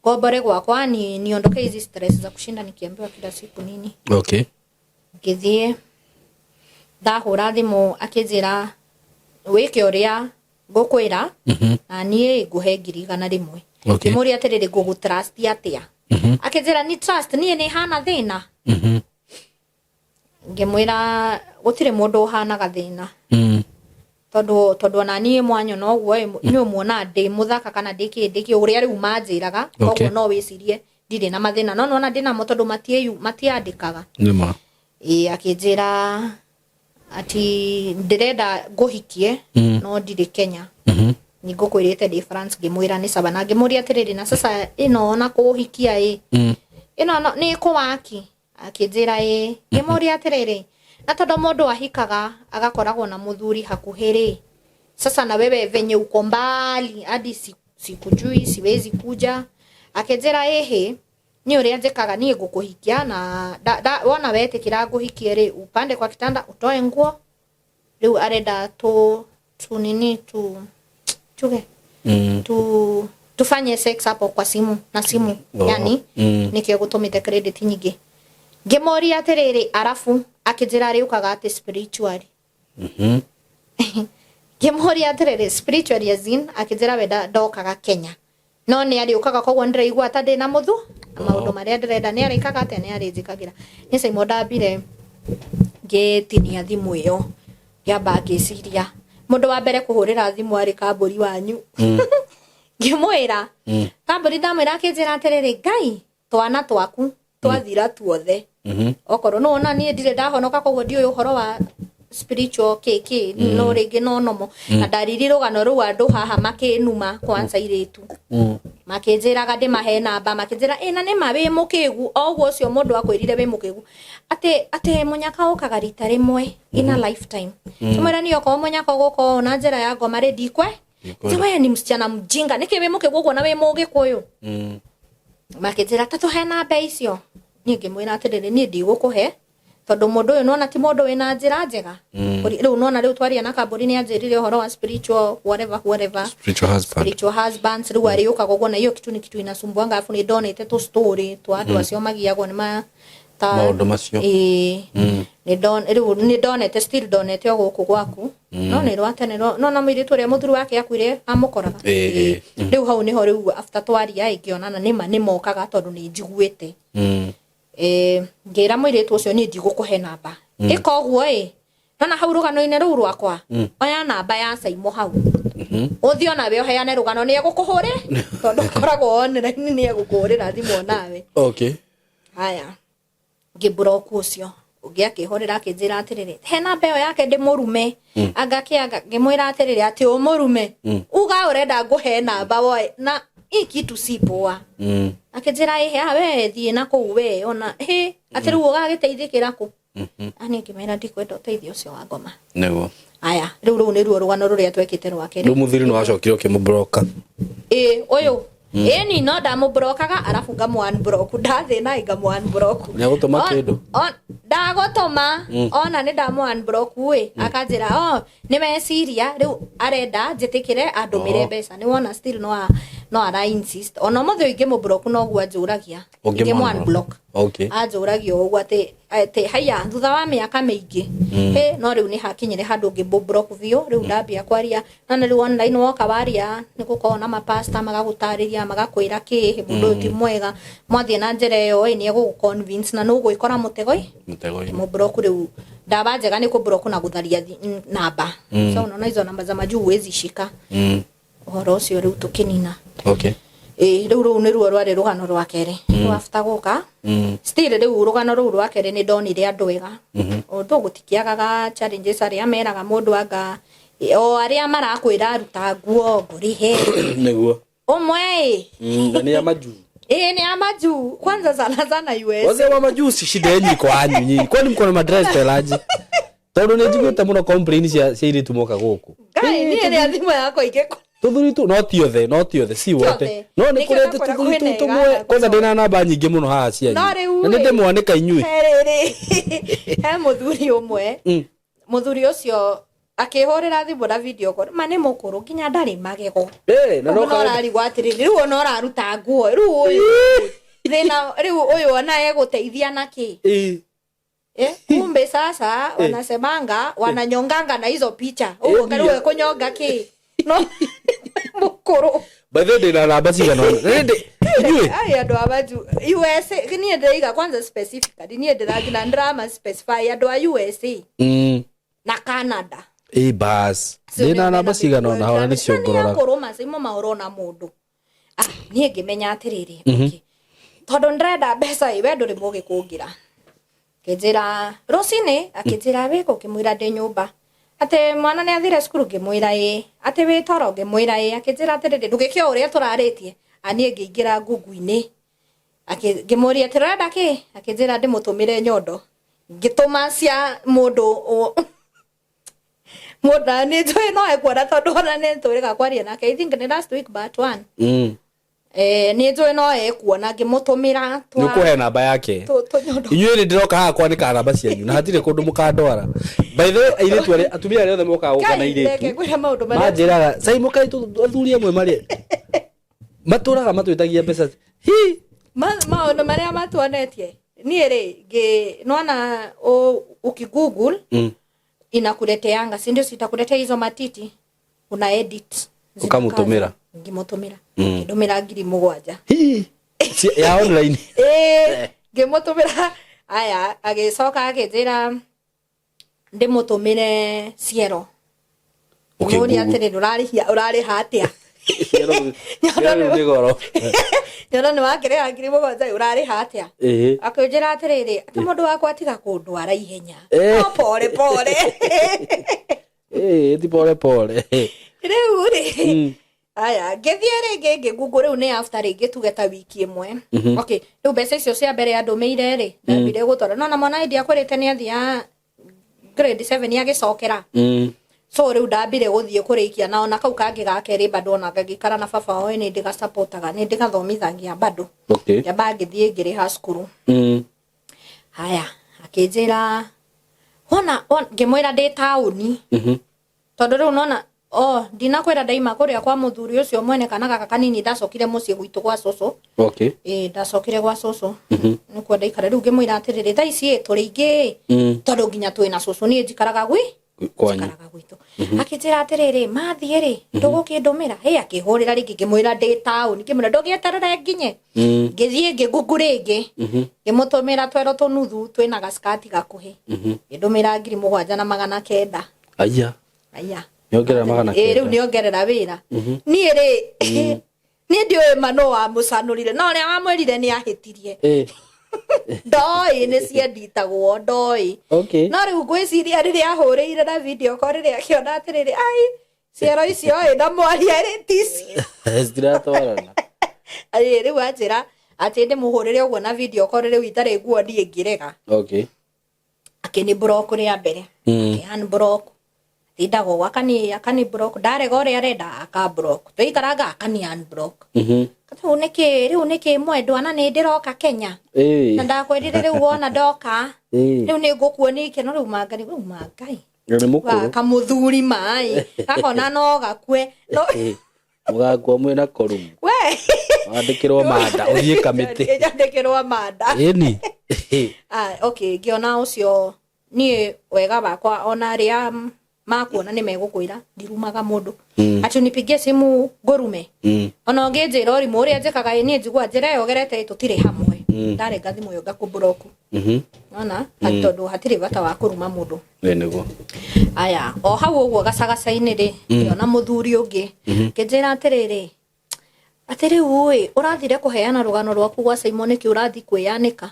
Ngombore gwakwa ni niondoke hizi stress za kushinda nikiambiwa kila siku nini. Ngĩthiĩ ndahũra thimũ akĩnjĩra wĩke ũrĩa ngũkwĩra na niĩ ngũhe 100,000. Ngĩmũria atĩrĩrĩ, ngũgũ trust atĩa? Akĩnjĩra ni trust niĩ nĩ hana thĩna. Ngĩmwĩra gũtirĩ mũndũ ũhanaga thĩna. Tondũ ona niĩ mwanyona ũguo ĩ, inyuĩ muona ndĩ mũthaka kana ndĩ kĩ, ndĩ kĩ, ũrĩa rĩu manjĩraga, koguo no wĩcirie ndirĩ na mathĩna, no nĩwona ndĩ namo tondũ matiandĩkaga. Nĩma. Ĩ, akĩnjĩra ati ndĩrenda ngũhikie, no ndirĩ Kenya. Nĩ ngũkwĩrĩte ndĩ France, ngĩmwĩra nĩ sawa, na ngĩmũria atĩrĩrĩ, na sasa ĩno ona kũhikia ĩ, ĩno nĩ ĩkũwaki? Akĩnjĩra ĩ. Ngĩmũria atĩrĩrĩ, na tondũ mũndũ ahikaga agakoragwo na mũthuri hakuhĩ rĩ, sasa na wewe venye uko mbali hadi sikujui, siwezi kuja. Akĩnjĩra ĩhĩ, niĩ ũrĩa njĩkaga niĩ ngũkũhikia na wona wetĩkĩra ngũhikie rĩ, upande kwa kitanda utoe nguo, rĩu arenda tu nini tu tuge tufanye sex hapo kwa simu na simu. Yani nikio gũtũmĩte credit nyingĩ. Ngĩmũria atĩrĩrĩ, arabu akĩnjĩra arĩũkaga atĩ spiritually. Ngĩmũria atĩrĩrĩ, spiritually as in, akĩnjĩra we ndokaga Kenya no nĩ arĩũkaga, koguo ndĩraigua ta ndĩna mũthu na maũndũ marĩa ndĩrenda nĩ arĩkaga atĩa, nĩ arĩnjĩkagĩra. Niĩ Simon ndambire ngĩtinia thimũ ĩyo, ngĩamba ngĩciria mũndũ wa mbere kũhũrĩra thimũ arĩ kambũri wanyu. Ngĩmwĩra kambũri, ndamwĩra akĩnjĩra atĩrĩrĩ, Ngai twana twaku twathira tuothe. Okorwo no ona niĩ ndirĩ ndahonoka, koguo ndiũĩ ũhoro wa spiritual kĩkĩ, no rĩngĩ no nomo na ndariri rũgano rũu andũ haha makĩnuma kwanza irĩtu. Makĩnjĩraga ndĩmahe namba, makĩnjĩra ĩ na nĩma wĩ mũkĩgu, o ũguo ũcio mũndũ akwĩrire wĩ mũkĩgu atĩ mũnyaka ũkaga rita rĩmwe in a lifetime. Kĩmwĩra niĩ okorwo mũnyaka ũgũka ũũ na njĩra ya ngoma rĩ, ndikwe. Ndikwenda. Ti we ni msichana mjinga, nĩkĩ wĩ mũkĩgu ũguo na wĩ mũgĩkũyũ? Makĩnjĩra ta tũhe namba icio. Niĩ ngĩmwĩra atĩrĩrĩ, niĩ ndigũkũhe tondũ mũndũ ũyũ nona ti mũndũ wĩna njĩra njega. Rĩu nona rĩu twaria na kambũri nĩ anjĩrire ũhoro wa spiritual whatever whatever. Spiritual husband. Spiritual husbands rĩu arĩũkaga ũguo, na hiyo kitu ni kitu inasumbuanga, afu nĩ ndonete tũ story twa andũ acio magiagwo nĩ ma ta Maũndũ macio. Ĩĩ. Rĩu nĩ ndonete, still ndonete o gũkũ gwaku. No nĩ rwa tene, no na mũirĩtu ũrĩa mũthuri wake akuire amũkoraga. Ĩĩ, Ĩĩ. Rĩu hau nĩho rĩu after twaria ĩngĩona na nĩma nĩmokaga tondũ nĩ njiguĩte. Ngĩra mũirĩtu ũcio niĩ ndigũkũhe namba. Ĩka ũguo ĩ, nona hau rũgano-inĩ rũu rwakwa, oya namba ya Saimo hau. Ũthiĩ onawe ũheane rũgano, nĩ egũkũhũrĩra tondũ ũkoragwo online nĩ egũkũhũrĩra thimũ onawe. Haya, ngĩmbũroku ũcio ũngĩ akĩhũrĩra akĩnjĩra atĩrĩrĩ, he namba ĩyo yake ndĩmũrume. Anga kĩanga, ngĩmwĩra atĩrĩrĩ, atĩ ũmũrume uga ũrenda ngũhe namba woe na hii kitu si poa. Akĩnjĩra ĩhĩ, we thiĩ na kũu we ona hĩ atĩ rĩu ũgagĩteithĩkĩra kũ? Ani ngĩmwĩra ndikwenda ũteithio ũcio wa ngoma. Nĩguo. Aya, rĩu rũu nĩruo rũgano rũrĩa twekĩte rwa kerĩ. Rĩu mũthuri nĩ wacokire ũkĩmũbroka. Ĩĩ, ũyũ. Ĩni no ndamũbrokaga arabu ngamũ unblock, ndathiĩ naĩ ngamũ unblock. Nĩagũtũma kĩndũ? Ndagũtũma. Ona nĩ ndamũ unblock ĩ, akanjĩra, "Oh, nĩ meciria rĩu arenda njĩtĩkĩre andũmĩre Oh. mbeca." Nĩ wona still no ara insist. Ona ũmũthĩ ũyũ ingĩmũblock noguo anjũragia. Ũngĩmũ Ingĩmũ unblock anjũragia ũguo atĩ haiya, thutha wa mĩaka mĩingĩ he no rĩu nĩ hakinyire handũ ngĩmũ-block biũ. Rĩu ndambia kwaria na rĩu online, woka waria nĩ gũkorwo na mapasta magagũtarĩria, magakwĩra kĩ mũndũ ũyũ ti mwega, mwathiĩ na njĩra ĩyo ĩ nĩ egũgũ convince na nĩ ũgwĩkora mũtego-ĩ. Mũtego-inĩ. Mũblock. Rĩu ndawa njega nĩ kũblock na gũtharia namba. So unaona hizo namba za majuu huwezi shika. Ũhoro ũcio rĩu tũkĩnina. Ĩ rĩu rũu nĩruo rwarĩ rũgano rwa kerĩ. Rĩu after gũka, still rĩu rũgano rũu rwa kerĩ nĩ ndonire andũ ega, although gũtikĩagaga challenges, arĩa meraga mũndũ anga o arĩa marakwĩra ruta nguo ngũrĩhe. Ũmwe ĩ. Na nĩ ya majuu. Ĩ, nĩ a majuu kwanza, sana sana US. Wazee wa majusi, shida yenyu iko anyu nyinyi. Kwani mko na madress pelaji? Tondũ nĩ njiguĩte mũno complain cia airĩtu moka gũkũ. Ngai, niĩ rĩa thimũ yakwa ingĩkũ Tũthuri tu, no ti othe, no ti othe, si wote. Othe. No nĩ Nĩkĩo kũrĩ ndakwĩra tũthuri kwĩna tu tũmwe. ĩgana. Kwanza ndĩna namba nyingĩ mũno haha cianyu. No rĩu Na nĩ ĩ. ndĩmwanĩka inyuĩ. He rĩrĩ, he mũthuri ũmwe. Mũthuri ũcio akĩhũrĩra thimũ na video call, ma nĩ mũkũrũ nginya ndarĩ magego. Eh, na no no ũrarigwo atĩrĩrĩ, rĩu ona ũraruta nguo rĩu ũyũ thĩna rĩu ũyũ ona egũteithia na kĩ? Eh, kumbe sasa wanasemanga wananyonganga na hizo picha ũguo. Ndio. Rĩu ekũnyonga kĩ no mũkũrũ. By the way, ndĩna namba cigana ũna. Na inyuĩ. Ai, andũ a maju USA, niĩ ndĩraiga kwanza specifically, niĩ ndĩrathina ndĩrama specify andũ a USA na Canada. Ĩ bas. Ndĩna namba cigana ũna haha na nĩcio ngũroraga. Ngũrora macimo maũrona mũndũ. Ah, niĩ ngĩmenya atĩrĩrĩ, okay, tondũ ndĩrenda mbeca ĩ, we ndũrĩ mũgĩ kũngĩra. Ngĩnjĩra rũcinĩ, akĩnjĩra wĩkũ, ngĩmwĩra ndĩ nyũmba, atĩ mwana nĩ athire cukuru, ngĩmwĩra ĩ, atĩ wĩ toro, ngĩmwĩra ĩ. Akĩnjĩra atĩrĩrĩ, ndũgĩkĩo ũrĩa tũrarĩtie. A niĩ ngĩingĩra ngungu-inĩ. Ngĩmũria atĩ ũrenda kĩ, akĩnjĩra ndĩmũtũmĩre nyondo, ngĩtũma cia mũndũ mũndũ na nĩ njũĩ no ekuona tondũ ona nĩ tũrĩga kwaria nake, I think nĩ last week but one. Eh, nĩ njũĩ no ekuona ngĩmũtũmĩra. Nĩ ũkũhe namba yake. Tũnyondo. Inyuĩ nĩ ndĩroka haha kwanĩka namba cianyu na hatirĩ kũndũ mũkandwara. By the way, airĩtu arĩa, atumia arĩa othe mokaga gũka na Ngai, reke airĩtu ngwĩre maũndũ marĩa manjĩraga cai mũkai. Athuri amwe marĩa matũraga matwĩtagia mbeca hi. Maũndũ marĩa matuonetie niĩ rĩ, ngĩ nona ukigoogle inakuleteanga, si ndio? Sitakuletea hizo matiti, una edit. Ũkamũtũmĩra? Ngĩmũtũmĩra, ngĩndũmĩra 7,000. Hi. Ya online? Ĩĩ, ngĩmũtũmĩra. Aya, agĩcoka akĩnjĩra ndĩmũtũmĩre ciero. Ngĩmũria atĩrĩrĩ, ũrarĩhia ũrarĩha atĩa? Ciero rĩu nĩ goro. Nyono nĩ wakĩrĩha 7,000, ũrarĩha atĩa? Akĩnjĩra atĩrĩrĩ, atĩ mũndũ wakwa tiga kũndwara ihenya. No pole pole. Ĩĩ, ti pole pole. Rĩu rĩ, aya, ngĩthiĩ rĩngĩ ngĩngungu. Rĩu nĩ after rĩngĩ tuge ta wiki ĩmwe. Okay, rĩu mbeca icio cia mbere andũmĩire rĩ, ndambire gũtwara no na mwana hĩndĩ akũrĩte nĩ athia grade 7 agĩcokera. So rĩu ndambire gũthiĩ kũrĩkia na ona kau kangĩ ga kerĩ bado ona ngagĩikara na baba wao nĩ ndĩgacapotaga, nĩ ndĩgathomithagia bado. Ngĩamba ngĩthiĩ ngĩrĩha cukuru. Haya, akĩnjĩra wona ngĩmwĩra ndĩ taũni tondũ rĩu nona o ndinakwĩra ndaima kũrĩa kwa mũthuri ũcio mwene kana gaka kanini, ndacokire mũciĩ gwitũ gwa cũcũ. Ĩ, ndacokire gwa cũcũ nĩkuo ndaikara. Rĩu ngĩmwĩra atĩrĩrĩ, thaa ici ĩ tũrĩ aingĩ tondũ nginya twĩna cũcũ, niĩ njikaraga gwi Kwanyu. Njikaraga gwitũ. Akĩnjĩra atĩrĩrĩ, mathiĩ rĩ, ndũgũkĩndũmĩra? Ĩ, akĩhũrĩra rĩngĩ, ngĩmwĩra ndĩ taũni, ngĩmwĩra ndũgĩeterere nginye. Ngĩthiĩ ngĩngungu rĩngĩ, ngĩmũtũmĩra twero tũnuthu twĩna gaskati gakuhĩ, ngĩndũmĩra 7,900. Aya. Aya. Nĩongerera magana Ĩ, rĩu kenda. nĩongerera wĩra. Niĩ rĩ, niĩ ndiũĩ ma no wamũcanũrire, no ũrĩa wamwĩrire nĩ ahĩtirie. Ndoĩ nĩ cienditagwo, ndoĩ. No rĩu ngwĩciria rĩrĩa ahũrĩire na video call, rĩrĩa akĩona atĩrĩrĩ, ai, ciero icio ĩ na mwaria rĩ ticio. Citiratwarana. Ĩ, rĩu anjĩra atĩ ndĩmũhũrĩre ũguo na video call rĩu itarĩ nguo, niĩ ngĩrega. Akĩni block rĩa mbere. Akĩ unblock, tindaga ũguo akani block, ndarega ũrĩa arenda aka block, twaikaranga akani unblock. Rĩu nĩkĩ, rĩu nĩkĩ mwendwa, na nĩ ndĩroka Kenya na ndakwĩrire rĩu wona ndoka rĩu nĩ ngũkuonia ikeno. Rĩu mangai, rĩu mangai. Nĩ mũkũrũ. Kamũthuri maĩ gakona no gakue no. Mũgakua mwĩna korumu. We. Wandĩkĩrwo manda ũthiĩ kamĩtĩ. Nyandĩkĩrwo manda. Ĩni. Ah, okay, ngĩona ũcio niĩ wega wakwa, ona arĩa makuona nĩ megũkwĩra ndirumaga mũndũ atĩ unipigie simu ngũrume. Ona ũngĩnjĩra ũrimũ ũrĩa njĩkaga ĩ, niĩ njigua njĩra ĩyo gerete tũtirĩ hamwe. Ndarenga thimũ ĩyo ngakũblock. Nona tondũ hatirĩ bata wa kũruma mũndũ. Ĩ nĩguo. Aya, o hau ũguo gacagaca-inĩ rĩ, ngĩona mũthuri ũngĩ ngĩnjĩra atĩrĩrĩ, atĩ rĩu ĩ, ũrathire kũheana rũgano rwaku gwa Simon nĩkĩ ũrathi kwĩyanĩka?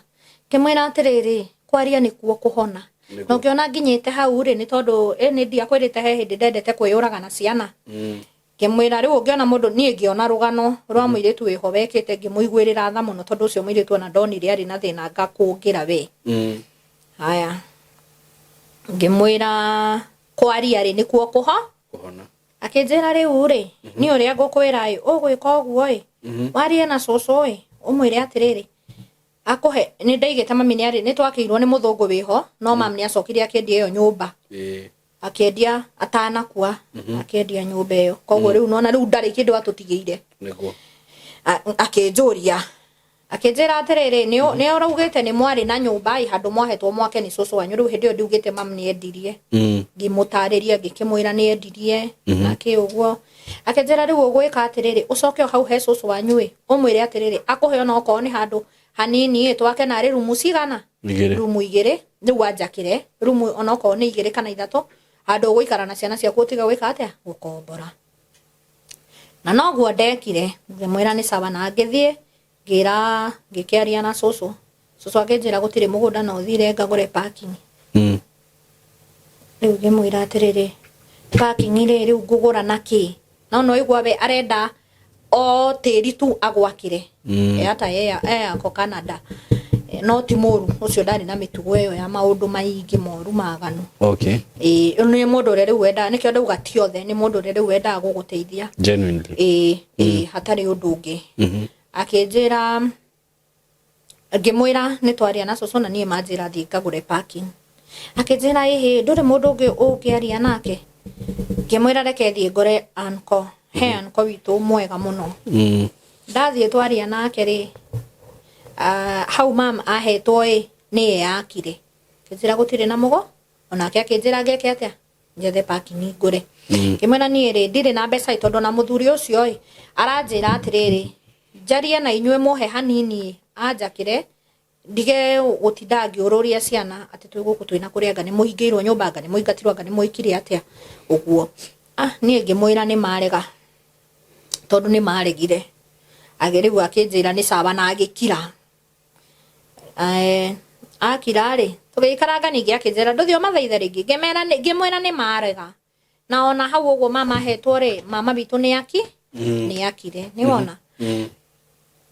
Ngĩmwĩra atĩrĩrĩ, kwaria nĩkuo kũhona. Na ũngĩona nginyĩte hau rĩ, nĩ tondũ ĩ nĩ ndiakwĩrĩte he hĩndĩ ndendete kwĩyũraga na ciana. Ngĩmwĩra rĩu ũngĩona mũndũ, niĩ ngĩona rũgano rwa mũirĩtu wĩho wekĩte, ngĩmũiguĩrĩra tha mũno, tondũ ũcio mũirĩtu ona ndonire arĩ na thĩna ngakũngĩra we. Haya, ngĩmwĩra kwaria rĩ nĩkuo kũho Kũhona. Akĩnjĩra rĩu rĩ, niĩ ũrĩa ngũkwĩra ĩ, ũgwĩka ũguo ĩ, warie na cũcũ ĩ, ũmwĩre atĩrĩrĩ, akũhe nĩ ndaigĩte mami nĩ arĩ nĩ twakĩirwo nĩ mũthũngũ wĩho, no mam nĩ acokire akĩendia ĩyo nyũmba. Akĩendia atanakua, akĩendia nyũmba ĩyo, koguo rĩu nona rĩu ndarĩ kĩndũ atũtigĩire. Nĩguo. Akĩnjũria, akĩnjĩra atĩrĩrĩ, nĩ ũraugĩte nĩ mwarĩ na nyũmba ĩ, handũ mwahetwo mwake nĩ cũcũ wanyu. Rĩu hĩndĩ ĩyo ndiugĩte mam nĩ endirie. Ngĩmũtarĩria, ngĩkĩmwĩra nĩ endirie na kĩ ũguo. Akĩnjĩra rĩu ũgwĩka atĩrĩrĩ, ũcoke o hau he cũcũ wanyu ĩ, ũmwĩre atĩrĩrĩ, akũhe ona okorwo nĩ handũ hanini ĩ, twake narĩ rumu cigana? 2. Rumu 2. Rĩu wanjakĩre rumu ona okorwo nĩ 2 kana 3, handũ ũgũikara na ciana ciaku, ũtige gwĩka atĩa, gũkombora. Na noguo ndekire, ngĩmwĩra nĩ sawa, na ngĩthiĩ ngĩra, ngĩkĩaria na cũcũ. Cũcũ akĩnjĩra gũtirĩ mũgũnda, no thire ngagũre parking. Rĩu ngĩmwĩra atĩrĩrĩ, parking rĩ, rĩu ngũgũra na kĩ? No no igua we arenda o tĩri tu agwakĩre. Hata yeye ako Canada. No ti mũru ũcio, ndarĩ na mĩtugo ĩyo ya maũndũ maingĩ moru maganu. Ĩĩ, nĩ mũndũ ũrĩa rĩu wendaga, nĩkĩo ndauga ti othe, nĩ mũndũ ũrĩa rĩu wendaga gũgũteithia. Genuinely. Ĩĩ, hatarĩ ũndũ ũngĩ. Akĩnjĩra, ngĩmwĩra nĩ twaria na cũcũ na niĩ manjĩra thiĩ ngagũre parking. Akĩnjĩra ĩhĩ, ndũrĩ mũndũ ũngĩ ũngĩaria nake? Ngĩmwĩra reke thiĩ ngore uncle, he uncle witũ mwega mũno. Ndathiĩ twaria nake rĩ, hau mam ahetwo ĩ, nĩye yakire. Ngĩnjĩra gũtirĩ na mũgo, onake akĩnjĩra ngeke atĩa, njethe parking ngũre. Ngĩmwĩra niĩ rĩ, ndirĩ na mbeca ĩ, tondũ na mũthuri ũcio ĩ, aranjĩra atĩrĩrĩ, njarie na inyuĩ mũhe hanini ĩ, anjakĩre ndige gũtinda ngĩũrũria ciana atĩ twĩ gũkũ twĩna kũrĩa, anga nĩ mũhingĩirwo nyũmba, anga nĩ mũingatirwo, anga nĩ mwĩkire atĩa ũguo. Ah, niĩ ngĩmwĩra nĩ marega, tondũ nĩ maregire. Rĩu akĩnjĩra nĩ sawa na agĩkira. Akira rĩ, tũgĩikaranga ningĩ akĩnjĩra ndũthiĩ ũmathaithe rĩngĩ. Ngĩmwĩra nĩ marega. Na ona hau ũguo mama ahetwo rĩ, mama witũ nĩ aki nĩ akire, nĩ wona.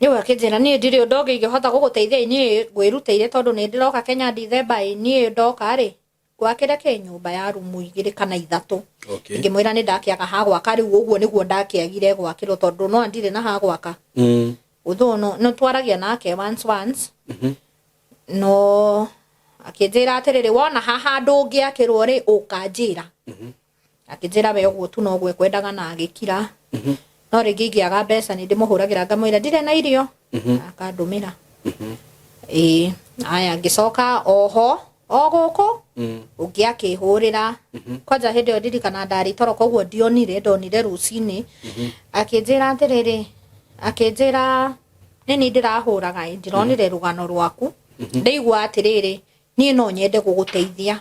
Rĩu akĩnjĩra niĩ ndirĩ ũndũ ũngĩ ingĩhota gũgũteithia, niĩ ngwĩrutĩire tondũ nĩ ndĩroka Kenya Dithemba ĩ, niĩ ndoka rĩ, ngwakĩre kĩ nyũmba ya rumu 2 kana 3. Ngĩmwĩra nĩ ndakĩaga ha gwaka, rĩu ũguo nĩguo ndakĩagire gwakĩrwo, tondũ no ndirĩ na ha gwaka. Although no no twaragia nake once once. No akĩnjĩra atĩrĩrĩ, wona haha handũ ũngĩakĩrwo rĩ, ũkanjĩra. Akĩnjĩra we ũguo tu noguo ekwendaga na agĩkira. No rĩngĩ ingĩaga mbeca nĩ ndĩmũhũragĩra ngamwĩra ndirĩ na irio, akandũmĩra. Ĩĩ, aya, ngĩcoka oho o gũkũ ũngĩ akĩhũrĩra kwanja hĩndĩ ĩyo ndirikana ndarĩ toro, koguo ndionire, ndonire rũcinĩ. Akĩnjĩra atĩrĩrĩ, akĩnjĩra nĩ niĩ ndĩrahũraga ĩ, ndironire rũgano rwaku, ndaigua atĩrĩrĩ, niĩ no nyende gũgũteithia.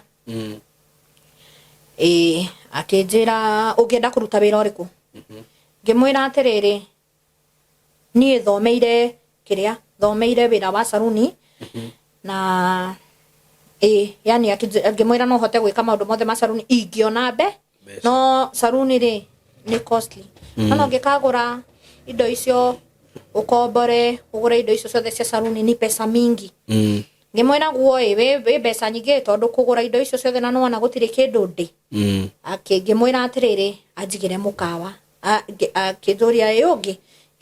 Ĩĩ, akĩnjĩra ũngĩenda kũruta wĩra ũrĩkũ? Ngĩmwĩra atĩrĩrĩ, niĩ thomeire kĩrĩa, thomeire wĩra wa saruni na ĩĩ, yani ngĩmwĩra no hote gwĩka maũndũ mothe ma saruni ingĩona mbe, no saruni rĩ nĩ costly. No ũngĩkagũra indo icio, ũkombore ũgũre indo icio ciothe cia saruni, ni pesa mingi. Ngĩmwĩra guo ĩ, wĩ mbeca nyingĩ, tondũ kũgũra indo icio ciothe na nĩwona gũtirĩ kĩndũ ndĩ. Ngĩmwĩra atĩrĩrĩ, anjigĩre mũkawa. Akĩnjũria ĩ ũngĩ,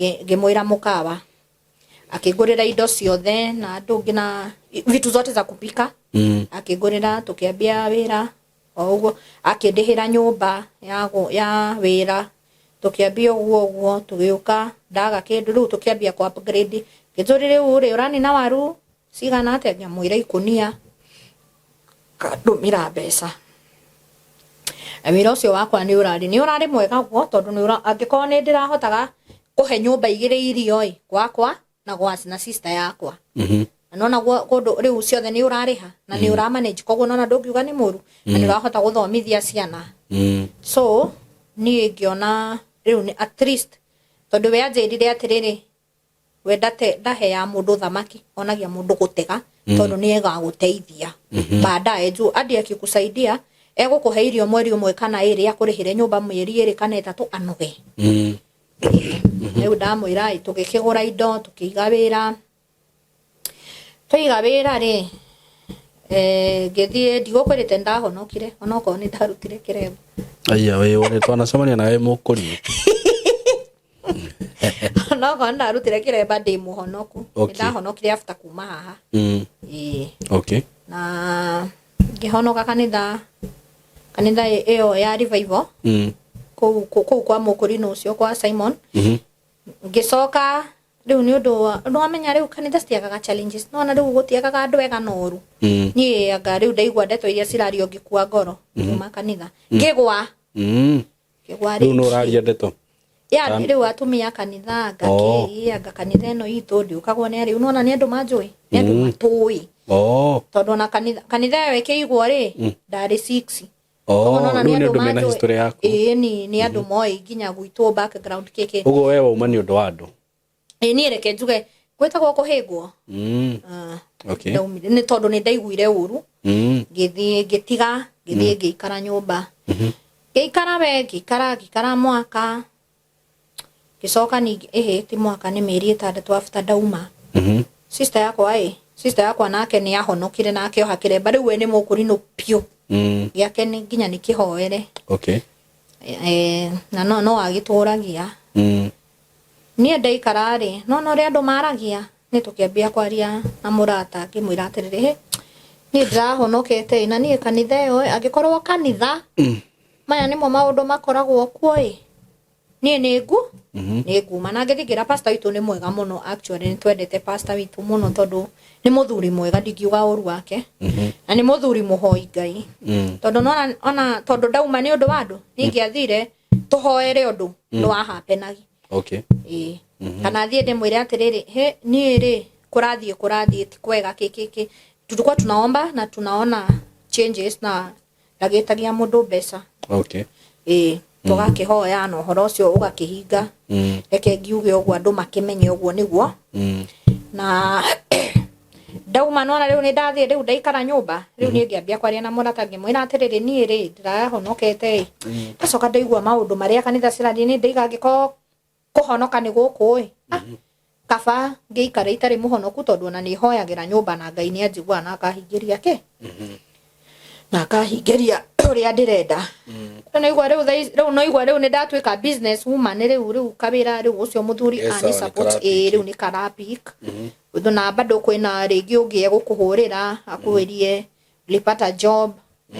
Ngĩmwĩra mũkawa, akĩngũrĩra indo ciothe na andũ nginya vitu zote za kupika. Akĩngũrĩra, tũkĩambia wĩra o ũguo, akĩndĩhĩra nyũmba ya wĩra, tũkĩambia ũguo ũguo, tũgĩũka ndaga kĩndũ, rĩu tũkĩambia kũ upgrade. Ngĩnjũria, rĩu rĩ, ũranina waru cigana atĩa? Ngĩmwĩra ikũnia, kandũmĩra mbeca. Na wĩra ũcio wakwa nĩ ũrarĩ mwega guo, tondũ angĩkorwo nĩ ndĩrahotaga kũhe nyũmba igĩrĩ irio ĩ, gwakwa na gwa na sister yakwa. Na nona guo kũndũ rĩu ciothe nĩ ũrarĩha na nĩ ũra manage, koguo nona ndũngiuga nĩ mũru, na nĩ ũrahota gũthomithia ciana. So niĩ ngĩona rĩu nĩ at least, tondũ we anjĩrire atĩrĩrĩ, we ndaheaga mũndũ thamaki, onagia mũndũ gũtega, tondũ nĩ egagũteithia baadaye, juu hadi akikusaidia egũkũhe irio mweri ũmwe kana ĩrĩ, akũrĩhĩre nyũmba mĩeri 2 kana 3, anoge. Rĩu ndamwĩra ĩ, tũgĩkĩgũra indo, tũkĩiga wĩra. Twaiga wĩra rĩ, ngĩthiĩ, ndigũkwĩrĩte ndahonokire, onokorwo nĩ ndarutire kĩremba. Aya, wĩ ũrĩ twanacemania nawe mũkũrinũ. Onokorwo nĩ ndarutire kĩremba, ndĩ mũhonoku. Nĩ ndahonokire after kuma haha. Ĩĩ. Na ngĩhonoka kanitha ĩyo ya revival kũu kwa mũkũrinũ ũcio kwa Simon. Ngĩcoka rĩu nĩ ũndũ wa nĩ wamenya rĩu kanitha citiagaga challenges, nona rĩu gũtiagaga andũ ega na ũru. Niĩ anga rĩu ndaigua ndeto iria cirario, ngĩkua ngoro kuma kanitha, ngĩgwa. Ngĩgwa. Rĩu nĩ ũraria ndeto? Ya, rĩu atumia a kanitha, anga kĩ, anga kanitha ĩno itũ ndiũkagwo nĩ arĩu, nona nĩ andũ manjũĩ, nĩ andũ matũĩ. Tondũ ona kanitha ĩyo ĩkĩigwo rĩ, ndarĩ 6. Koguo nona Rĩu nĩ andũ mena manjũĩ. History yaku. Ĩĩ, nĩ andũ moĩ nginya gwitũ background kĩkĩ. Ũguo we wauma nĩ ũndũ wa andũ? Ĩĩ, niĩ reke njuge gwĩtagwo kũhĩngwo. Ah, ndaumire nĩ tondũ nĩ ndaiguire ũru. Ngĩthiĩ, ngĩtiga, ngĩthiĩ ngĩikara nyũmba, ngĩikara we, ngĩikara, ngĩikara mwaka, ngĩcoka ningĩ, ĩhĩ, ti mwaka, nĩ mĩeri 6 after ndauma. Sister yakwa nake nĩ ahonokire na akĩoha kĩremba, rĩu we nĩ mũkũrinũ piũ. Gĩake nĩ nginya nĩ kĩhoere. Na no agĩtũragia. Niĩ ndaikara rĩ, nona ũrĩa andũ maragia, nĩ tũkĩambia kwaria na mũrata, ngĩmwĩra atĩrĩrĩ, "Hĩ, niĩ ndĩrahonokete ĩ, na niĩ kanitha ĩyo ĩ, angĩkorwo kanitha maya nĩmo maũndũ makoragwo kuo ĩ, niĩ nĩ nguma." Na ngĩthiĩ ngĩra pastor witũ, nĩ mwega mũno actually, nĩ twendete pastor witũ mũno, tondũ nĩ mũthuri mwega, ndingiuga ũru wake, na nĩ mũthuri mũhoi Ngai. Tondũ nona ona tondũ ndauma nĩ ũndũ wa andũ, niĩ ingĩathire tũhoere ũndũ nĩ wahapenagi. Ĩĩ, kana thiĩ ndĩmwĩre atĩrĩrĩ, he, niĩ rĩ, kũrathiĩ ti kwega, kĩ tulikuwa tunaomba na tunaona changes, na ndagĩtagia mũndũ mbeca. Ĩĩ, tũgakĩhoya na ũhoro ũcio ũgakĩhinga. Reke ngiuge ũguo, andũ makĩmenye ũguo nĩguo. Na ndauma, nona rĩu nĩ ndathiĩ, rĩu ndaikara nyũmba, rĩu niĩ ngĩambia kwaria na mũrata, ngĩmwĩra atĩrĩrĩ, niĩ rĩ, ndĩrahonokete ĩ, ndacoka ndaigua maũndũ marĩa kanitha cirathiĩ, nĩ ndaiga angĩkorwo kũhonoka nĩ gũkũ ĩ, kaba ngĩikara itarĩ mũhonoku, tondũ ona nĩ hoyagĩra nyũmba na Ngai nĩ anjiguaga na akahingĩria kĩ na akahingĩria ũrĩa ndĩrenda. Rĩu naigua rĩu rĩu naigua rĩu nĩ ndatuĩka business woman, rĩu kawĩra rĩu ũcio mũthuri Yes, ani sawa, nĩ support karapick. Ĩ, rĩu nĩ karapik ũndũ, na bado kwĩna rĩngĩ ũngĩ egũkũhũrĩra akwĩrie, "Ulipata job?"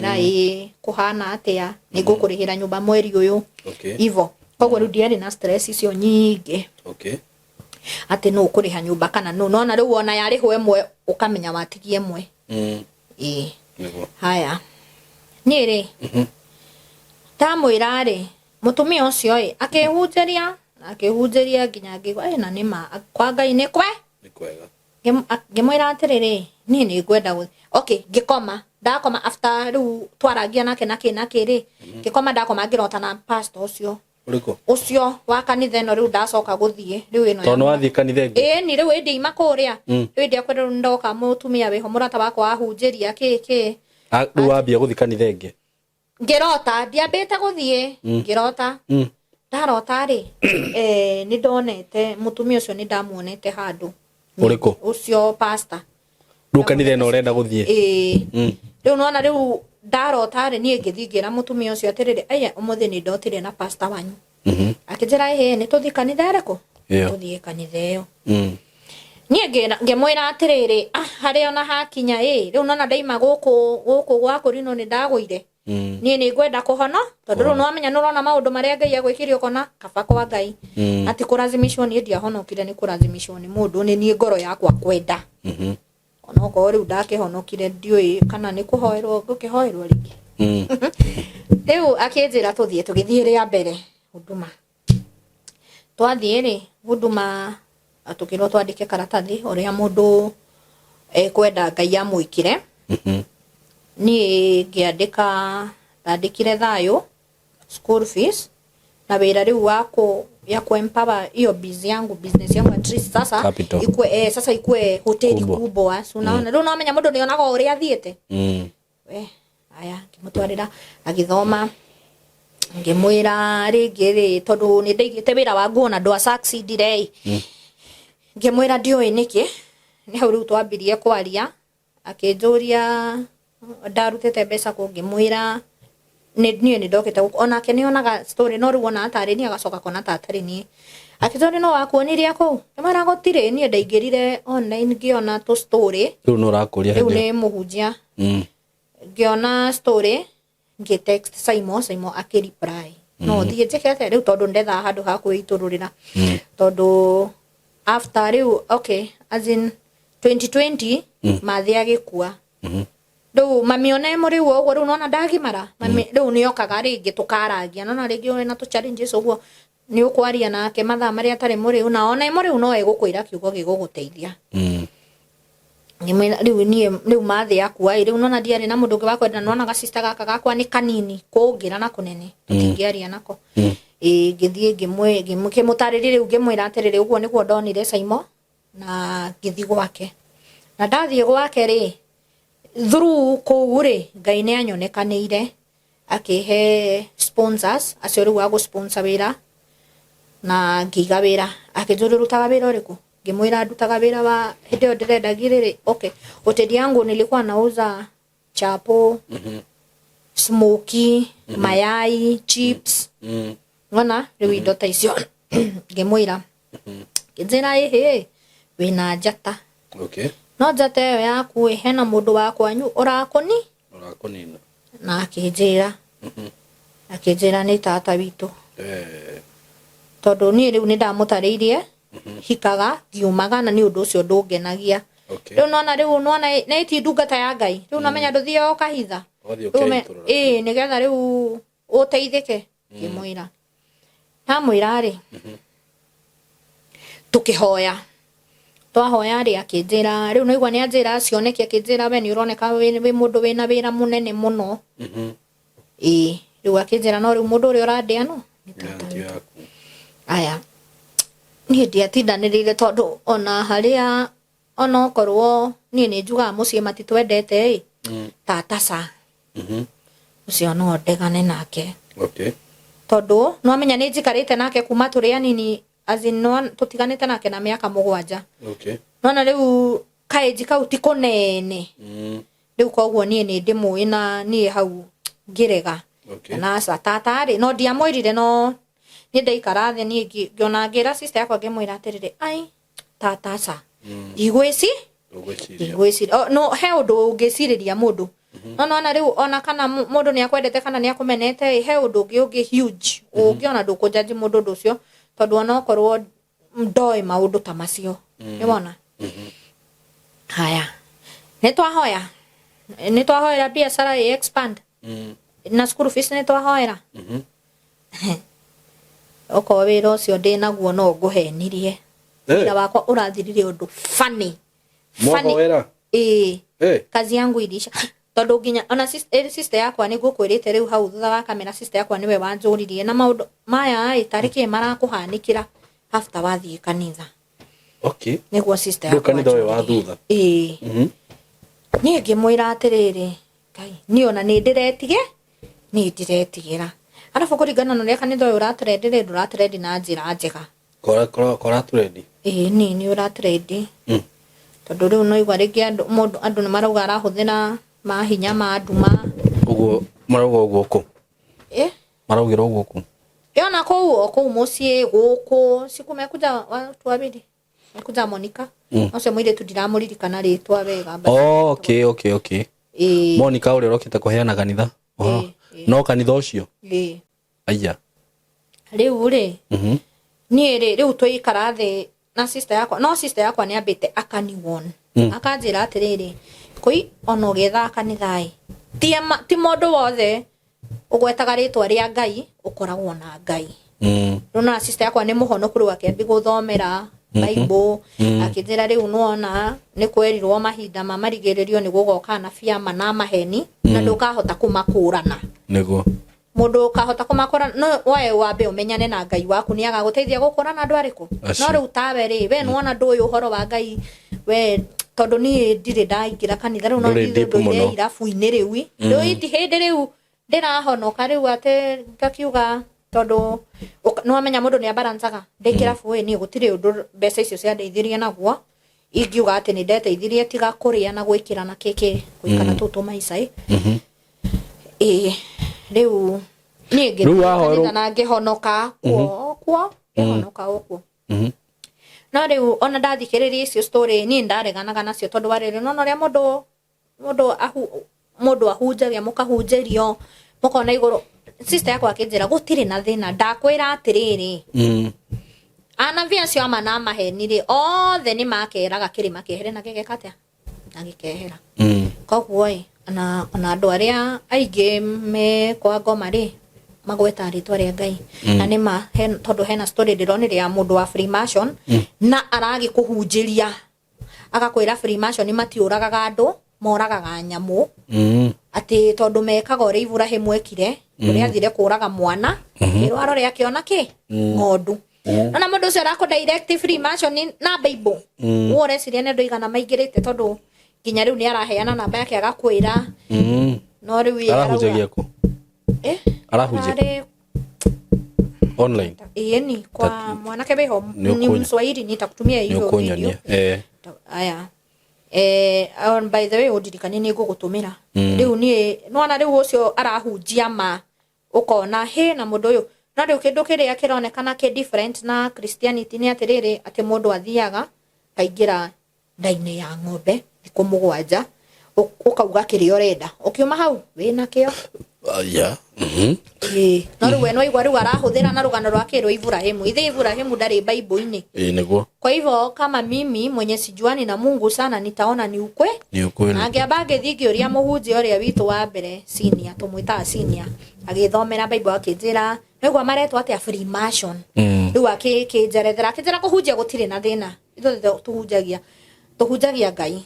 Na ĩ kũhana atĩa, nĩ ngũkũrĩhĩra nyũmba mweri ũyũ. Ivo koguo rĩu ndiarĩ na stress icio nyingĩ atĩ nũ ũkũrĩha nyũmba kana nũ, nona rĩu ona yarĩhwo ĩmwe, ũkamenya watigia ĩmwe. Ĩ. Nĩguo. Haya, niĩ rĩ, ndamwĩra rĩ, mũtumia ũcio ĩ akĩhunjĩria na akĩhunjĩria nginya ngĩigua ĩ, na nĩ ma kwa Ngai nĩ kwe. Nĩ kwega. Ngĩmwĩra atĩrĩrĩ, niĩ nĩ ngwenda okay, ngĩkoma, ndakoma after rĩu twaragia nake na kĩ na kĩ rĩ, ngĩkoma, ndakoma ngĩrota na pastor ũcio. Ũrĩkũ? Ũcio wa kanitha ĩno rĩu ndacoka gũthiĩ rĩu ĩno. Tondũ nĩ wathiĩ kanitha ĩngĩ? Ĩĩ, ni rĩu ĩndĩ ima kũrĩa. Rĩu ĩndĩ akwenda, rĩu ndoka mũtumia wĩho, mũrata wakwa ahunjĩria kĩ kĩ. Ah, rĩu wambia gũthiĩ kanitha ĩngĩ? Ngĩrota, ndiambĩte gũthiĩ, ngĩrota. Ndarota rĩ, nĩ ndonete mũtumia ũcio, nĩ ndamuonete handũ. Ũrĩkũ? Ũcio pastor. Rĩu kanitha ĩno ũrenda gũthiĩ? Ĩĩ. Rĩu nona rĩu ndarota rĩ, niĩ ngĩthiĩ ngĩra mũtumia ũcio atĩrĩrĩ, aya, ũmũthĩ nĩ ndotire na pastor wanyu. Akĩnjĩra, ĩhĩ, nĩ tũthiĩ kanitha ĩrĩkũ? Tuthiĩ kanitha ĩyo. Niĩ ngĩmwĩra atĩrĩrĩ, ah, harĩa ona hakinya ĩ rĩu nona ndaima gũkũ gũkũ gwa kũrinwo nĩ ndagũire. Niĩ nĩ ngwenda kũhono tondũ rĩu nĩwamenya nĩũrona maũndũ marĩa Ngai agwĩkĩire ũkona kaba kwa Ngai. Ati kũracimicwo niĩ ndiahonokire nĩ kũracimicwo nĩ mũndũ, nĩ niĩ ngoro yakwa kwenda. Onokorwo rĩu ndakĩhonokire ndiũĩ kana nĩ kũhoerwo ngũkĩhoerwo rĩngĩ. Rĩu akĩnjĩra tũthiĩ, tũgĩthiĩ rĩa mbere huduma. Twathiĩ rĩ huduma tũkĩrwo twandĩke karatathi ũrĩa mũndũ ekwenda Ngai amwĩkĩre. Niĩ ngĩandĩka, ndandĩkire thayũ, school fees na wĩra rĩu wa ku ya ku empower hiyo biz yangu, business yangu, at least sasa Capital. ikue, sasa ikue hoteli Kubwa. kubwa, si unaona? Rĩu no menya mũndũ nĩonaga o ũrĩa athiĩte. We aya ngĩmũtwarĩra agĩthoma, ngĩmwĩra rĩngĩ rĩ tondũ nĩ ndaigĩte wĩra wa nguo na ndwa succeedire ĩ, ngĩmwĩra ndiũĩ nĩkĩ. Nĩ hau rĩu twambirie kwaria, akĩnjũria ndarutĩte mbeca kũ, ngĩmwĩra niĩ nĩ ndokĩte gũkũ, onake nĩ onaga story no rĩu ona atarĩ niĩ agacoka kona ta atarĩ niĩ. Akĩnjũria no wakuonirie kũu, ngĩmwĩra gũtirĩ, niĩ ndaingĩrire online ngĩona tũ story. Rĩu nĩ ũrakũria rĩu hĩndĩ ĩyo. Nĩ mũhunjia. Ngĩona story ngĩ text Simon, Simon akĩ reply no thiĩ njĩke atĩa rĩu tondũ ndethaga handũ ha kwĩitũrũrĩra. Tondũ after rĩu, okay, as in 2020 mathĩ agĩkua, rĩu mami ona ĩ mũrĩu ũguo rĩu nona ndagimara mami rĩu nĩokaga rĩngĩ tũkaragia nona rĩngĩ wĩna tũ challenges ũguo nĩ ũkwaria nake mathaa marĩa atarĩ mũrĩu, na ona ĩ mũrĩu no egũkwĩra kiugo gĩgũgũteithia. Ngĩmwĩra rĩu niĩ rĩu mathĩ akua ĩ rĩu nona ndiarĩ na mũndũ ũngĩ wa kwenda, nona gacista gaka gakwa nĩ kanini kũngĩra na kũnene tũtingĩaria nako. Ĩ ngĩthiĩ ngĩmũtarĩria rĩu ngĩmwĩra atĩrĩrĩ ũguo nĩguo ndonire Simon na ngĩthiĩ gwake, na ndathiĩ gwake rĩ through kũu rĩ Ngai nĩ anyonekanĩire akĩhe sponsors acio rĩu a gũ-sponsor wĩra na ngĩiga wĩra. Akĩnjũria ũrutaga wĩra ũrĩkũ, ngĩmwĩra ndutaga wĩra wa hĩndĩ ĩyo ndĩrendagia rĩrĩ, okay, hoteli yangu nilikuwa nauza chapo, smoky, mayai, chips, ngona rĩu indo ta icio. Ngĩmwĩra, ngĩnjĩra ĩhĩ wĩna njata. No njata ĩyo yaku ĩ hena mũndũ wa kwanyu ũrakũni Ũrakũnina. Na akĩnjĩra nĩ tata witũ. Tondũ niĩ rĩu nĩ ndamũtarĩirie hikaga ngiumaga na nĩ ũndũ ũcio ndũngenagia. Rĩu nona rĩu nona nĩ ti ndungata ya Ngai rĩu namenya ndũthiaga ũkahitha. Ũgathiĩ Rĩu ũkeitũrũra. Ĩĩ nĩgetha rĩu ũteithĩke. Ngĩmwĩra ndamwĩra rĩ tũkĩhoya, twahoya rĩ akĩnjĩra rĩu naigua nĩ anjĩra cioneki, akĩnjĩra we nĩ ũroneka wĩ mũndũ wĩna wĩra mũnene mũno. Ĩĩ rĩu akĩnjĩra no rĩu mũndũ ũrĩa ũrandĩa no nĩ tata Nĩ witũ. yaku. Aya niĩ ndiatindanĩrĩire tondũ ona harĩa onokorwo niĩ nĩ njugaga mũciĩ matitwendete ĩ, tata ca ũcio no ndegane nake. Tondũ nĩwamenya nĩ njikarĩte nake kuma tũrĩ anini, as in no tũtiganĩte nake na mĩaka 7. Nona rĩu kaĩnji kau ti kũnene. Rĩu koguo niĩ nĩ ndĩmũĩ na niĩ hau ngĩrega. Na aca tata rĩ no ndiamwĩrire, no niĩ ndaikara thĩ niĩ ngĩona ngĩra sister yakwa ngĩmwĩra atĩrĩrĩ ai tata ca ndigwĩci Ndũgwĩciria. Ndigwĩciria. Oh, no he ũndũ ũngĩcirĩria mũndũ no nona rĩu ona kana mũndũ nĩ akwendete kana nĩ akũmenete ĩ, he ũndũ ũngĩ huge ũngĩona ndũkũnjanji mũndũ ũndũ ũcio tondũ ona okorwo ndoĩ maũndũ ta macio nĩwona. Haya nĩ twahoya, nĩ twahoera biacara ĩ expand na school fees nĩ twahoera. Okorwo wĩra ũcio ndĩnaguo no ngũhenirie, wĩra wakwa ũrathirire ũndũ funny funny. Mwahoera? Ĩĩ. Kazi yangu iliisha tondũ nginya ona sister yakwa nĩ ngũkwĩrĩte rĩu hau thutha wa kamera, sister yakwa nĩwe wanjũririe na maũndũ maya ĩ tarĩ kĩ marakũhanĩkĩra after wathiĩ kanitha. Nĩguo sister Rĩu yakwa kanitha ũyũ wa anjũririe. thutha? Ĩĩ. Niĩ ngĩmwĩra atĩrĩrĩ Ngai niĩ ona nĩ ndĩretige nĩ ndĩretigĩra arabu kũringana na ũrĩa kanitha ũyũ ũratrendi rĩ ndũratrendi na njĩra njega. Kora kora kora trendi. Ĩĩ nĩ ũratrendi tondũ rĩu no igua rĩngĩ andũ mũndũ andũ nĩ marauga arahũthĩra mahinya ma nduma. Ũguo marauga ũguo kũ? Ĩ? Maraugĩra ũguo kũ? Yona kũu o kũu mũciĩ gũkũ siku mekuja watu wawili mekuja Monica ũcio mũirĩtu ndiramũririkana rĩtwa wega but- Oh, okay okay okay Ĩĩ, Monica ũrĩa ũrokĩte kũheana kanitha Ũhoro. Ĩĩ, ĩĩ. No kanitha ũcio ĩĩ. Aya. Rĩu rĩ, niĩ rĩ, rĩu twaikara thĩ na sister yakwa, no sister yakwa nĩ ambĩte akani warn, akanjĩra atĩrĩrĩ, kũi ona ũgĩethaga kanitha ĩ, ti ti mũndũ wothe ũgwetaga rĩtwa rĩa Ngai ũkoragwo na Ngai. Rĩu na sister yakwa nĩ mũhonoku, rĩu akĩambia gũthomera Bible, akĩnjĩra rĩu nĩwona nĩ kwerirwo mahinda ma marigĩrĩrio nĩ gũgoka anabii a ma na a maheni na ndũkahota kũmakũrana. Nĩguo. Mundu ukahota kumakora no we wambe umenyane na Ngai waku ni agaguteithia gukorana andu ariku. Acio. No riu tawe ri, we nwona nduĩ uhoro wa Ngai we, tondu ni ndirĩ ndaingĩra kanitha riu no Ndũrĩ deep ndũire mũno. irabu-inĩ rĩu rĩu iti hĩndĩ rĩu ndĩrahonoka rĩu atĩ ngakiuga tondu nĩwamenya mũndũ nĩ abalancaga ndĩ kĩrabu ĩ niĩ gũtirĩ ũndũ mbeca icio ciandeithirie naguo ingiuga atĩ nĩ ndeteithirie tiga kũrĩa na gwĩkĩra na kĩkĩ gũikara tũtũ maica ĩ. Ĩĩ rĩu niĩ Rĩu ngĩthiĩ wahoerwo- kanitha na ngĩhonoka kuo kuo ngĩhonoka o kuo. No rĩu ona ndathikĩrĩria icio story niĩ ndareganaga nacio tondũ wa rĩrĩ nona ũrĩa mũndũ mũndũ ahu mũndũ ahunjagia mũkahunjĩrio mũkona igũrũ. Sister yakwa akĩnjĩra gũtirĩ na thĩna, ndakwĩra atĩrĩrĩ, anabii acio ama na maheni rĩ othe nĩ makeraga kĩrĩma kĩehere na gĩgeka atĩa na gĩkehera. Koguo ĩ ona andũ arĩa aingĩ me kwa ngoma rĩ magwetaga rĩtwa rĩa Ngai. Na nĩ ma tondũ hena story ndĩronire ya mũndũ wa Freemason na aragĩkũhunjĩria agakwĩra Freemason matiũragaga andũ, moragaga nyamũ. Atĩ tondũ mekaga ũrĩa Iburahĩmu ekire, ũrĩa athire kũraga mwana, akĩrwo arore akĩona kĩ ng'ondu. Nona mũndũ ũcio arakũ direct Freemason na Bible. Ũũ ũreciria nĩ andũ aigana maingĩrĩte tondũ nginya rĩu nĩ araheana namba yake agakwĩra. No rĩu ye Arahunjagia kũ? Eh? Arahunjia Ararĩ online? Ĩni kwa mwanake wĩho Nĩ ni ũkũnya- Mswahili, nitakutumia Nĩ hiyo video. ũkũnyonia. Eh. Aya. On by the way ũndirikanie nĩ ngũgũtũmĩra. Rĩu niĩ nĩwona rĩu ũcio arahunjia ma ũkona hĩ na mũndũ ũyũ. No rĩu kĩndũ kĩrĩa kĩronekana kĩ different na Christianity nĩ atĩrĩrĩ, atĩ mũndũ athiaga kaingĩra nda-inĩ ya ng'ombe thikũ 7, ũkauga kĩrĩa ũrenda, ũkiuma hau wĩna kĩo. Aya. Ĩĩ. No rĩu we nĩwaigua rĩu arahũthĩra na rũgano rwa kĩrwa Iburahĩmu. Ithe Iburahĩmu ndarĩ Bible-inĩ. Ĩĩ nĩguo. Kwa hivyo kama mimi mwenye sijuani na Mungu sana nitaona ni ukwe. Ni ukweli. Na ngĩamba ngĩthiĩ ngĩũria mũhunjia ũrĩa witũ wa mbere senior, tũmwĩtaga senior, agĩthomera Bible akĩnjĩra nĩguo maretwo atĩa Freemason. Rĩu akĩnjerethera akĩnjĩra kũhunjia gũtirĩ na thĩna, ithuothe tũhunjagia Ngai.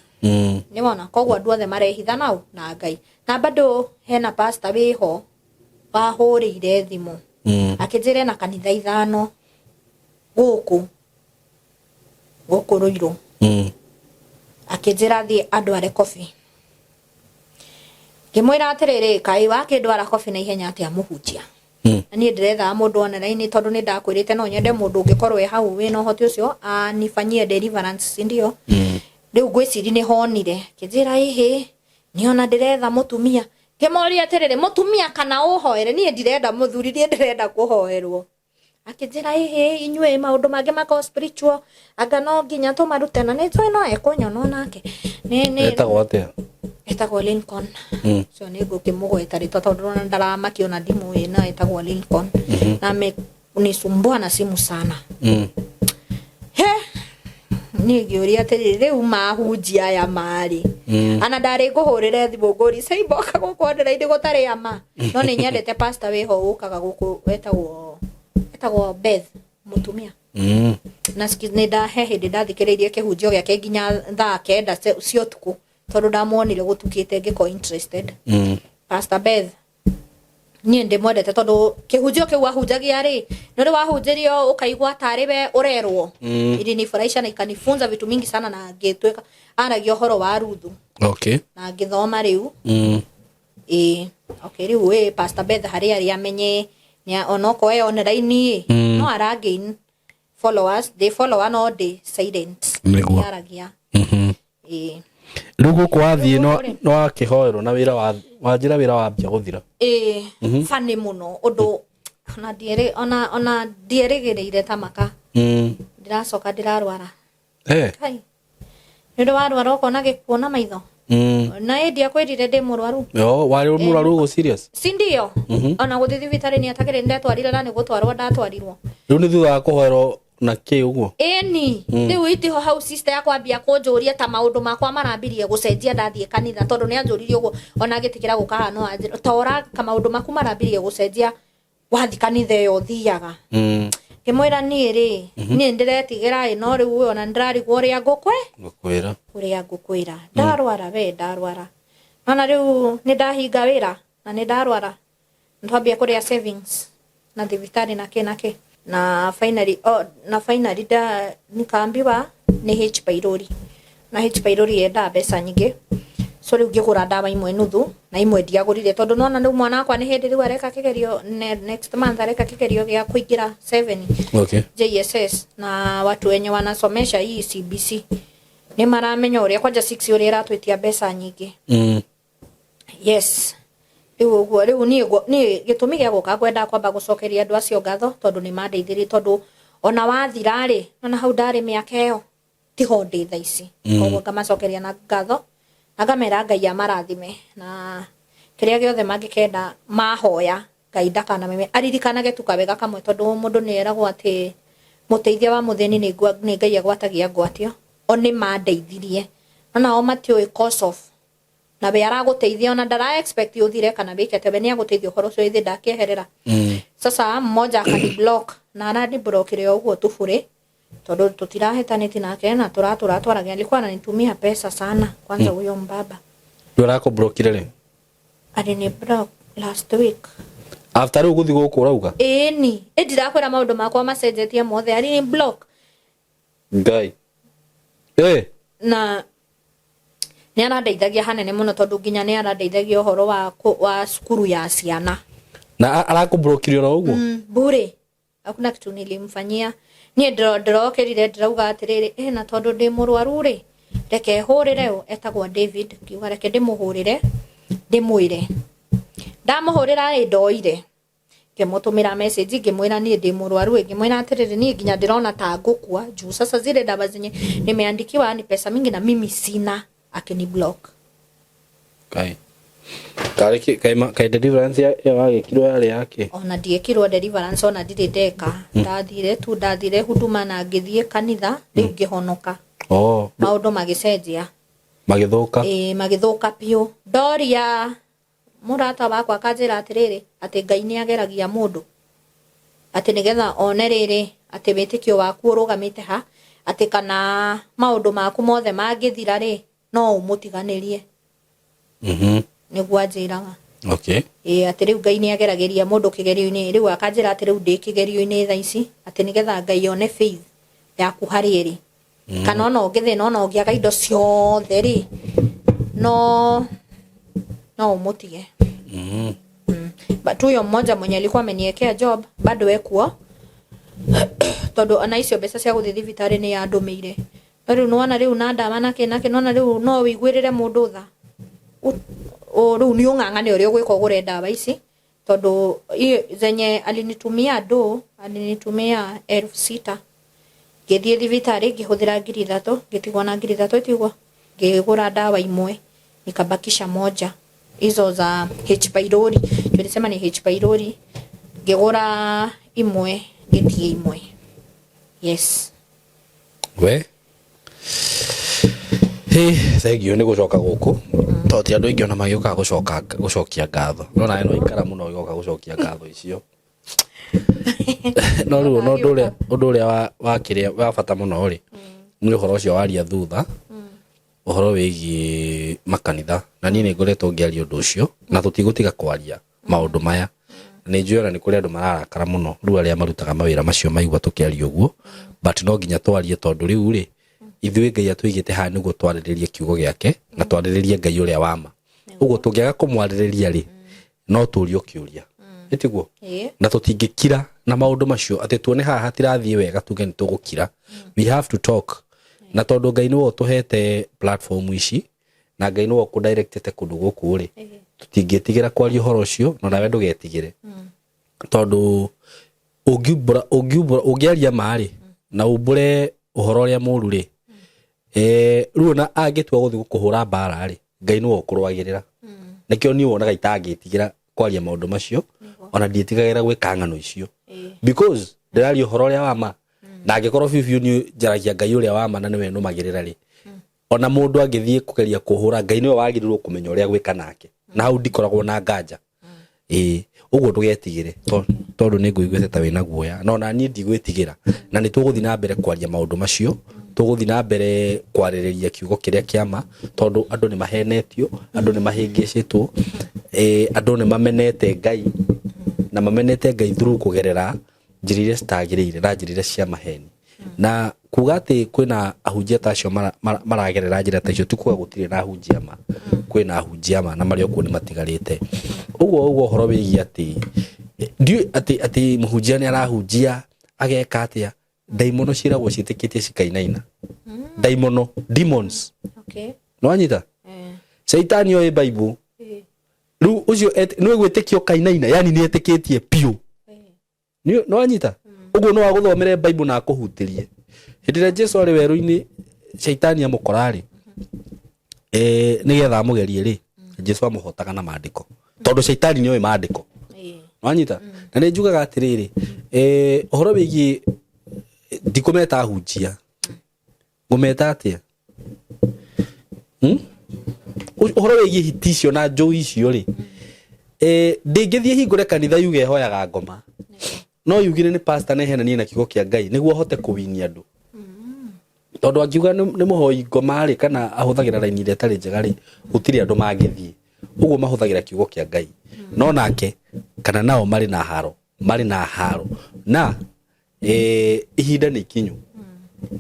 Nĩwona koguo andũ othe marehitha nao na Ngai. Na bado hena pastor wĩho wahũrĩire thimũ akĩnjĩra ena kanitha 5 gũkũ Rũirũ. Akĩnjĩra thiĩ andware kobi. Ngĩmwĩra atĩrĩrĩ, kaĩ wakĩndwara kobi na ihenya atĩa mũhunjia? Na niĩ ndĩrethaga mũndũ online tondũ nĩ ndakwĩrĩte no nyende mũndũ ũngĩkorwo e hau wĩna ũhoti ũcio anifanyie deliverance, si ndio? Rĩu ngwĩciria nĩ honire. Akĩnjĩra ĩhĩ, niĩ ona ndĩretha mũtumia. Ngĩmũria atĩrĩrĩ, mũtumia kana ũhoere? Niĩ ndirenda mũthuri, niĩ ndĩrenda kũhoerwo. Akĩnjĩra ĩhĩ, inyuĩ maũndũ mangĩ makoragwo spiritual, anga no nginya tũmarute, na nĩ njũĩ no ekũnyona onake. Etagwo atĩa? Etagwo Lincoln. Ũcio nĩ ngũkĩmũgweta rĩtwa tondũ ndĩrona ndaramakio ona ndimũĩ, no etagwo Lincoln. Na amenisumbua na simu sana. He, niĩ ngĩũria atĩrĩrĩ, rĩu mahunjia aya marĩ. Ana ndarĩ ngũhũrĩre thimũ ngũrie, Caimboka gũkũ online gũtarĩ ama. No nĩ nyendete pastor wĩho ũkaga gũkũ wetagwo Beth mũtumia. Na nĩ ndahe hĩndĩ ndathikĩrĩirie kĩhunjio gĩake nginya thaa 9 cia ũtukũ tondũ ndamuonire gũtukĩte ngĩkorwo interested. Pastor Beth niĩ ndĩmwendete tondũ kĩhunjio kĩu ahunjagia rĩ, nĩ ũrĩ wahunjĩrio ũkaigua tarĩ we ũrerwo. Ilinifurahisha na ikanifunza vitu mingi sana, na ngĩtuĩka aragia ũhoro wa Ruthu. Na ngĩthoma rĩu. Ĩĩ. Okay, rĩu ĩ Pastor Beth harĩa arĩ amenye nĩ onokorwo e online ĩ, no ara gain followers, they follow no ndĩ silent. Nĩguo. Nĩaragia. Ĩĩ. Rĩu gũkũ wathiĩ Rĩu gũkũ rĩ. no wakĩhoerwo na wĩra wanjĩra wĩra wambia gũthira. Ĩĩ, funny mũno ũndũ Ona ndierĩ ona ndierĩgĩrĩire ta maka. Ndĩracoka ndĩrarwara. Kai. Nĩ ũndũ warwara ũkona gĩkuũ na maitho. Na ĩ ndiakwĩrire ndĩ mũrwaru. Yo, warĩ mũrwaru ũguo serious? Si ndio? Ona gũthiĩ thibitarĩ nĩ atakĩrĩ ndetwarire na nĩ gũtwarwo ndatwarirwo. Rĩu nĩ thutha wa kũhoerwo na kĩ ũguo? Ĩni, rĩu itiho hau sister yakwa ambia kũnjũria ta maũndũ makwa marambirie gũcenjia ndathiĩ kanitha, tondũ nĩ anjũririe ũguo ona ngĩtĩkĩra gũka haha no anjĩra ta ũraka maũndũ maku marambirie gũcenjia wathi kanitha ĩyo ũthiaga. Ngĩmwĩra niĩ rĩ, niĩ ndĩretigĩra ĩ, no rĩu ona nĩndĩrarigwo ũrĩa ngũkwĩ Ngũkwĩra. Ũrĩa ngũkwĩra. Ndarwara we, ndarwara. Nona rĩu nĩ ndahinga wĩra na nĩ ndarwara. Nĩtwambia kũrĩa savings na thibitarĩ na kĩ na kĩ. Na finally, oh, na finally da, nikaambiwa nĩ H pylori. Na H pylori yendaga mbeca nyingĩ. So rĩu ngĩgũra ndawa imwe nuthu na imwe ndiagũrire tondũ nona rĩu mwana wakwa nĩ hĩndĩ rĩu areka kĩgerio next month areka kĩgerio gĩa kũingĩra 7 JSS, na watu wenye wanasomesha hii CBC nĩ maramenya ũrĩa kwanja 6 ũrĩa ĩratwĩtia mbeca nyingĩ. Yes, rĩu ũguo rĩu niĩ niĩ gĩtũmi gĩa gũka ngwendaga kwamba gũcokeria andũ acio ngatho tondũ nĩ mandeithirie, tondũ ona wathira rĩ, ona hau ndarĩ mĩaka ĩyo tiho ndĩ thaa ici. Koguo ngamacokeria na ngatho na ngamera Ngai amarathime na kĩrĩa gĩothe mangĩkenda mahoya Ngai ndakanameme, aririkanage tu kawega kamwe, tondũ mũndũ nĩ eragwo atĩ mũteithia wa mũthĩni nĩ Ngai agwatagia ngwatio. O nĩ mandeithirie, no nao matiũĩ cause of na we aragũteithia ona ndara expect ũthire kana wĩke atĩa, we nĩ agũteithia ũhoro ũcio ĩthĩ ndakĩeherera. Sasa mmoja akani block na arani blockire o ũguo tu bure tondũ tũtirahĩtanĩti nake na tũratũra twaragia, alikuwa ananitumia pesa sana kwanza huyo mbaba. Rĩu arakũblockire rĩ? Alini block last week. After rĩu gũthiĩ gũkũ ũrauga? Ĩni, ĩ ndirakwĩra maũndũ makwa macenjetie mothe, alini block. Ngai. Na nĩ arandeithagia hanene mũno tondũ nginya nĩ arandeithagia ũhoro wa cukuru ya ciana. Na arakũblockire oro ũguo? Bure. Hakuna kitu nilimfanyia. Niĩ ndĩrokĩrire ndĩrauga atĩrĩrĩ, na tondũ ndĩ mũrwaru rĩ, reke hũrĩre ũ, etagwo David, ngiuga reke ndĩmũhũrĩre, ndĩmwĩre. Ndamũhũrĩra ĩ ndoire. Ngĩmũtũmĩra message ngĩmwĩra niĩ ndĩ mũrwaru, ngĩmwĩra atĩrĩrĩ, niĩ nginya ndĩrona ta ngũkua juu sasa zile dawa zenye nimeandikiwa ni pesa mingi na mimi sina. Akini block. Kai. Karĩ kaĩ deliverance ĩyo wagĩkirwo yarĩ yake? Ona ndiĩkirwo deliverance, ona ndirĩ ndeka. Ndathire tu, ndathire huduma na ngĩthiĩ kanitha, rĩu ngĩhonoka. Maũndũ magĩcenjia. Magĩthũka? Ĩĩ, magĩthũka biũ. Ndoria mũrata wakwa akanjĩra atĩrĩrĩ, atĩ Ngai nĩ ageragia mũndũ atĩ nĩgetha one rĩrĩ atĩ wĩtĩkio waku ũrũgamĩte ha, atĩ kana maũndũ maku mothe mangĩthira rĩ, no ũmũtiganĩrie. Nĩguo anjĩraga. Ĩĩ, atĩ rĩu Ngai nĩ ageragĩria mũndũ kĩgerio-inĩ, rĩu akanjĩra atĩ rĩu ndĩ kĩgerio-inĩ thaa ici, atĩ nĩgetha Ngai one faith yaku harĩ ĩrĩ. Kana ona ũngĩthĩna, ona ũngĩaga indo ciothe rĩ, no ũmũtige. But huyo mmoja mwenye alikuwa ameniwekea job bado ekuo, tondũ ona icio mbeca cia gũthiĩ thibitarĩ nĩ andũmĩire. No rĩu nĩwona rĩu na ndawa na kĩ na kĩ, nĩwona rĩu no ũiguĩrĩre mũndũ tha. Rĩu nĩ ũng'ang'ane ũrĩa ũgwĩka ũgũre ndawa ici, tondũ zenye alinitumia do, alinitumia 6,000. Ngĩthiĩ thibitarĩ ngĩhũthĩra 3,000, ngĩtigwo na 3,000 ĩtigwo, ngĩgũra ndawa imwe, nikabakisha moja. Hizo za H pylori, tulisema ni H pylori, ngĩgũra imwe, ngĩtiga imwe. Yes. We? Hey, thank you nĩ gũcoka gũkũ. Tondũ ti andũ aingĩ ona magĩũkaga gũcokia ngatho. No nawe no ikara mũno ũgĩoka gũcokia ngatho icio. No rĩu no ũndũ ũrĩa wa kĩrĩa wa bata mũno rĩ, nĩ ũhoro ũcio waria thutha, ũhoro wĩgiĩ makanitha. Na niĩ nĩ ngoretwo ngĩaria ũndũ ũcio, na tũtigũtiga kwaria maũndũ maya. Nĩ njũĩ ona nĩ kũrĩ andũ mararakara mũno rĩu arĩa marutaga mawĩra macio maigua tũkĩaria ũguo, but no nginya twarie tondũ rĩu rĩ, ithuĩ Ngai atũigĩte haha nĩguo twarĩrĩrie kiugo gĩake na twarĩrĩrie Ngai ũrĩa wa ma. Ũguo tũngĩaga kũmwarĩrĩria rĩ, no tũrio kĩũria. Ĩ tiguo? Na tũtingĩkira na maũndũ macio atĩ tuone haha hatirathiĩ wega tuge nĩ tũgũkira. We have to talk. Na tondũ Ngai nĩwe ũtũhete platform ici na Ngai nĩwe ũkũdirectĩte kũndũ gũkũ rĩ, tũtingĩtigĩra kwaria ũhoro ũcio, no nawe ndũgetigĩre. Tondũ ũngiumbũra ũngiumbũra ũngĩaria ma rĩ, na umbũre ũhoro ũrĩa mũru rĩ, rĩu ona angĩtua gũthiĩ gũkũhũra mbara rĩ, Ngai nĩwe ũkũrũagĩrĩra. Nĩkĩo niĩ wonaga itangĩtigĩra kwaria maũndũ macio, ona ndiĩtigagĩra gwĩka ng'ano icio, because ndĩraria ũhoro ũrĩa wa ma. Na angĩkorwo biũ biũ niĩ njaragia Ngai ũrĩa wa ma na nĩwe nũmagĩrĩra rĩ, ona mũndũ angĩthiĩ kũgeria kũhũra, Ngai nĩwe wagĩrĩirwo kũmenya ũrĩa gwĩka nake, na hau ndikoragwo na nganja. Ĩĩ, ũguo ndũgetigĩre, tondũ nĩ ngũiguĩte ta wĩna guoya, no na niĩ ndigwĩtigĩra, na nĩ tũgũthiĩ na mbere kwaria maũndũ macio, tũgũthiĩ na mbere kwarĩrĩria kiugo kĩrĩa kĩa ma, tondũ andũ nĩ mahenetio, andũ nĩ mahĩngĩcĩtwo, andũ nĩ mamenete Ngai, na mamenete Ngai through kũgerera njĩra iria citagĩrĩire na njĩra iria cia maheni. Na kuga atĩ kwĩna ahunjia ta acio maragerera njĩra ta icio ti kuga gũtirĩ na ahunjia ma. Kwĩna ahunjia ma na marĩ o kuo nĩ matigarĩte. Ũguo ũguo ũhoro wĩgiĩ atĩ ndiũĩ atĩ mũhunjia nĩ arahunjia ageka atĩa, ndaimono ciĩragwo ciĩtĩkĩtie cikainaina. Ndaimono, demons. Nĩwanyita? Caitani oĩ Bible. Rĩu ũcio nĩwe gwĩtĩkia ũkainaina, yani nĩ etĩkĩtie biũ. Nĩwanyita? Ũguo no agũthomere Bible na akũhutĩrie. Hĩndĩ ĩrĩa Jesu arĩ werũ-inĩ caitani amũkora rĩ, nĩgetha amũgerie rĩ, Jesu amũhotaga na maandĩko, tondũ caitani nĩoĩ maandĩko. Nĩwanyita? Na nĩ njugaga atĩrĩrĩ, ũhoro wĩgiĩ ndikũmeta ahunjia, ngũmeta atĩa? Ũhoro wĩgiĩ hiti icio na njũi icio rĩ, ndingĩthiĩ hingũre kanitha yuge ĩhoyaga ngoma, no yugire nĩ pastor na ĩhenanie na kiugo kĩa Ngai nĩguo ahote kũwinia andũ. Tondũ angiuga nĩ mũhoi ngoma rĩ, kana ahũthagĩra raini ĩrĩa ĩtarĩ njega rĩ, gũtirĩ andũ mangĩthiĩ. Ũguo mahũthagĩra kiugo kĩa Ngai. No nake kana nao marĩ na haro, marĩ na haro na ihinda nĩ ikinyu.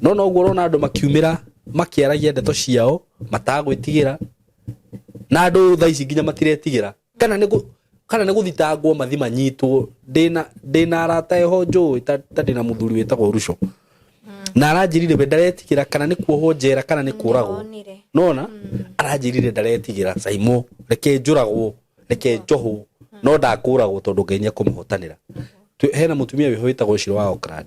No noguo ũrona andũ makiumĩra makĩaragia ndeto ciao matagwĩtigĩra, na andũ thaa ici nginya matiretigĩra kana nĩ kana nĩ gũthitangwo mathi manyitwo. Ndĩna arata eho njũĩ ta ndĩna mũthuri wĩtagwo Ruco, na aranjĩrire we ndaretigĩra kana nĩ kuohwo njera kana nĩ kũragwo. Nona aranjĩrire ndaretigĩra, Saimo, reke njũragwo, reke njohwo, no ndakũragwo tondũ Ngai nĩ ekũmũhotanĩra. Hena mũtumia wĩho wĩtagwo Shiro wa Oakland,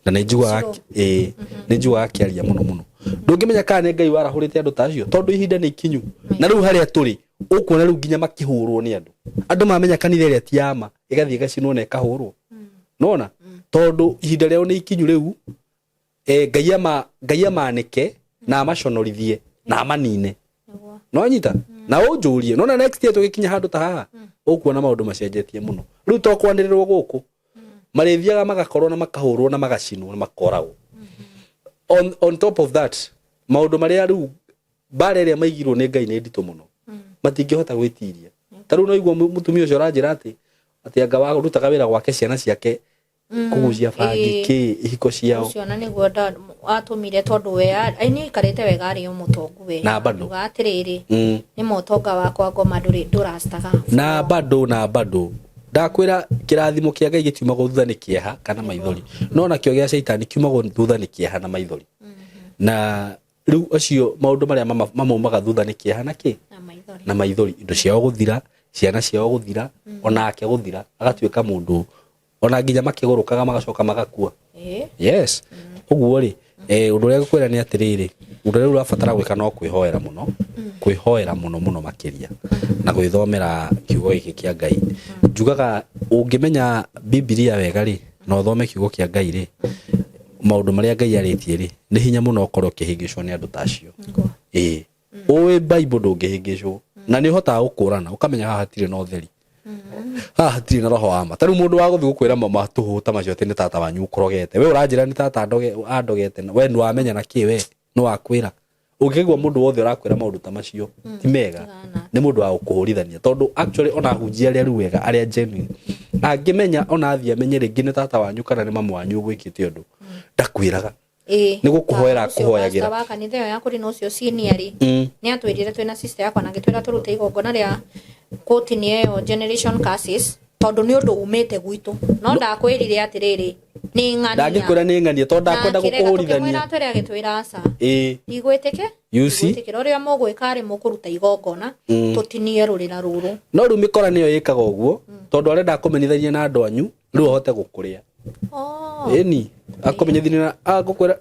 na nĩ njugaga ĩĩ, nĩ njugaga akĩaria mũno mũno. Ndũngĩmenya kana nĩ Ngai warahũrĩte andũ ta acio, tondũ ihinda nĩ ikinyu. Na rĩu harĩa tũrĩ ũkuona rĩu nginya makĩhũrwo nĩ andũ, andũ mamenya kanitha ĩrĩa ti ya ma ĩgathiĩ ĩgacinwo na ĩkahũrwo. Nona tondũ ihinda rĩao nĩ ikinyu rĩu, Ngai amanĩke na amaconorithie na amanine. Nonyita na ũnjũrie, nona next year tũgĩkinya handũ ta haha ũkuona maũndũ macenjetie mũno. Rĩu to kwanĩrĩrwo gũkũ, marĩthiaga magakorwo na makahũrwo na magacinwo na makoragwo. On top of that, maũndũ marĩa rĩu mbara ĩrĩa maigirwo nĩ Ngai nĩ nditũ mũno, matingĩhota gwĩtiria. Ta rĩu no igua mũtumia ũcio ũranjĩra atĩ anga warutaga wĩra gwake ciana ciake kũgucia bangi kĩ ihiko ciao. Ũcio na nĩguo atũmire, tondũ we nĩ aikarĩte wega arĩ o mũtongu we. Na bado. Uga atĩrĩrĩ, nĩ mũtonga wakwa ngoma ndũrĩ ndũrastaga. Na bado, na bado ndakwĩra kĩrathimo kĩa Ngai gĩtiumagwo thutha nĩ kĩeha kana maithori, no nakĩo gĩa caitani kiumagwo thutha nĩ kĩeha na maithori. Na rĩu acio maũndũ marĩa mamaumaga thutha nĩ kĩeha na kĩ na maithori. Na maithori, indo ciao gũthira, ciana ciao gũthira, onake gũthira, agatuĩka mũndũ ona nginya makĩgũrũkaga magacoka magakua. Yes, ũguo rĩ, ũndũ ũrĩa ngũkwĩra nĩ atĩrĩrĩ, ũndũ ũrĩa ũrabatara gwĩka no kwĩhoera mũno, kwĩhoera mũno mũno makĩria, na gwĩthomera kiugo gĩkĩ kĩa Ngai. Njugaga ũngĩmenya Bibilia wega rĩ, na ũthome kiugo kĩa Ngai rĩ, maũndũ marĩa Ngai arĩtie rĩ, nĩ hinya mũno ũkorwo ũkĩhĩngĩcwo nĩ andũ ta acio. Ĩĩ, ũĩ Bible ndũngĩhĩngĩcwo, na nĩ ũhotaga gũkũrana ũkamenya haha hatirĩ na ũtheri, haha hatirĩ na roho wa ma. Ta rĩu mũndũ wa gũthiĩ gũkwĩra matũhũ ta macio atĩ nĩ tata wanyu ũkũrogete, we ũranjĩra nĩ tata andogete, we nĩ wamenya na kĩ, we nĩ wakwĩra. Ũngĩigua mũndũ wothe ũrakwĩra maũndũ ta macio ti mega, nĩ mũndũ wa gũkũhũrithania, tondũ actually ona ahunjia arĩa rĩu wega, arĩa genuine, angĩmenya ona athiĩ amenye rĩngĩ nĩ tata wanyu kana nĩ mamu wanyu ũgwĩkĩte ũndũ, ndakwĩraga. Nĩ gũkũhoera Ũcio akũhoyagĩra. pastor wa kanitha ĩyo ya kũrĩ na ũcio senior rĩ, nĩ atwĩrire twĩna sister yakwa na agĩtwĩra tũrute igongona rĩa kũtinia ĩyo generation curses, tondũ nĩ ũndũ umĩte gwitũ. No ndakwĩrire atĩrĩrĩ, Nĩ ng'ania. Ndangĩkwĩra nĩ ng'ania tondũ ndakwenda gũkũhũrithania. Tũkĩmwĩra atwĩre agĩtwĩra aca. Ĩĩ. Ndigwĩtĩkĩ. You see? Ndigwĩtĩkĩra ũrĩa mũgwĩka rĩ mũkũruta igongona tũtinie rũrĩra rũrũ. No rĩu mĩkora nĩyo ĩkaga ũguo tondũ arenda akũmenyithanie na andũ anyu rĩu ahote gũkũrĩa. Oh. Ĩni akũmenyithanie na agũkwĩra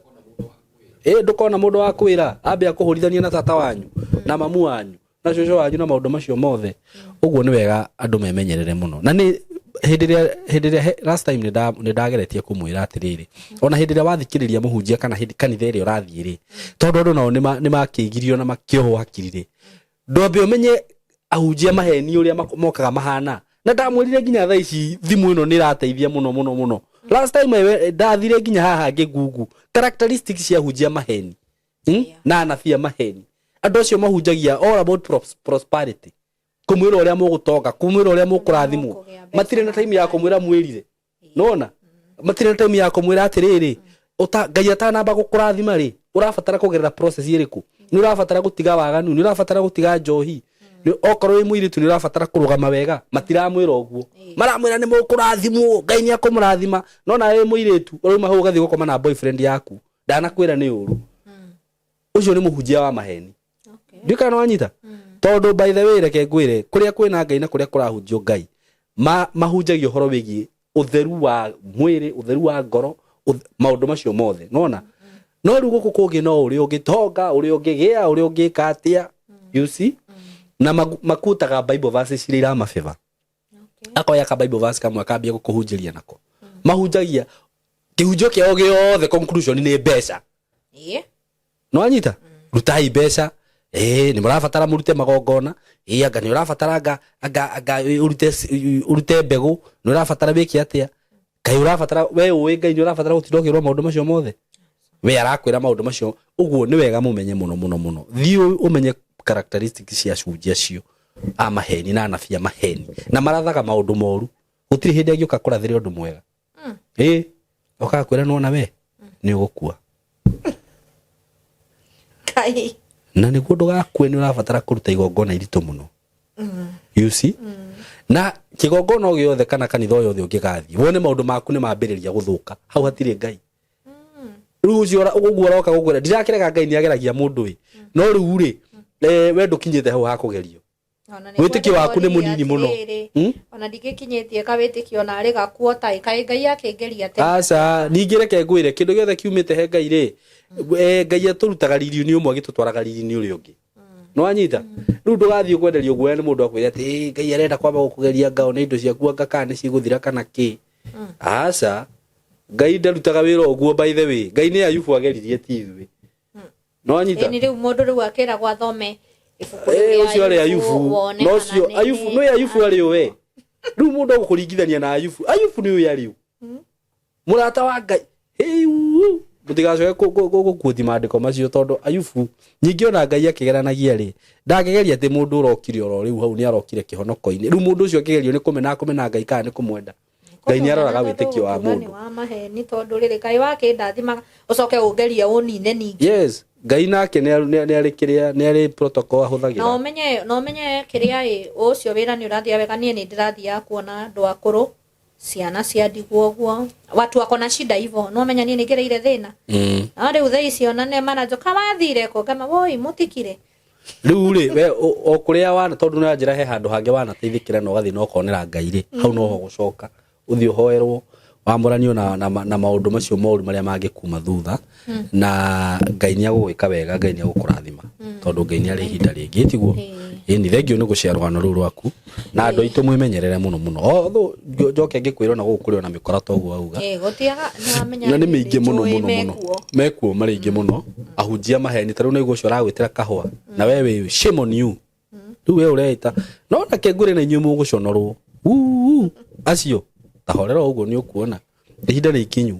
ĩ ndũkona mũndũ wa kwĩra ambe akũhũrithanie na tata wanyu na mamu wanyu na cũcũ wanyu na maũndũ macio mothe. Ũguo nĩ wega andũ memenyerere mũno. Na nĩ hĩndĩ ĩrĩa last time nĩ ndageretie kũmwĩra atĩrĩrĩ, ona hĩndĩ ĩrĩa wathikĩrĩria mũhunjia kana hĩndĩ kanitha ĩrĩa ũrathiĩ rĩ, tondũ andũ nao nĩ makĩgirio na makĩohwo hakiri rĩ, ndwambe ũmenye ahunjia maheni ũrĩa mokaga mahana. Na ndamwĩrire nginya thaa ici thimũ ĩno nĩ ĩrateithia mũno mũno mũno. Last time ndathire nginya haha ngĩ-google characteristics cia ahunjia maheni na anabii a maheni. Andũ acio mahunjagia all about prosperity, kumwĩra ũrĩa mũgũtonga, kumwĩra ũrĩa mũkũrathimwo. Matirĩ na time ya kũmwĩra mwĩrire. Nona matirĩ na time ya kũmwĩra atĩrĩrĩ, Ngai atanamba gũkũrathima rĩ, ũrabatara kũgerera process ĩrĩkũ? Nĩ ũrabatara gũtiga waganu, nĩ ũrabatara gũtiga njohi, okorwo wĩ mũirĩtu nĩ ũrabatara kũrũgama wega. Matiramwĩra ũguo, maramwĩra nĩ mũkũrathimwo, Ngai nĩ akũmũrathima. No nawe wĩ mũirĩtu ũrauma hau ũgathiĩ gũkoma na boyfriend yaku, ndanakwĩra nĩ ũru. Ũcio nĩ mũhunjia wa maheni. Ndiũĩ kana nĩwanyita. Tondũ by the way reke ngwĩre, kũrĩa kwĩna Ngai na kũrĩa kũrahunjio Ngai, mahunjagia ũhoro wĩgiĩ ũtheru wa mwĩrĩ, ũtheru wa ngoro, maũndũ macio mothe. Nĩwona? No rĩu gũkũ kũngĩ no ũrĩa ũngĩtonga, ũrĩa ũngĩgĩa, ũrĩa ũngĩka atĩa. You see? Na makutaga Bible verses iria iramabeba. Akoya ka Bible verse kamwe akambia gũkũhunjĩria nako. Mahunjagia kĩhunjio kĩao gĩothe conclusion nĩ mbeca. Nĩwanyita? Rutai mbeca. Nĩ mũrabatara mũrute magongona. Anga nĩ ũrabatara anga ũrute mbegũ, nĩ ũrabatara wĩke atĩa? Ngai ũrabatara, we ũĩ Ngai nĩ ũrabatara gũtinda ũkĩrwo maũndũ macio mothe. We arakwĩra maũndũ macio. Ũguo nĩ wega mũmenye mũno mũno mũno. Thiĩ ũmenye characteristics cia cunjia acio a maheni na anabii a maheni. Na marathaga maũndũ moru. Gũtirĩ hĩndĩ angĩũka kũrathĩra ũndũ mwega. Okaga kwĩra nĩwona we nĩ ũgũkua. Ngai. Na nĩguo ndũgakue nĩ ũrabatara kũruta igongona iritũ mũno. You see? Na kĩgongona o gĩothe kana kanitha o yothe ũngĩgathiĩ wone maũndũ maku nĩ mambĩrĩria gũthũka, hau hatirĩ Ngai. Rĩu ũcio ũguo ũroka gũkwĩra ndirakĩrega Ngai nĩ ageragia mũndũ ĩ, no rĩu rĩ, we ndũkinyĩte hau ha kũgerio. Wĩtĩkio waku nĩ mũnini mũno. Ona ndingĩkinyĩtie ka wĩtĩkio na arĩ gakuo ta kaĩ Ngai akĩngeria atĩa? Aca, ningĩ reke ngwĩre kĩndũ gĩothe kiumĩte he Ngai rĩ, Ngai atũrutaga riri-inĩ ũmwe agĩtũtwaraga riri-inĩ ũrĩa ũngĩ. Nĩwanyita? Rĩu ndũgathiĩ kwenderio guoya nĩ mũndũ akwĩre atĩ Ngai arenda kwamba gũkũgeria ngao nĩ indo ciaku anga kana nĩ cigũthira kana kĩ. Aca, Ngai ndarutaga wĩra ũguo by the way. Ngai nĩ Ayubu ageririe ti ithuĩ. Nĩwanyita? Ĩni rĩu mũndũ rĩu akĩragwo athome ibuku rĩu rĩa Ũcio arĩ Ayubu. wone No kana ũcio nĩ- Ayubu, nĩ Ayubu arĩ we. Rĩu mũndũ agũkũringithania na Ayubu. Ayubu nĩ ũyũ arĩ ũ? Mũrata wa Ngai. Hĩu. Mũtigacoke gũkuothi maandĩko macio tondũ Ayubu ningĩ ona Ngai akĩgeranagia rĩ, ndangĩgeria atĩ mũndũ ũrokire oro rĩu hau nĩ arokire kĩhonoko-inĩ. Rĩu mũndũ ũcio akĩgerio nĩ kũmena akũmena Ngai kana nĩ kũmwenda. Ngai nĩ aroraga wĩtĩkio wa mũndũ. Wa maheni tondũ rĩrĩ kaĩ wakĩndathimaga ũcoke ũngerie ũnine ningĩ. Yes, Ngai nake nĩ arĩ kĩrĩa, nĩ arĩ protocol ahũthagĩra. Na ũmenye kĩrĩa ĩ, ũcio wĩra nĩ ũrathiĩ wega, niĩ nĩ ndĩrathiaga kuona andũ akũrũ, ciana cia ndigwa ũguo, watu wako na shida hivyo, no ũmenye niĩ nĩ ngereire thĩna. No rĩu thaa ici ona nĩ maranjoka wathire kũ, ngama woi mũtikire. Rĩu rĩ, we o kũrĩa wana, tondũ nĩ ũranjĩra he handũ hangĩ wanateithĩkĩra na ũgathiĩ na ũkonera Ngai rĩ, hau noho gũcoka ũthiĩ ũhoerwo wamũranio na maũndũ macio moru marĩa mangĩkuma thutha, na Ngai nĩ agũgwĩka wega, Ngai nĩ agũkũrathima, tondũ Ngai nĩ arĩ ihinda rĩngĩ, tiguo? Ĩni, thengiũ nĩ gũshare rũgano rũu rwaku na andũ aitũ mwĩmenyerere mũno mũno. Although njoke ngĩkwĩra ona gũkũ kũrĩ ona mĩkora ta ũguo wauga. Gũtiaga, nĩ wamenya Na nĩ mĩingĩ mũno njũĩ mũno mũno. mekuo. Mekuo marĩ aingĩ mũno. Ahunjia maheni, ta rĩu nĩguo ũcio aragwĩtĩra kahũa. Na we wĩ shame on you. Rĩu we ũreita. No na kengũrĩ na inyuĩ mũgũconorwo. Uu, acio. Ta horera ũguo nĩ ũkuona. Ihinda nĩ ikinyu.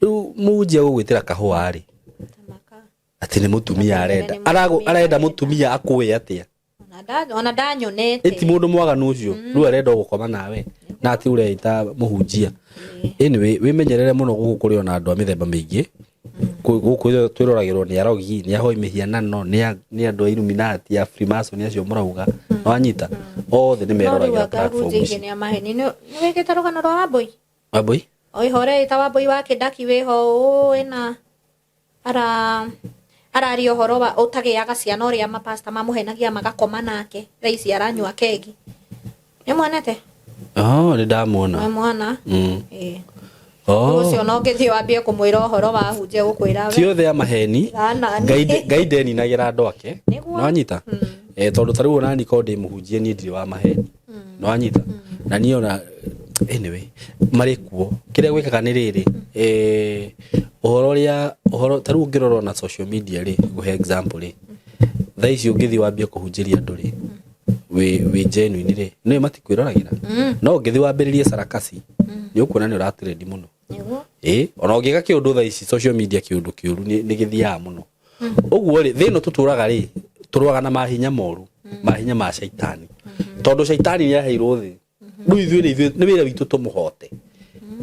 Rĩu mũhunjia gũgwĩtĩra kahũa rĩ. Atĩ nĩ mũtumia arenda. Arenda mũtumia akũĩ atĩa? Ona ndanyonete. Ĩti mũndũ mwaganu ũcio. Rĩu arenda gũkoma nawe. Na atĩ ũreita mũhunjia. Anyway, wĩmenyerere mũno gũkũ kũrĩ ona andũ a mĩthemba mĩingĩ. Gũkũ twĩroragĩrwo nĩ arogi, nĩ ahoi mĩhianano, nĩ andũ a Illuminati, a Freemason acio mũrauga. Nĩwanyita? Othe nĩ meroragĩra platform ici. Nĩ nĩ amaheni. Nĩ wĩkĩte rũgano rwa Wambũi? Wambũi? Oihore ĩta Wambũi wa Kĩndaki wĩho ĩna ara araria ũhoro wa ũtagĩaga ciana ũrĩa mapasta mamũhenagia magakoma nake thaa ici aranyua kegi. Nĩ mwonete? Oh, nĩ ndamuona. Nĩ mwana. Ĩĩ. Oh. Ũcio no ũngĩthiĩ wambie kũmwĩra ũhoro wa hunjia gũkwĩra Ti othe a maheni. Ana. Ngai ndeninagĩra andũ ake. Nĩguo. Nĩwanyita? Tondũ ta rĩu ona niĩ korwo ndĩ mũhunjia niĩ ndirĩ wa maheni. Nĩwanyita? Na niĩ ona anyway marĩ kuo. Kĩrĩa gwĩkaga nĩ rĩrĩ, ũhoro ũrĩa ũhoro ta rĩu ũngĩrora ona social media rĩ, ngũhe example rĩ, thaa ici ũngĩthiĩ wambie kũhunjĩria andũ rĩ, wĩ genuine rĩ, nĩũĩ matikwĩroragĩra. No ũngĩthiĩ wambĩrĩrie sarakasi, nĩ ũkuona nĩ ũratrendi mũno. Nĩguo. Ĩĩ, ona ũngĩka kĩũndũ thaa ici social media kĩũndũ kĩũru nĩ gĩthiaga mũno. Ũguo rĩ, thĩ ĩno tũtũraga rĩ, tũrũaga na mahinya moru, mahinya ma caitani. Tondũ caitani nĩ aheirwo thĩ. Rĩu ithuĩ nĩ ithuĩ nĩ wĩra witũ tũmũhote.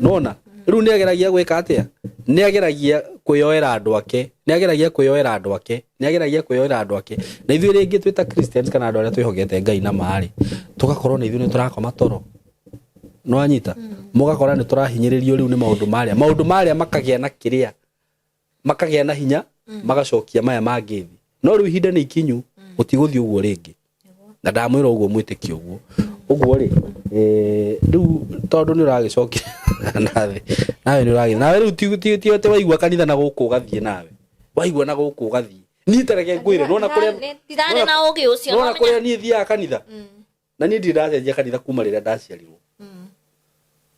Nona rĩu nĩ ageragia gwĩka atĩa? Nĩ ageragia kwĩyoera andũ ake, nĩ ageragia kwĩyoera andũ ake, nĩ ageragia kwĩyoera andũ ake. Na ithuĩ rĩngĩ twĩ ta Christians kana andũ arĩa twĩhokete Ngai na ma rĩ, tũgakorwo na ithuĩ nĩ tũrakoma toro. Nĩwanyita? Mũgakora nĩ tũrahinyĩrĩrio rĩu nĩ maũndũ marĩa. Maũndũ marĩa makagĩa na kĩrĩa, makagĩa na hinya, magacokia maya mangĩ thĩ. No rĩu ihinda nĩ ikinyu, gũtigũthiĩ ũguo rĩngĩ. Na ndamwĩra ũguo mwĩtĩkie ũguo. Ũguo rĩ, rĩu tondũ nĩ ũragĩcokia na thĩ, nawe nĩ ũragĩ, nawe rĩu ti atĩ waigua kanitha na gũkũ ũgathiĩ nawe. Waigua na gũkũ ũgathiĩ. Niĩ ta reke ngwĩre, nĩwona kũrĩa Ndirarĩ na ũgĩ ũcio. nĩwona kũrĩa niĩ thiaga kanitha? Na niĩ ndirĩ ndacenjia kanitha kuma rĩrĩa ndaciarirwo.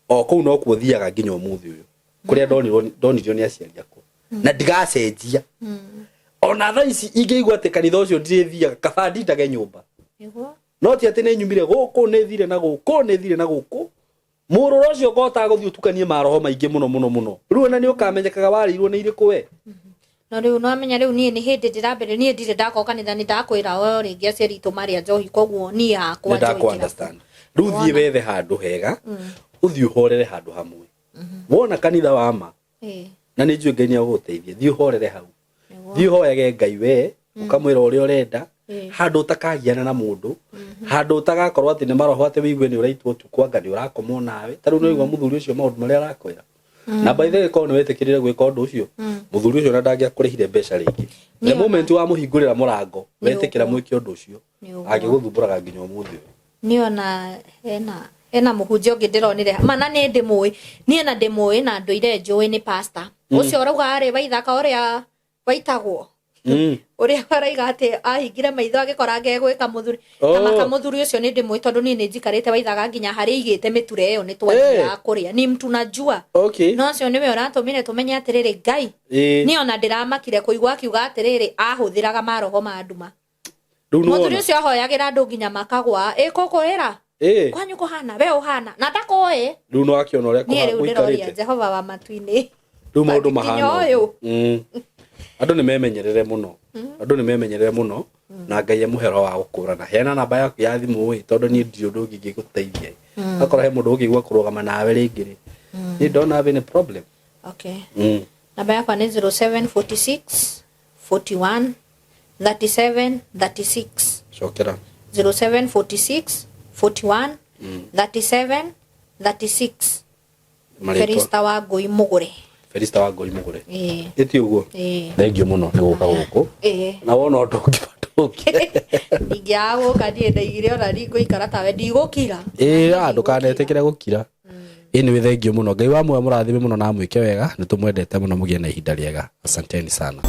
O kũu nokuo thiaga nginya ũmũthĩ ũyũ. Kũrĩa ndonirio nĩ aciari akwa. Na ndigacenjia. Ona thaa ici ingĩigua atĩ kanitha ũcio ndirĩthiaga, kaba ndindage nyũmba. Nĩguo. No ti atĩ nĩ nyumire gũkũ, nĩ thire na gũkũ, nĩ thire na gũkũ. Mũrũra ũcio ũkohotaga gũthiĩ ũtukanie maroho maingĩ mũno mũno mũno. Rĩu ona nĩ ũkamenyekaga warĩirwo nĩ irĩkũ we. No rĩu no amenya rĩu niĩ nĩ hĩndĩ ndĩrambĩrĩria, niĩ ndirĩ ndakorwo kanitha, nĩ ndakwĩra o rĩngĩ aciari aitũ marĩ a njohi, koguo niĩ hakwa Nĩ njohi ndakũ understand. Rĩu thiĩ wethe handũ hega, ũthiĩ ũhorere handũ hamwe. Wona kanitha wa ma, na nĩ njũĩ Ngai nĩ agũgũteithia, thiĩ ũhorere hau. Thiĩ ũhoyage Ngai we, ũkamwĩra ũrĩa ũrenda, handũ ũtakagiana na mũndũ, handũ ũtagakorwo atĩ nĩ maroho atĩ wĩigue nĩ ũraitwo ũtukũ anga nĩ ũrakomwo nawe. Ta rĩu nĩ waigua mũthuri ũcio maũndũ marĩa arakwĩra. Na by the way korwo nĩ wetĩkĩrire gwĩka ũndũ ũcio, mũthuri ũcio ona ndangĩakũrĩhire mbeca rĩngĩ. The moment wamũhingũrĩra mũrango, wetĩkĩra mwĩke ũndũ ũcio, angĩgũthumbũraga nginya ũmũthĩ ũyũ. Niĩ ona hena mũhunjia ũngĩ ndĩronire, ma na nĩ ndĩmũĩ, niĩ na ndĩmũĩ na ndũire njũĩ nĩ pastor. Ũcio ũrauga arĩ waithaka ũrĩa waitagwo. Ũrĩa araiga atĩ ahingire maitho agĩkora ngegwĩka mũthuri. Na maka mũthuri ũcio nĩ ndĩmũĩ tondũ niĩ nĩ njikarĩte waithaga nginya harĩa aigĩte mĩture ĩyo nĩ twathiaga kũrĩa. Ni mtu najua. No ũcio nĩwe ũratũmire tũmenye atĩrĩrĩ Ngai. Niĩ ona ndĩramakire kũigua akiuga atĩrĩrĩ ahũthĩraga maroho ma nduma. Rĩu nĩ Mũthuri wona? ũcio ahoyagĩra andũ nginya makagwa. Ĩ kũkũĩra? Kwanyu kũhana, we ũhana. Na ndakoĩ. Rĩu nĩ wakĩona ũrĩa Niĩ rĩu ndĩroria gũikarĩte. Jehova wa matu-inĩ. Rĩu maũndũ Nginya mahana ũyũ. ũguo. Andũ nĩ memenyerere mũno. Andũ nĩ memenyerere mũno na Ngai amũhe roho wa gũkũrana. Heana namba yaku ya thimũ ĩ, tondũ niĩ ndirĩ ũndũ ũngĩ ingĩgũteithia. Akorwo he mũndũ ũngĩigua kũrũgama nawe rĩngĩ rĩ. Niĩ don't have any problem. Okay. Namba yakwa nĩ 0746 41 37 36. Cokera. 0746 41 37 36. Marĩtwa. Felista wa Ngũi Mũgũre. Felista wa Ngũi Mũgũre. Ĩĩ. Ĩti ũguo. Ĩĩ. Thengiũ mũno nĩ gũka gũkũ. Ĩĩ. Na wona ũndũ ũngĩ ũngĩ. Ndingĩaga gũka niĩ ndaigire ona ndingũikara tawe ndigũkira. Ĩĩ ndũkanetĩkĩre gũkira. Anyway, thengiũ mũno. Ngai wa muoyo mũrathime mũno na amwĩke wega. Nĩ tũmwendete mũno, mũgĩe na ihinda rĩega. Asanteni sana.